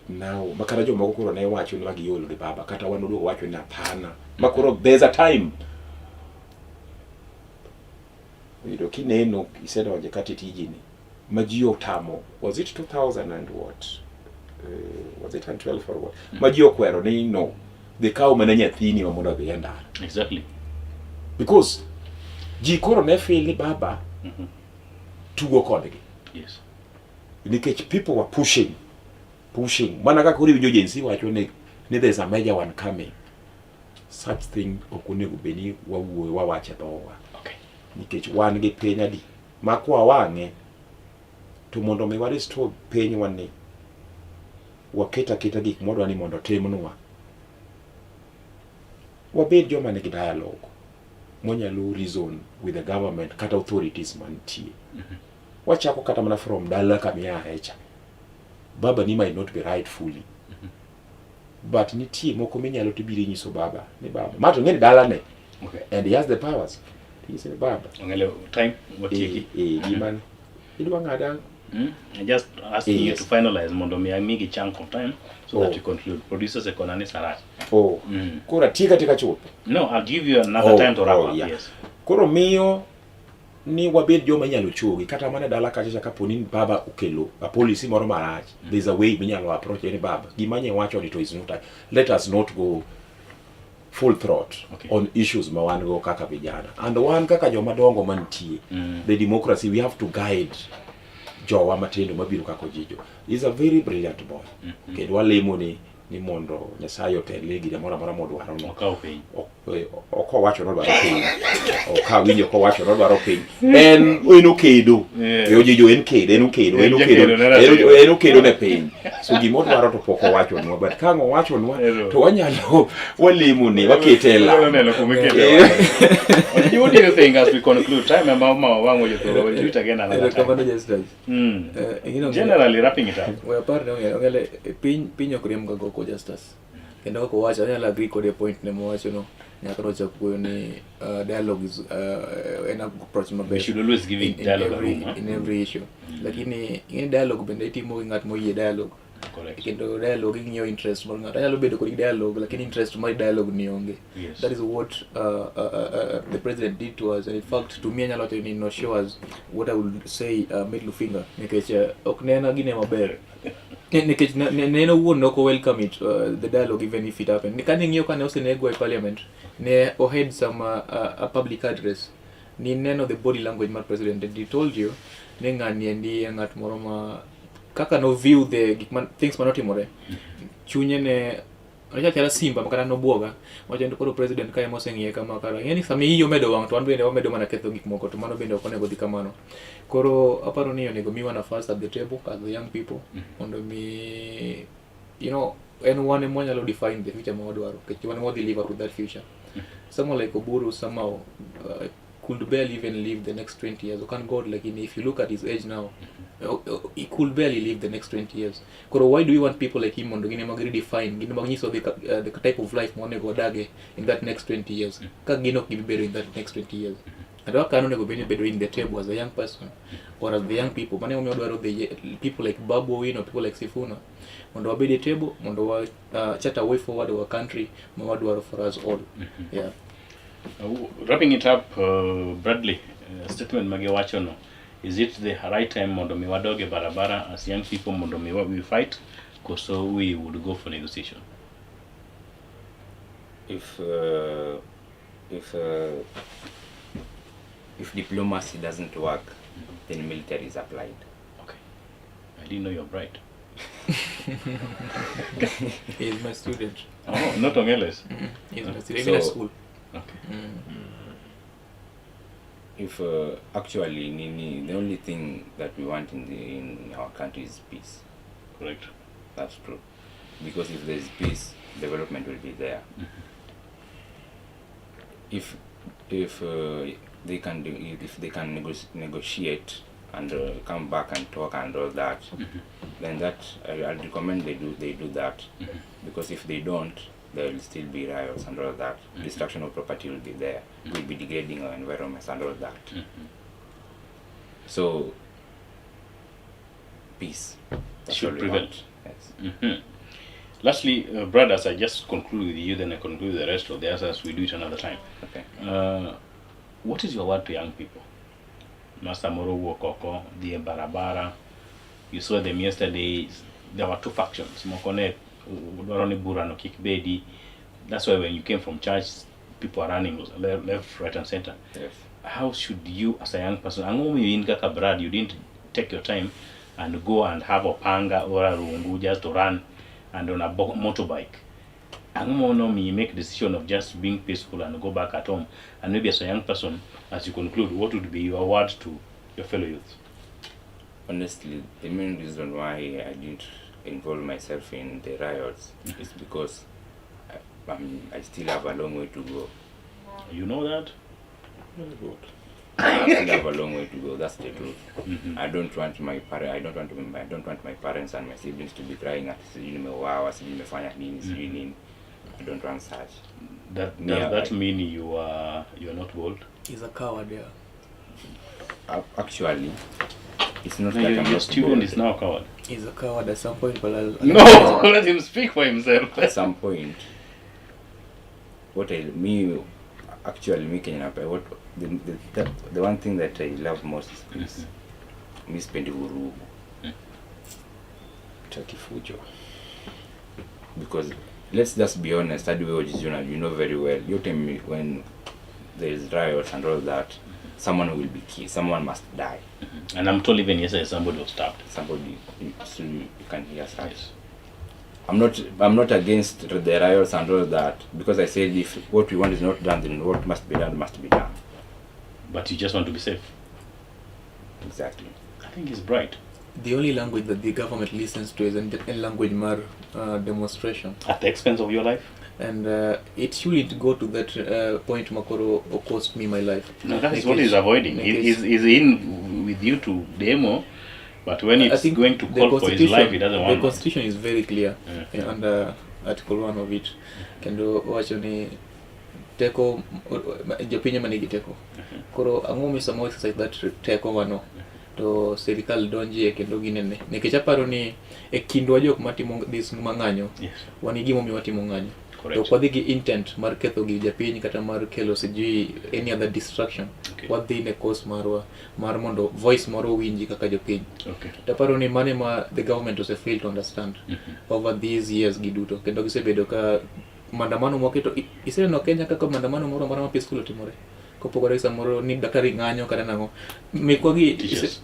now. Makata jomoko koro ne wacho ni magiol gi baba, kata wan oduogo wacho ni hapana. Makoro there's a time. Yudo kineno isedonje kata e tijini ma ji otamo, was it 2000 and what? Was it 12 or what? Ma ji okwero ni no, dhi kaw mana nyathini ma mondo odhi e ndara. Because ji koro ne feel ni baba tugo kodgi. Nikech people were pushing, pushing. Mana kaka koro iwinjo Gen Z wacho ni there's a major one coming. Such thing ok onego bed ni wawuoyo wawacho e dhowa. Nikech wan gi piny adi ma kwa wang'e to mondo mi wa restore pinywa ni waket aketa gik mwadwa ni mondo otimnwa. Wabed joma nigi dialogue mwanyalo reason with the government kata authorities mantie. Wachako kata mana from dala kamiae cha. Baba ni might not be right fully. But nitie moko minyalo tibiro inyiso baba ni baba. Ma to ng'eni dalane. And he has the powers. Tinyise ni baba. Ong'ele time watieki. Gimane. Idwa ng'ada. I just asking you to finalize mondo mi amigi chunk of time so that you conclude. Producers e kona ni sarat. Koro atieka atieka chuth. No, I'll give you another time to wrap up. Yes. Koro miyo ni wabed joma inyalo chogi kata mana dala kacha kapo ni baba okelo a policy moro marach, there's a way minyalo approach ni baba gima nye wacho ni to is not, let us not go full throat on issues ma wan go kaka vijana and wan kaka joma dongo mantie. The democracy, we have to guide jowa matindo mabiro kaka Ojijo. He's a very brilliant boy. Kendo walemo ni mondo Nyasaye otelne gire moro amora modwaro no. Okaw piny. Ok owacho nodwaro piny. Ok awinjo kowacho nodwaro piny. En okedo. Ojijo en kedo, en okedo, en okedo. En okedo ne piny. So gima odwaro to pok owachonwa, but ka ang' owachonwa to wanyalo walemo ne wakete e lam. What do you think as we conclude? Time ema ma wang'o jothurwa, we'll do it again another time. Erokamano Justus. Generally wrapping it up. We apar ne ong'ele piny ok riemb ga goko Justus. Kendo kaka owacho, anyalo agree kode point ne mowacho no. Nyaka nochak wuoyo ni dialogue is en approach maber. We should always give it dialogue a room, huh? In every issue. Lakini ing'e dialogue bende itimo gi ng'at moyie dialogue. Kendo dialogue ing'iyo interest mar ng'ato. Anyalo bedo kod dialogue lakini interest mar dialogue ni onge. That is what the president did to us, and in fact to me anyalo wacho ni no show us what I would say middle finger nikech ok nena gine maber. Nikech neno wuon ok welcome it, the dialogue, even if it happened. Kane ng'iyo kane osenegwa e parliament, ne ohead some a public address. Ni neno the body language mar president, and he told you ni ng'ani endi en ng'at moro ma kaka no view the gik man, things manotimore. Chunye ne ocha chala simba makata nobuoga wacho ni koro president kae moseng'iye kama kara ing'e ni sama iyi omedo wang' to wan bende wamedo mana ketho gik moko to mano bende ok onego dhi kamano. Koro aparo ni onego miwa nafas at the table as the young people mondo mi en wan ema wanyalo define the future ma wadwaro nikech wan ema wadhi live up to that future. Someone like Oburu somehow could barely even live the next 20 years. Can God, like if you look at his age now, he could barely live the next 20 years. Koro why do we want people like him mondo gine mag redefine, gine mag nyiso the type of life ma onego wadage in that next 20 years? Ka gin ok gibi bedo in that next 20 years. And kaka an onego bed ni bedo in the table as a young person or as the young people. Mano emomiyo wadwaro the people like Babu Owino, people like Sifuna mondo wabed e table mondo wa chart a way forward our country ma wadwaro for us all. Yeah. Wrapping it up, Bradley, statement magiwachono, is it the right time mondo mi wadog e barabara as young people mondo mi we fight, koso we would go for negotiation? If diplomacy doesn't work, then military is applied. Okay. I didn't know you're bright. He is my student. Oh, not Ongeles. He is my student. Even at school. Okay. If actually nini, the only thing that we want in our country is peace. Correct. That's true. Because if there is peace, development will be there. If they can do, if they can negotiate and come back and talk and all that, then that I'd recommend they do that. Because if they don't, there will still be riots and all that. Destruction of property will be there. We'll be degrading our environments and all that. So peace. That's Should all we prevail. want. Yes. Lastly, brothers, I just conclude with you, then I conclude with the rest of the others. We do it another time. Okay. What is your word to young people? Master Moro wuok oko, dhi e barabara. You saw them yesterday. There were two factions. Moko ne dwaro ni burano kik bedi. That's why when you came from church, people are running left, right and center. Yes. How should you, as a young person, ang'o momiyo in kaka Brad, you didn't take your time and go and have a panga or a rungu just to run and on a motorbike? Ang'o momiyo you make decision of just being peaceful and go back at home? And maybe as a young person, as you conclude, what would be your word to your fellow youth? Honestly, the main reason why I didn't involve myself in the riots is because I still have a long way to go. You know that? Very good. I still have a long way to go. That's the truth. I don't want my I don't want to, I don't want my parents and my siblings to be crying at sijui nimeuawa, sijui nimefanya nini, sijui nini. I don't want such. That, Me, does I that like mean you are not bold? He's a coward, yeah. Actually, it's not No, that I'm your not student bold. is now a coward. He's a coward at some point, but I'll No, let him speak for himself. At some point, what I me actually me Kenya, what the one thing that I love most is peace. Mi sipendi vurugu. Taki fujo. Because let's just be honest, hadi wewe Ojizuna, you know very well, you tell me when there is riots and all that, someone will be killed, someone must die. And I'm told even yesterday somebody was stabbed. Somebody, so you can hear such. Yes. I'm not against the riots and all that, because I said if what we want is not done, then what must be done must be done. But you just want to be safe. Exactly. I think he's bright. The only language that the government listens to is a language mar demonstration. At the expense of your life? And it shouldn't go to that point makoro or cost me my life. No, that is Nikech what he's avoiding. He's in with you to demo, but when I it's think going to the call for his life, he doesn't The want. constitution is very clear under Article 1 of it. Kendo wacho ni teko jopiny ema nigi teko. Koro ang'o momiyo sama exercise that teko mano to sirikal donjie kendo ginene. Nikech aparo ni e kindwa jok matimo this mang'anyo, wan gi gimomiyo watimo ng'anyo. Correct. To ok wadhi gi intent mar ketho gi japiny kata mar kelo sijui any other distraction. Wadhi ne cause marwa mar mondo voice moro owinji kaka jopiny. To aparo ni mano ema the government ose fail to understand over these years gi duto. Kendo gisebedo ka maandamano mwaketo, iseneno Kenya kaka maandamano moro amora ma peaceful otimore. Kopogore gi samoro ni daktari ng'anyo kata nang'o. Mekwa gi Teachers.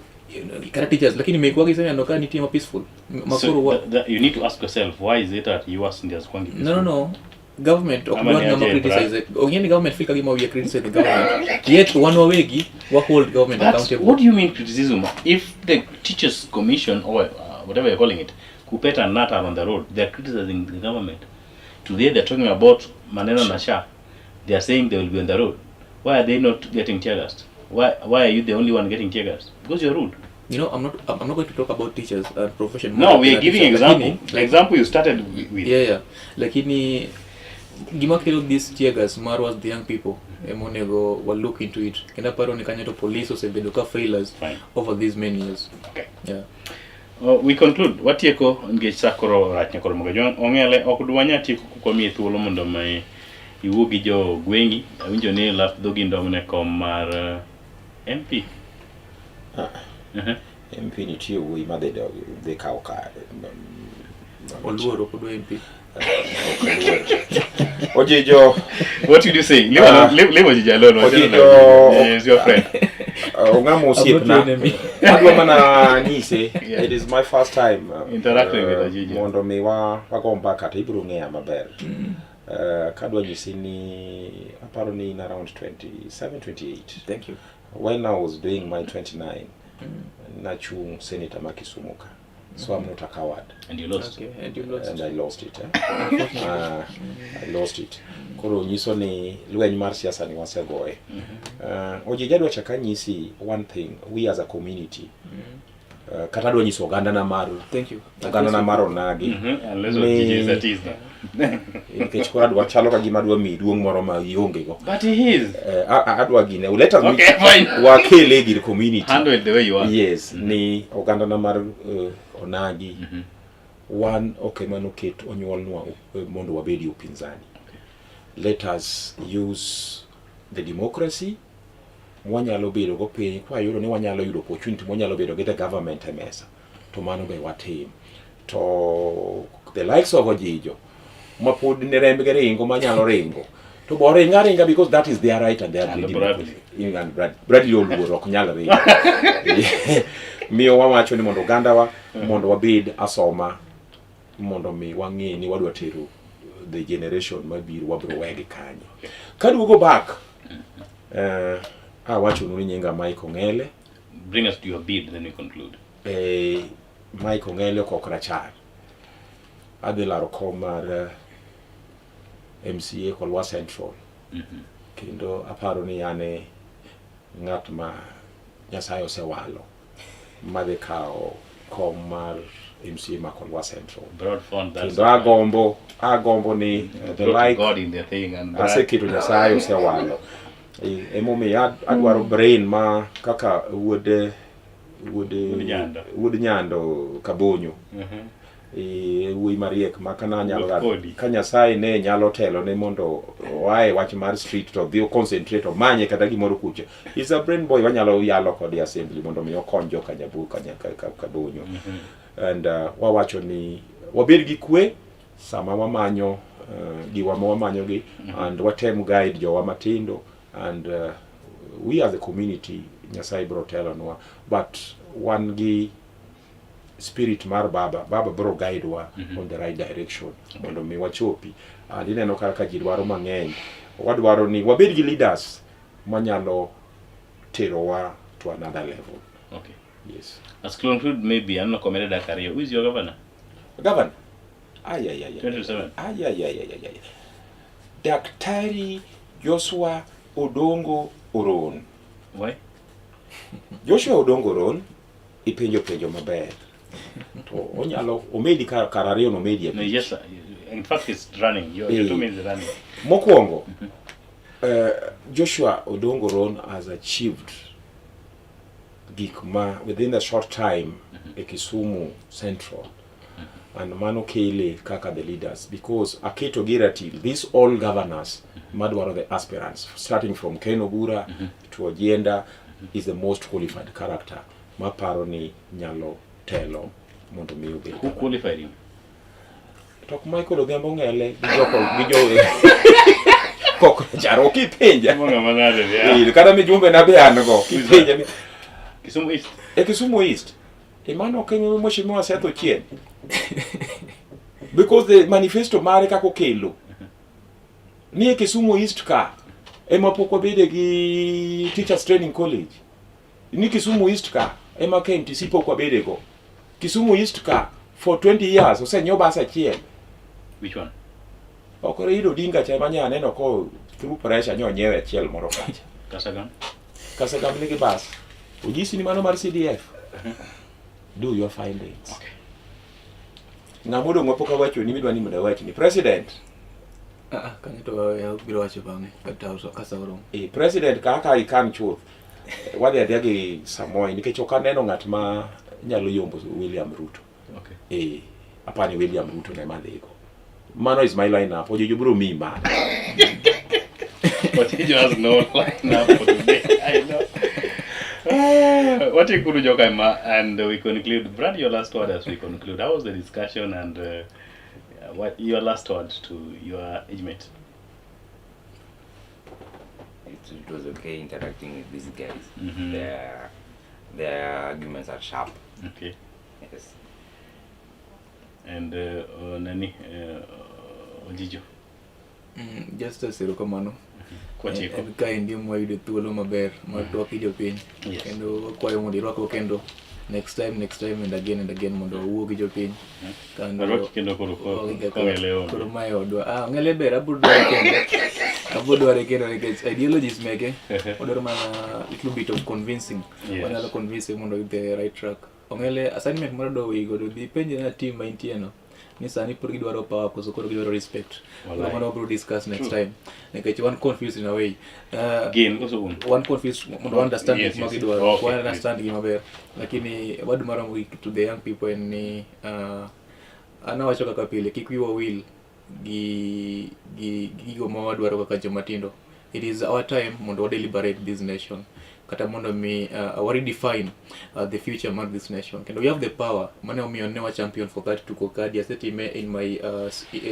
kata teachers, lakini mekwa gi iseneno ka nitie ma peaceful. Ma So koro wa you need to ask yourself, why is it that you ask Ndiaz Kwangi No, no, no. Government ok Ama dwar ni ng'ama aje, criticize it. Ong'e ni government feel ka gima we are criticize the government. Yet wan wawegi wa hold government But accountable. What do you mean criticism? If the Teachers Commission or whatever you're calling it, Kuppet and Nat are on the road, they're criticizing the government. Today they're talking about Maneno na SHA. They are saying they will be on the road. Why are they not getting tear gassed? Why are you the only one getting tear gassed? Because you're rude. I'm not going to talk about teachers and profession. No, we are giving Teachers, example. Lakini, The example you started with. Yeah, yeah. Lakini gima kelo this tear gas mar was the young people. ema onego wa look into it kendo aparo ni kanyo to police osebedo ka failures Fine. over these many years Okay. yeah. Oh, we conclude watieko nikech sa koro rach nyakoro moga John Ong'ele ok dwanya tieko kukwamiye thuolo mondo mi iwuo gi jo gwengi awinjo ni lap dhogi ndong ne kom mar eh, MP Ah. Mhm. MP nitie wuoyi madhi dhi kawo ka Oluor ok odwa MP. Ojijo What would you say? Leave, Ah. alone, leave, leave Ojijo alone. Ojijo- He is your friend. ong'ama osiepna I'm not your enemy. adwa mana nyise Yeah. it is my first time Interacting with Ojijo. mondo mi wa wago mbaka to ibiro ng'eya maber kadwa nyisi ni aparo ni in around 27 28 Thank you. when I was doing my 29 nachung senator ma Kisumu ka so I'm not a coward And you lost. Okay, and you lost. and I lost it eh? I lost it koro nyiso ni lweny mar siasa ni wasegoye Ojija adwa chaka anyisi one thing we as a community kata adwa nyiso ogandana mar Thank you. ogandana mar onagi Mhm. Unless Ni- Ojijo is at ease now. nikech koro adwa chalo ka gima adwa miyi duong' moro ma ionge go But he is. Adwa gine let us Okay, fine. wakele gir community Handle it the way you are. yes ni ogandana mar onagi wan ok ema noket onyuolnwa mondo wabed e upinzani let us use the democracy mwanyalo bedo go piny kwayudo ni wanyalo yudo opportunity mwanyalo bedo gi the government e mesa to mano be watim to the likes of Ojijo ma pod ne rembgi ringo manyalo ringo to bo ringa ringa because that is their right and their And democracy. And Bradley oluor ok nyal ringo miyo wawacho ni mondo ogandawa mondo wabed asoma mondo mi wang'e ni wadwa tero the generation mabiro wabiro wegi kanye kaduogo back awachonu ni nyinga Mike Ong'ele Bring us to your bid, then we conclude. Mike Ong'ele okok rachar adhi laro kom mar MCA Kolwa Central kendo aparo ni an e ng'at ma Nyasaye osewalo madhi kawo kom mar MCA ma Kolwa Central Broad font. That's kendo agombo agombo ni the Brought like God in the thing and Brad- aseketo Nyasaye osewalo emomiyo adwaro brain ma kaka wuod wuod Wuod Nyando. wuod Nyando Kabonyo Mhm. wuoyi mariek ma kana nyalo Wuod Kodi. ka Nyasaye ne nyalo telo ne mondo oae wach mar street to odhi o concentrate omanye kata gimoro kucho is a brain boy wanyalo yalo kode assembly mondo mi okony joka Nyabu Kabonyo and wawacho ni wabed gi kwe sama wamanyo giwa ma wamanyo gi and watem guide jowa matindo and we as a community Nyasaye biro telonwa but wan gi spirit mar baba baba biro guide wa on the right direction mondo mi wachopi and ineno kaka ji dwaro mang'eny wadwaro ni wabed gi leaders manyalo terowa to another level Okay. yes As conclude, maybe I'm not committed a career. Who is your governor? governor ay ay ay ay 27. ay ay ay ay ay Daktari Joshua Odongo Oron Why? Joshua Odongo Oron ipenjo penjo maber to onyalo omedi kar, kar ariyo nomedi No, abich. yes. In fact, it's running. Your Eh. 2 minutes running. Mokwongo Joshua Odongo Oron has achieved gik ma within a short time e Kisumu Central and mano kele kaka the leaders because aketo gi ratil these all governors madwaro the aspirants starting from Ken Obura to Ojienda is the most qualified character maparo ni nyalo telo mondo mi obed Who governor. qualified him? To ok Michael Odhiambo Ong'ele gi joko gi jo kok charo kipenja Ng'ama ng'ado, yeah. Eh, kata mijumbe na be an go kipenja mi- Kisumu East. e Kisumu East e mano ok en mheshimiwa Seth Ochieng because the manifesto mare kaka okelo ni e Kisumu East ka ema pok wabede gi Teachers Training College ni Kisumu East ka ema KMTC pok wabede go Kisumu East ka for 20 years osenyiew bas achiel Which one? ok Raila Odinga cha ema nya aneno ko through pressure nyo nyiewe achiel moro kacha Kasagam? Kasagam nigi bas onyisi ni mano mar CDF do your findings Okay. ng'ama odong' mapok awacho ni midwa ni mondo awach ni president Ah, ah, kanyo to biro wacho bang'e kata ka sa oromo. Eh, president kaka ikan chuth wadhi adhiya gi Samoei nikech ok aneno ng'at ma nyalo yombo William Ruto. Okay. Eh, apani William Ruto ne madhigo. Mano is my lineup. Ojojo biro miyi mano. Otijo has no lineup for today. I know. What you could Jokaima, and we conclude. Brad, your last word as we conclude. How was the discussion and what your last word to your age mate? It was okay interacting with these guys. Their arguments are sharp. Okay. Yes. And nani Ojijo. Just as erokamano. Kwatieko. En kaendi mwayudo thuolo maber mar twak gi jopiny. Yes. Kendo wakwayo mondo irwakwa kendo next time, next time and again mondo wawuo gi jopiny. Kendo Arwaki kendo koro kong'ele onge. Koro mae odwa. Ah, ong'ele ber, abiro dware kendo. Abiro dware kendo nikech ideologies meke odwaro mana little bit of convincing. Yes. Wanyalo convince mondo oyud the right track. Ong'ele assignment moro adwa weyi godo, dhi ipenje na team ma intie no. Ni sani pod gidwaro power koso koro gidwaro respect. Walai. Koro mano wabiro discuss next time. Nikech wan confused in a way. Gin koso un? Wan confused mondo wa understand Yes, gik ma yes. gidwaro. Okay. Wa understand gi maber. Lakini word mara mogik to the young people en ni an awacho kaka pile kik wiwa wil gi gigo ma wadwaro kaka joma tindo. It is our time mondo wa deliberate this nation. Kata mondo mi wa redefine the future mar this nation. Kendo we have the power. Mane omiyo ne wa champion for that tuko kadi. Asetime in my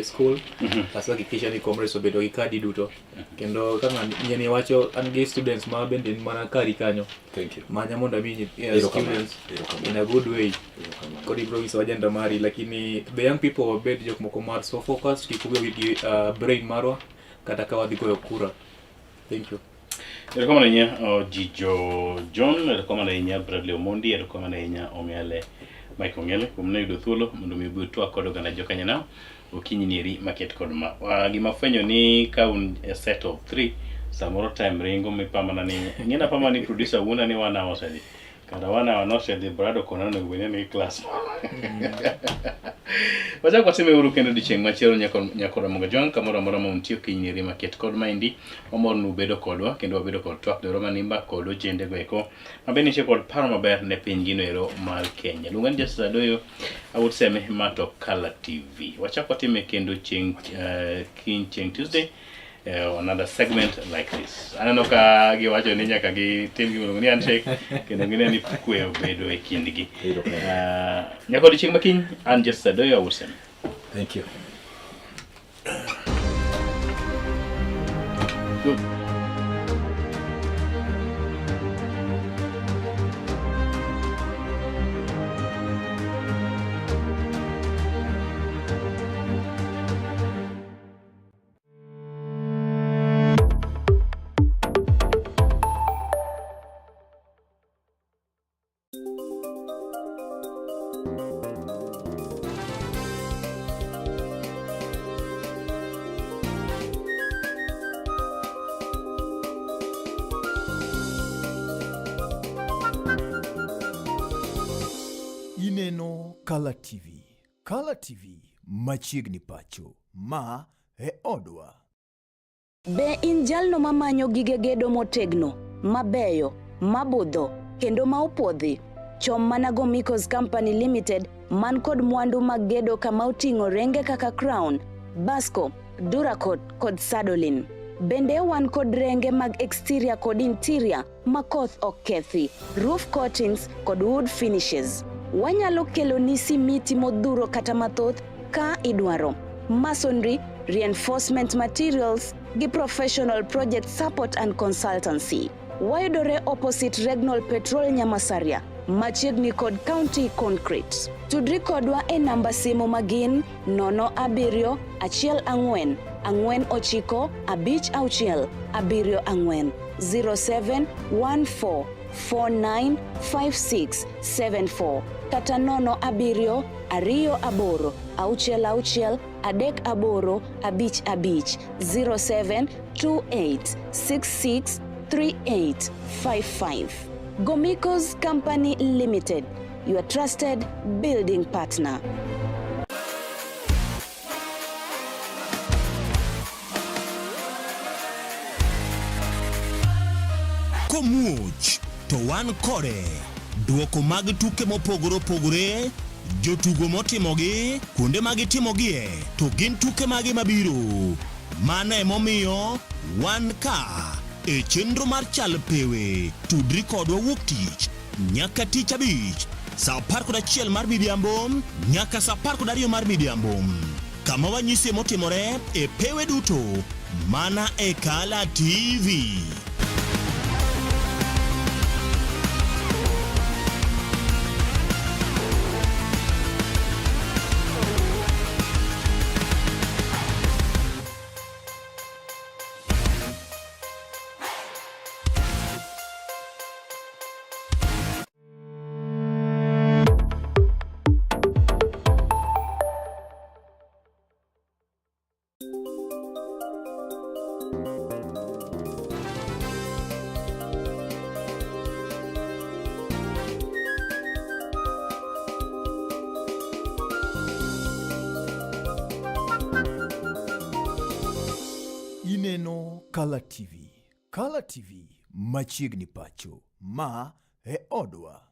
school. Asehakikisha ni comrades obedo gi kadi duto. Kendo ka ng'ani wacho an gi students ma bende ni mana kari kanyo. Thank you. Manya mondo ami Erokamano. students Erokamano. in a good way. Erokamano. Koro ibiro nyiso agenda mari, lakini the young people wabed jok moko mar so focused, kik wawe gi brain marwa kata ka wadhi goyo kura. Thank you. Erokamano ahinya Ojijo John, erokamano ahinya Bradley Omondi, erokamano ahinya Ong'ele Mike Ong'ele kuom ne yudo thuolo mondo mi ubi utwak kod oganda jokanyanam okinyi nieri maket kod ma. Gima fwenyo ni ka un a set of 3 samoro time ringo mipamana ni ing'e napama ni producer wuonda ni 1 hour osedhi. Kara 1 hour nosedhi Brad okona onego bed ni class. Wachak watime uru kendo odiochieng' machielo nyakora Ramogi Jwang' kamoro amora ma untie okinyi nieri maket kod maendi. Wamor ni ubedo kodwa kendo wabedo kod twak doro manimba kod ojende go eko mabe nitie kod paro maber ne piny gino ero mar Kenya. Luonga ni Justice Adoyo awuod Seme ma to Kala TV. Wachak watime kendo chieng' kiny chieng' Tuesday another segment like this. Aneno ka giwacho ni nyaka gitim gima iluongo ni handshake kendo gine ni kwe obedo e kindgi. Nyaka odiochieng' makiny, an Justice Adoyo awuod Seme. Thank you. Good. Ineno Kala TV. Kala TV machiegni pacho. Ma e odwa. Be in jalno mamanyo gige gedo motegno, mabeyo, mabudho, kendo ma opuodhi? Chom mana Gomiko's Company Limited man kod mwandu mag gedo kama oting'o renge kaka Crown, Basco, Duracot kod Sadolin. Bende wan kod renge mag exterior kod interior ma koth ok kethi, roof coatings kod wood finishes. Wanyalo keloni simiti modhuro kata mathoth ka idwaro. Masonry, reinforcement materials gi professional project support and consultancy. Wayudore opposite Regnol Petrol Nyamasaria, machiegni kod County Concrete. Tudri kodwa e namba simu magin 07 14 49 56 74 07 14 49 56 74 kata 0 7 2 8 6 6 3 8 5 5 07 28 66 38 55. Gomiko's Company Limited, your trusted building partner. Komuoch to wan kode. Duoko mag tuke mopogore opogore, jotugo motimogi, kuonde ma gitimogie, to gin tuke mage mabiro. Mano emomiyo wan ka e chenro mar Chal Pewe. Tudri kodwa wuok tich nyaka tich abich saa 11 mar midhiambo nyaka saa 12 mar midhiambo kama wanyisie motimore e pewe duto mana e Kala TV. Ineno Kala TV. Kala TV machiegni pacho. Ma e odwa.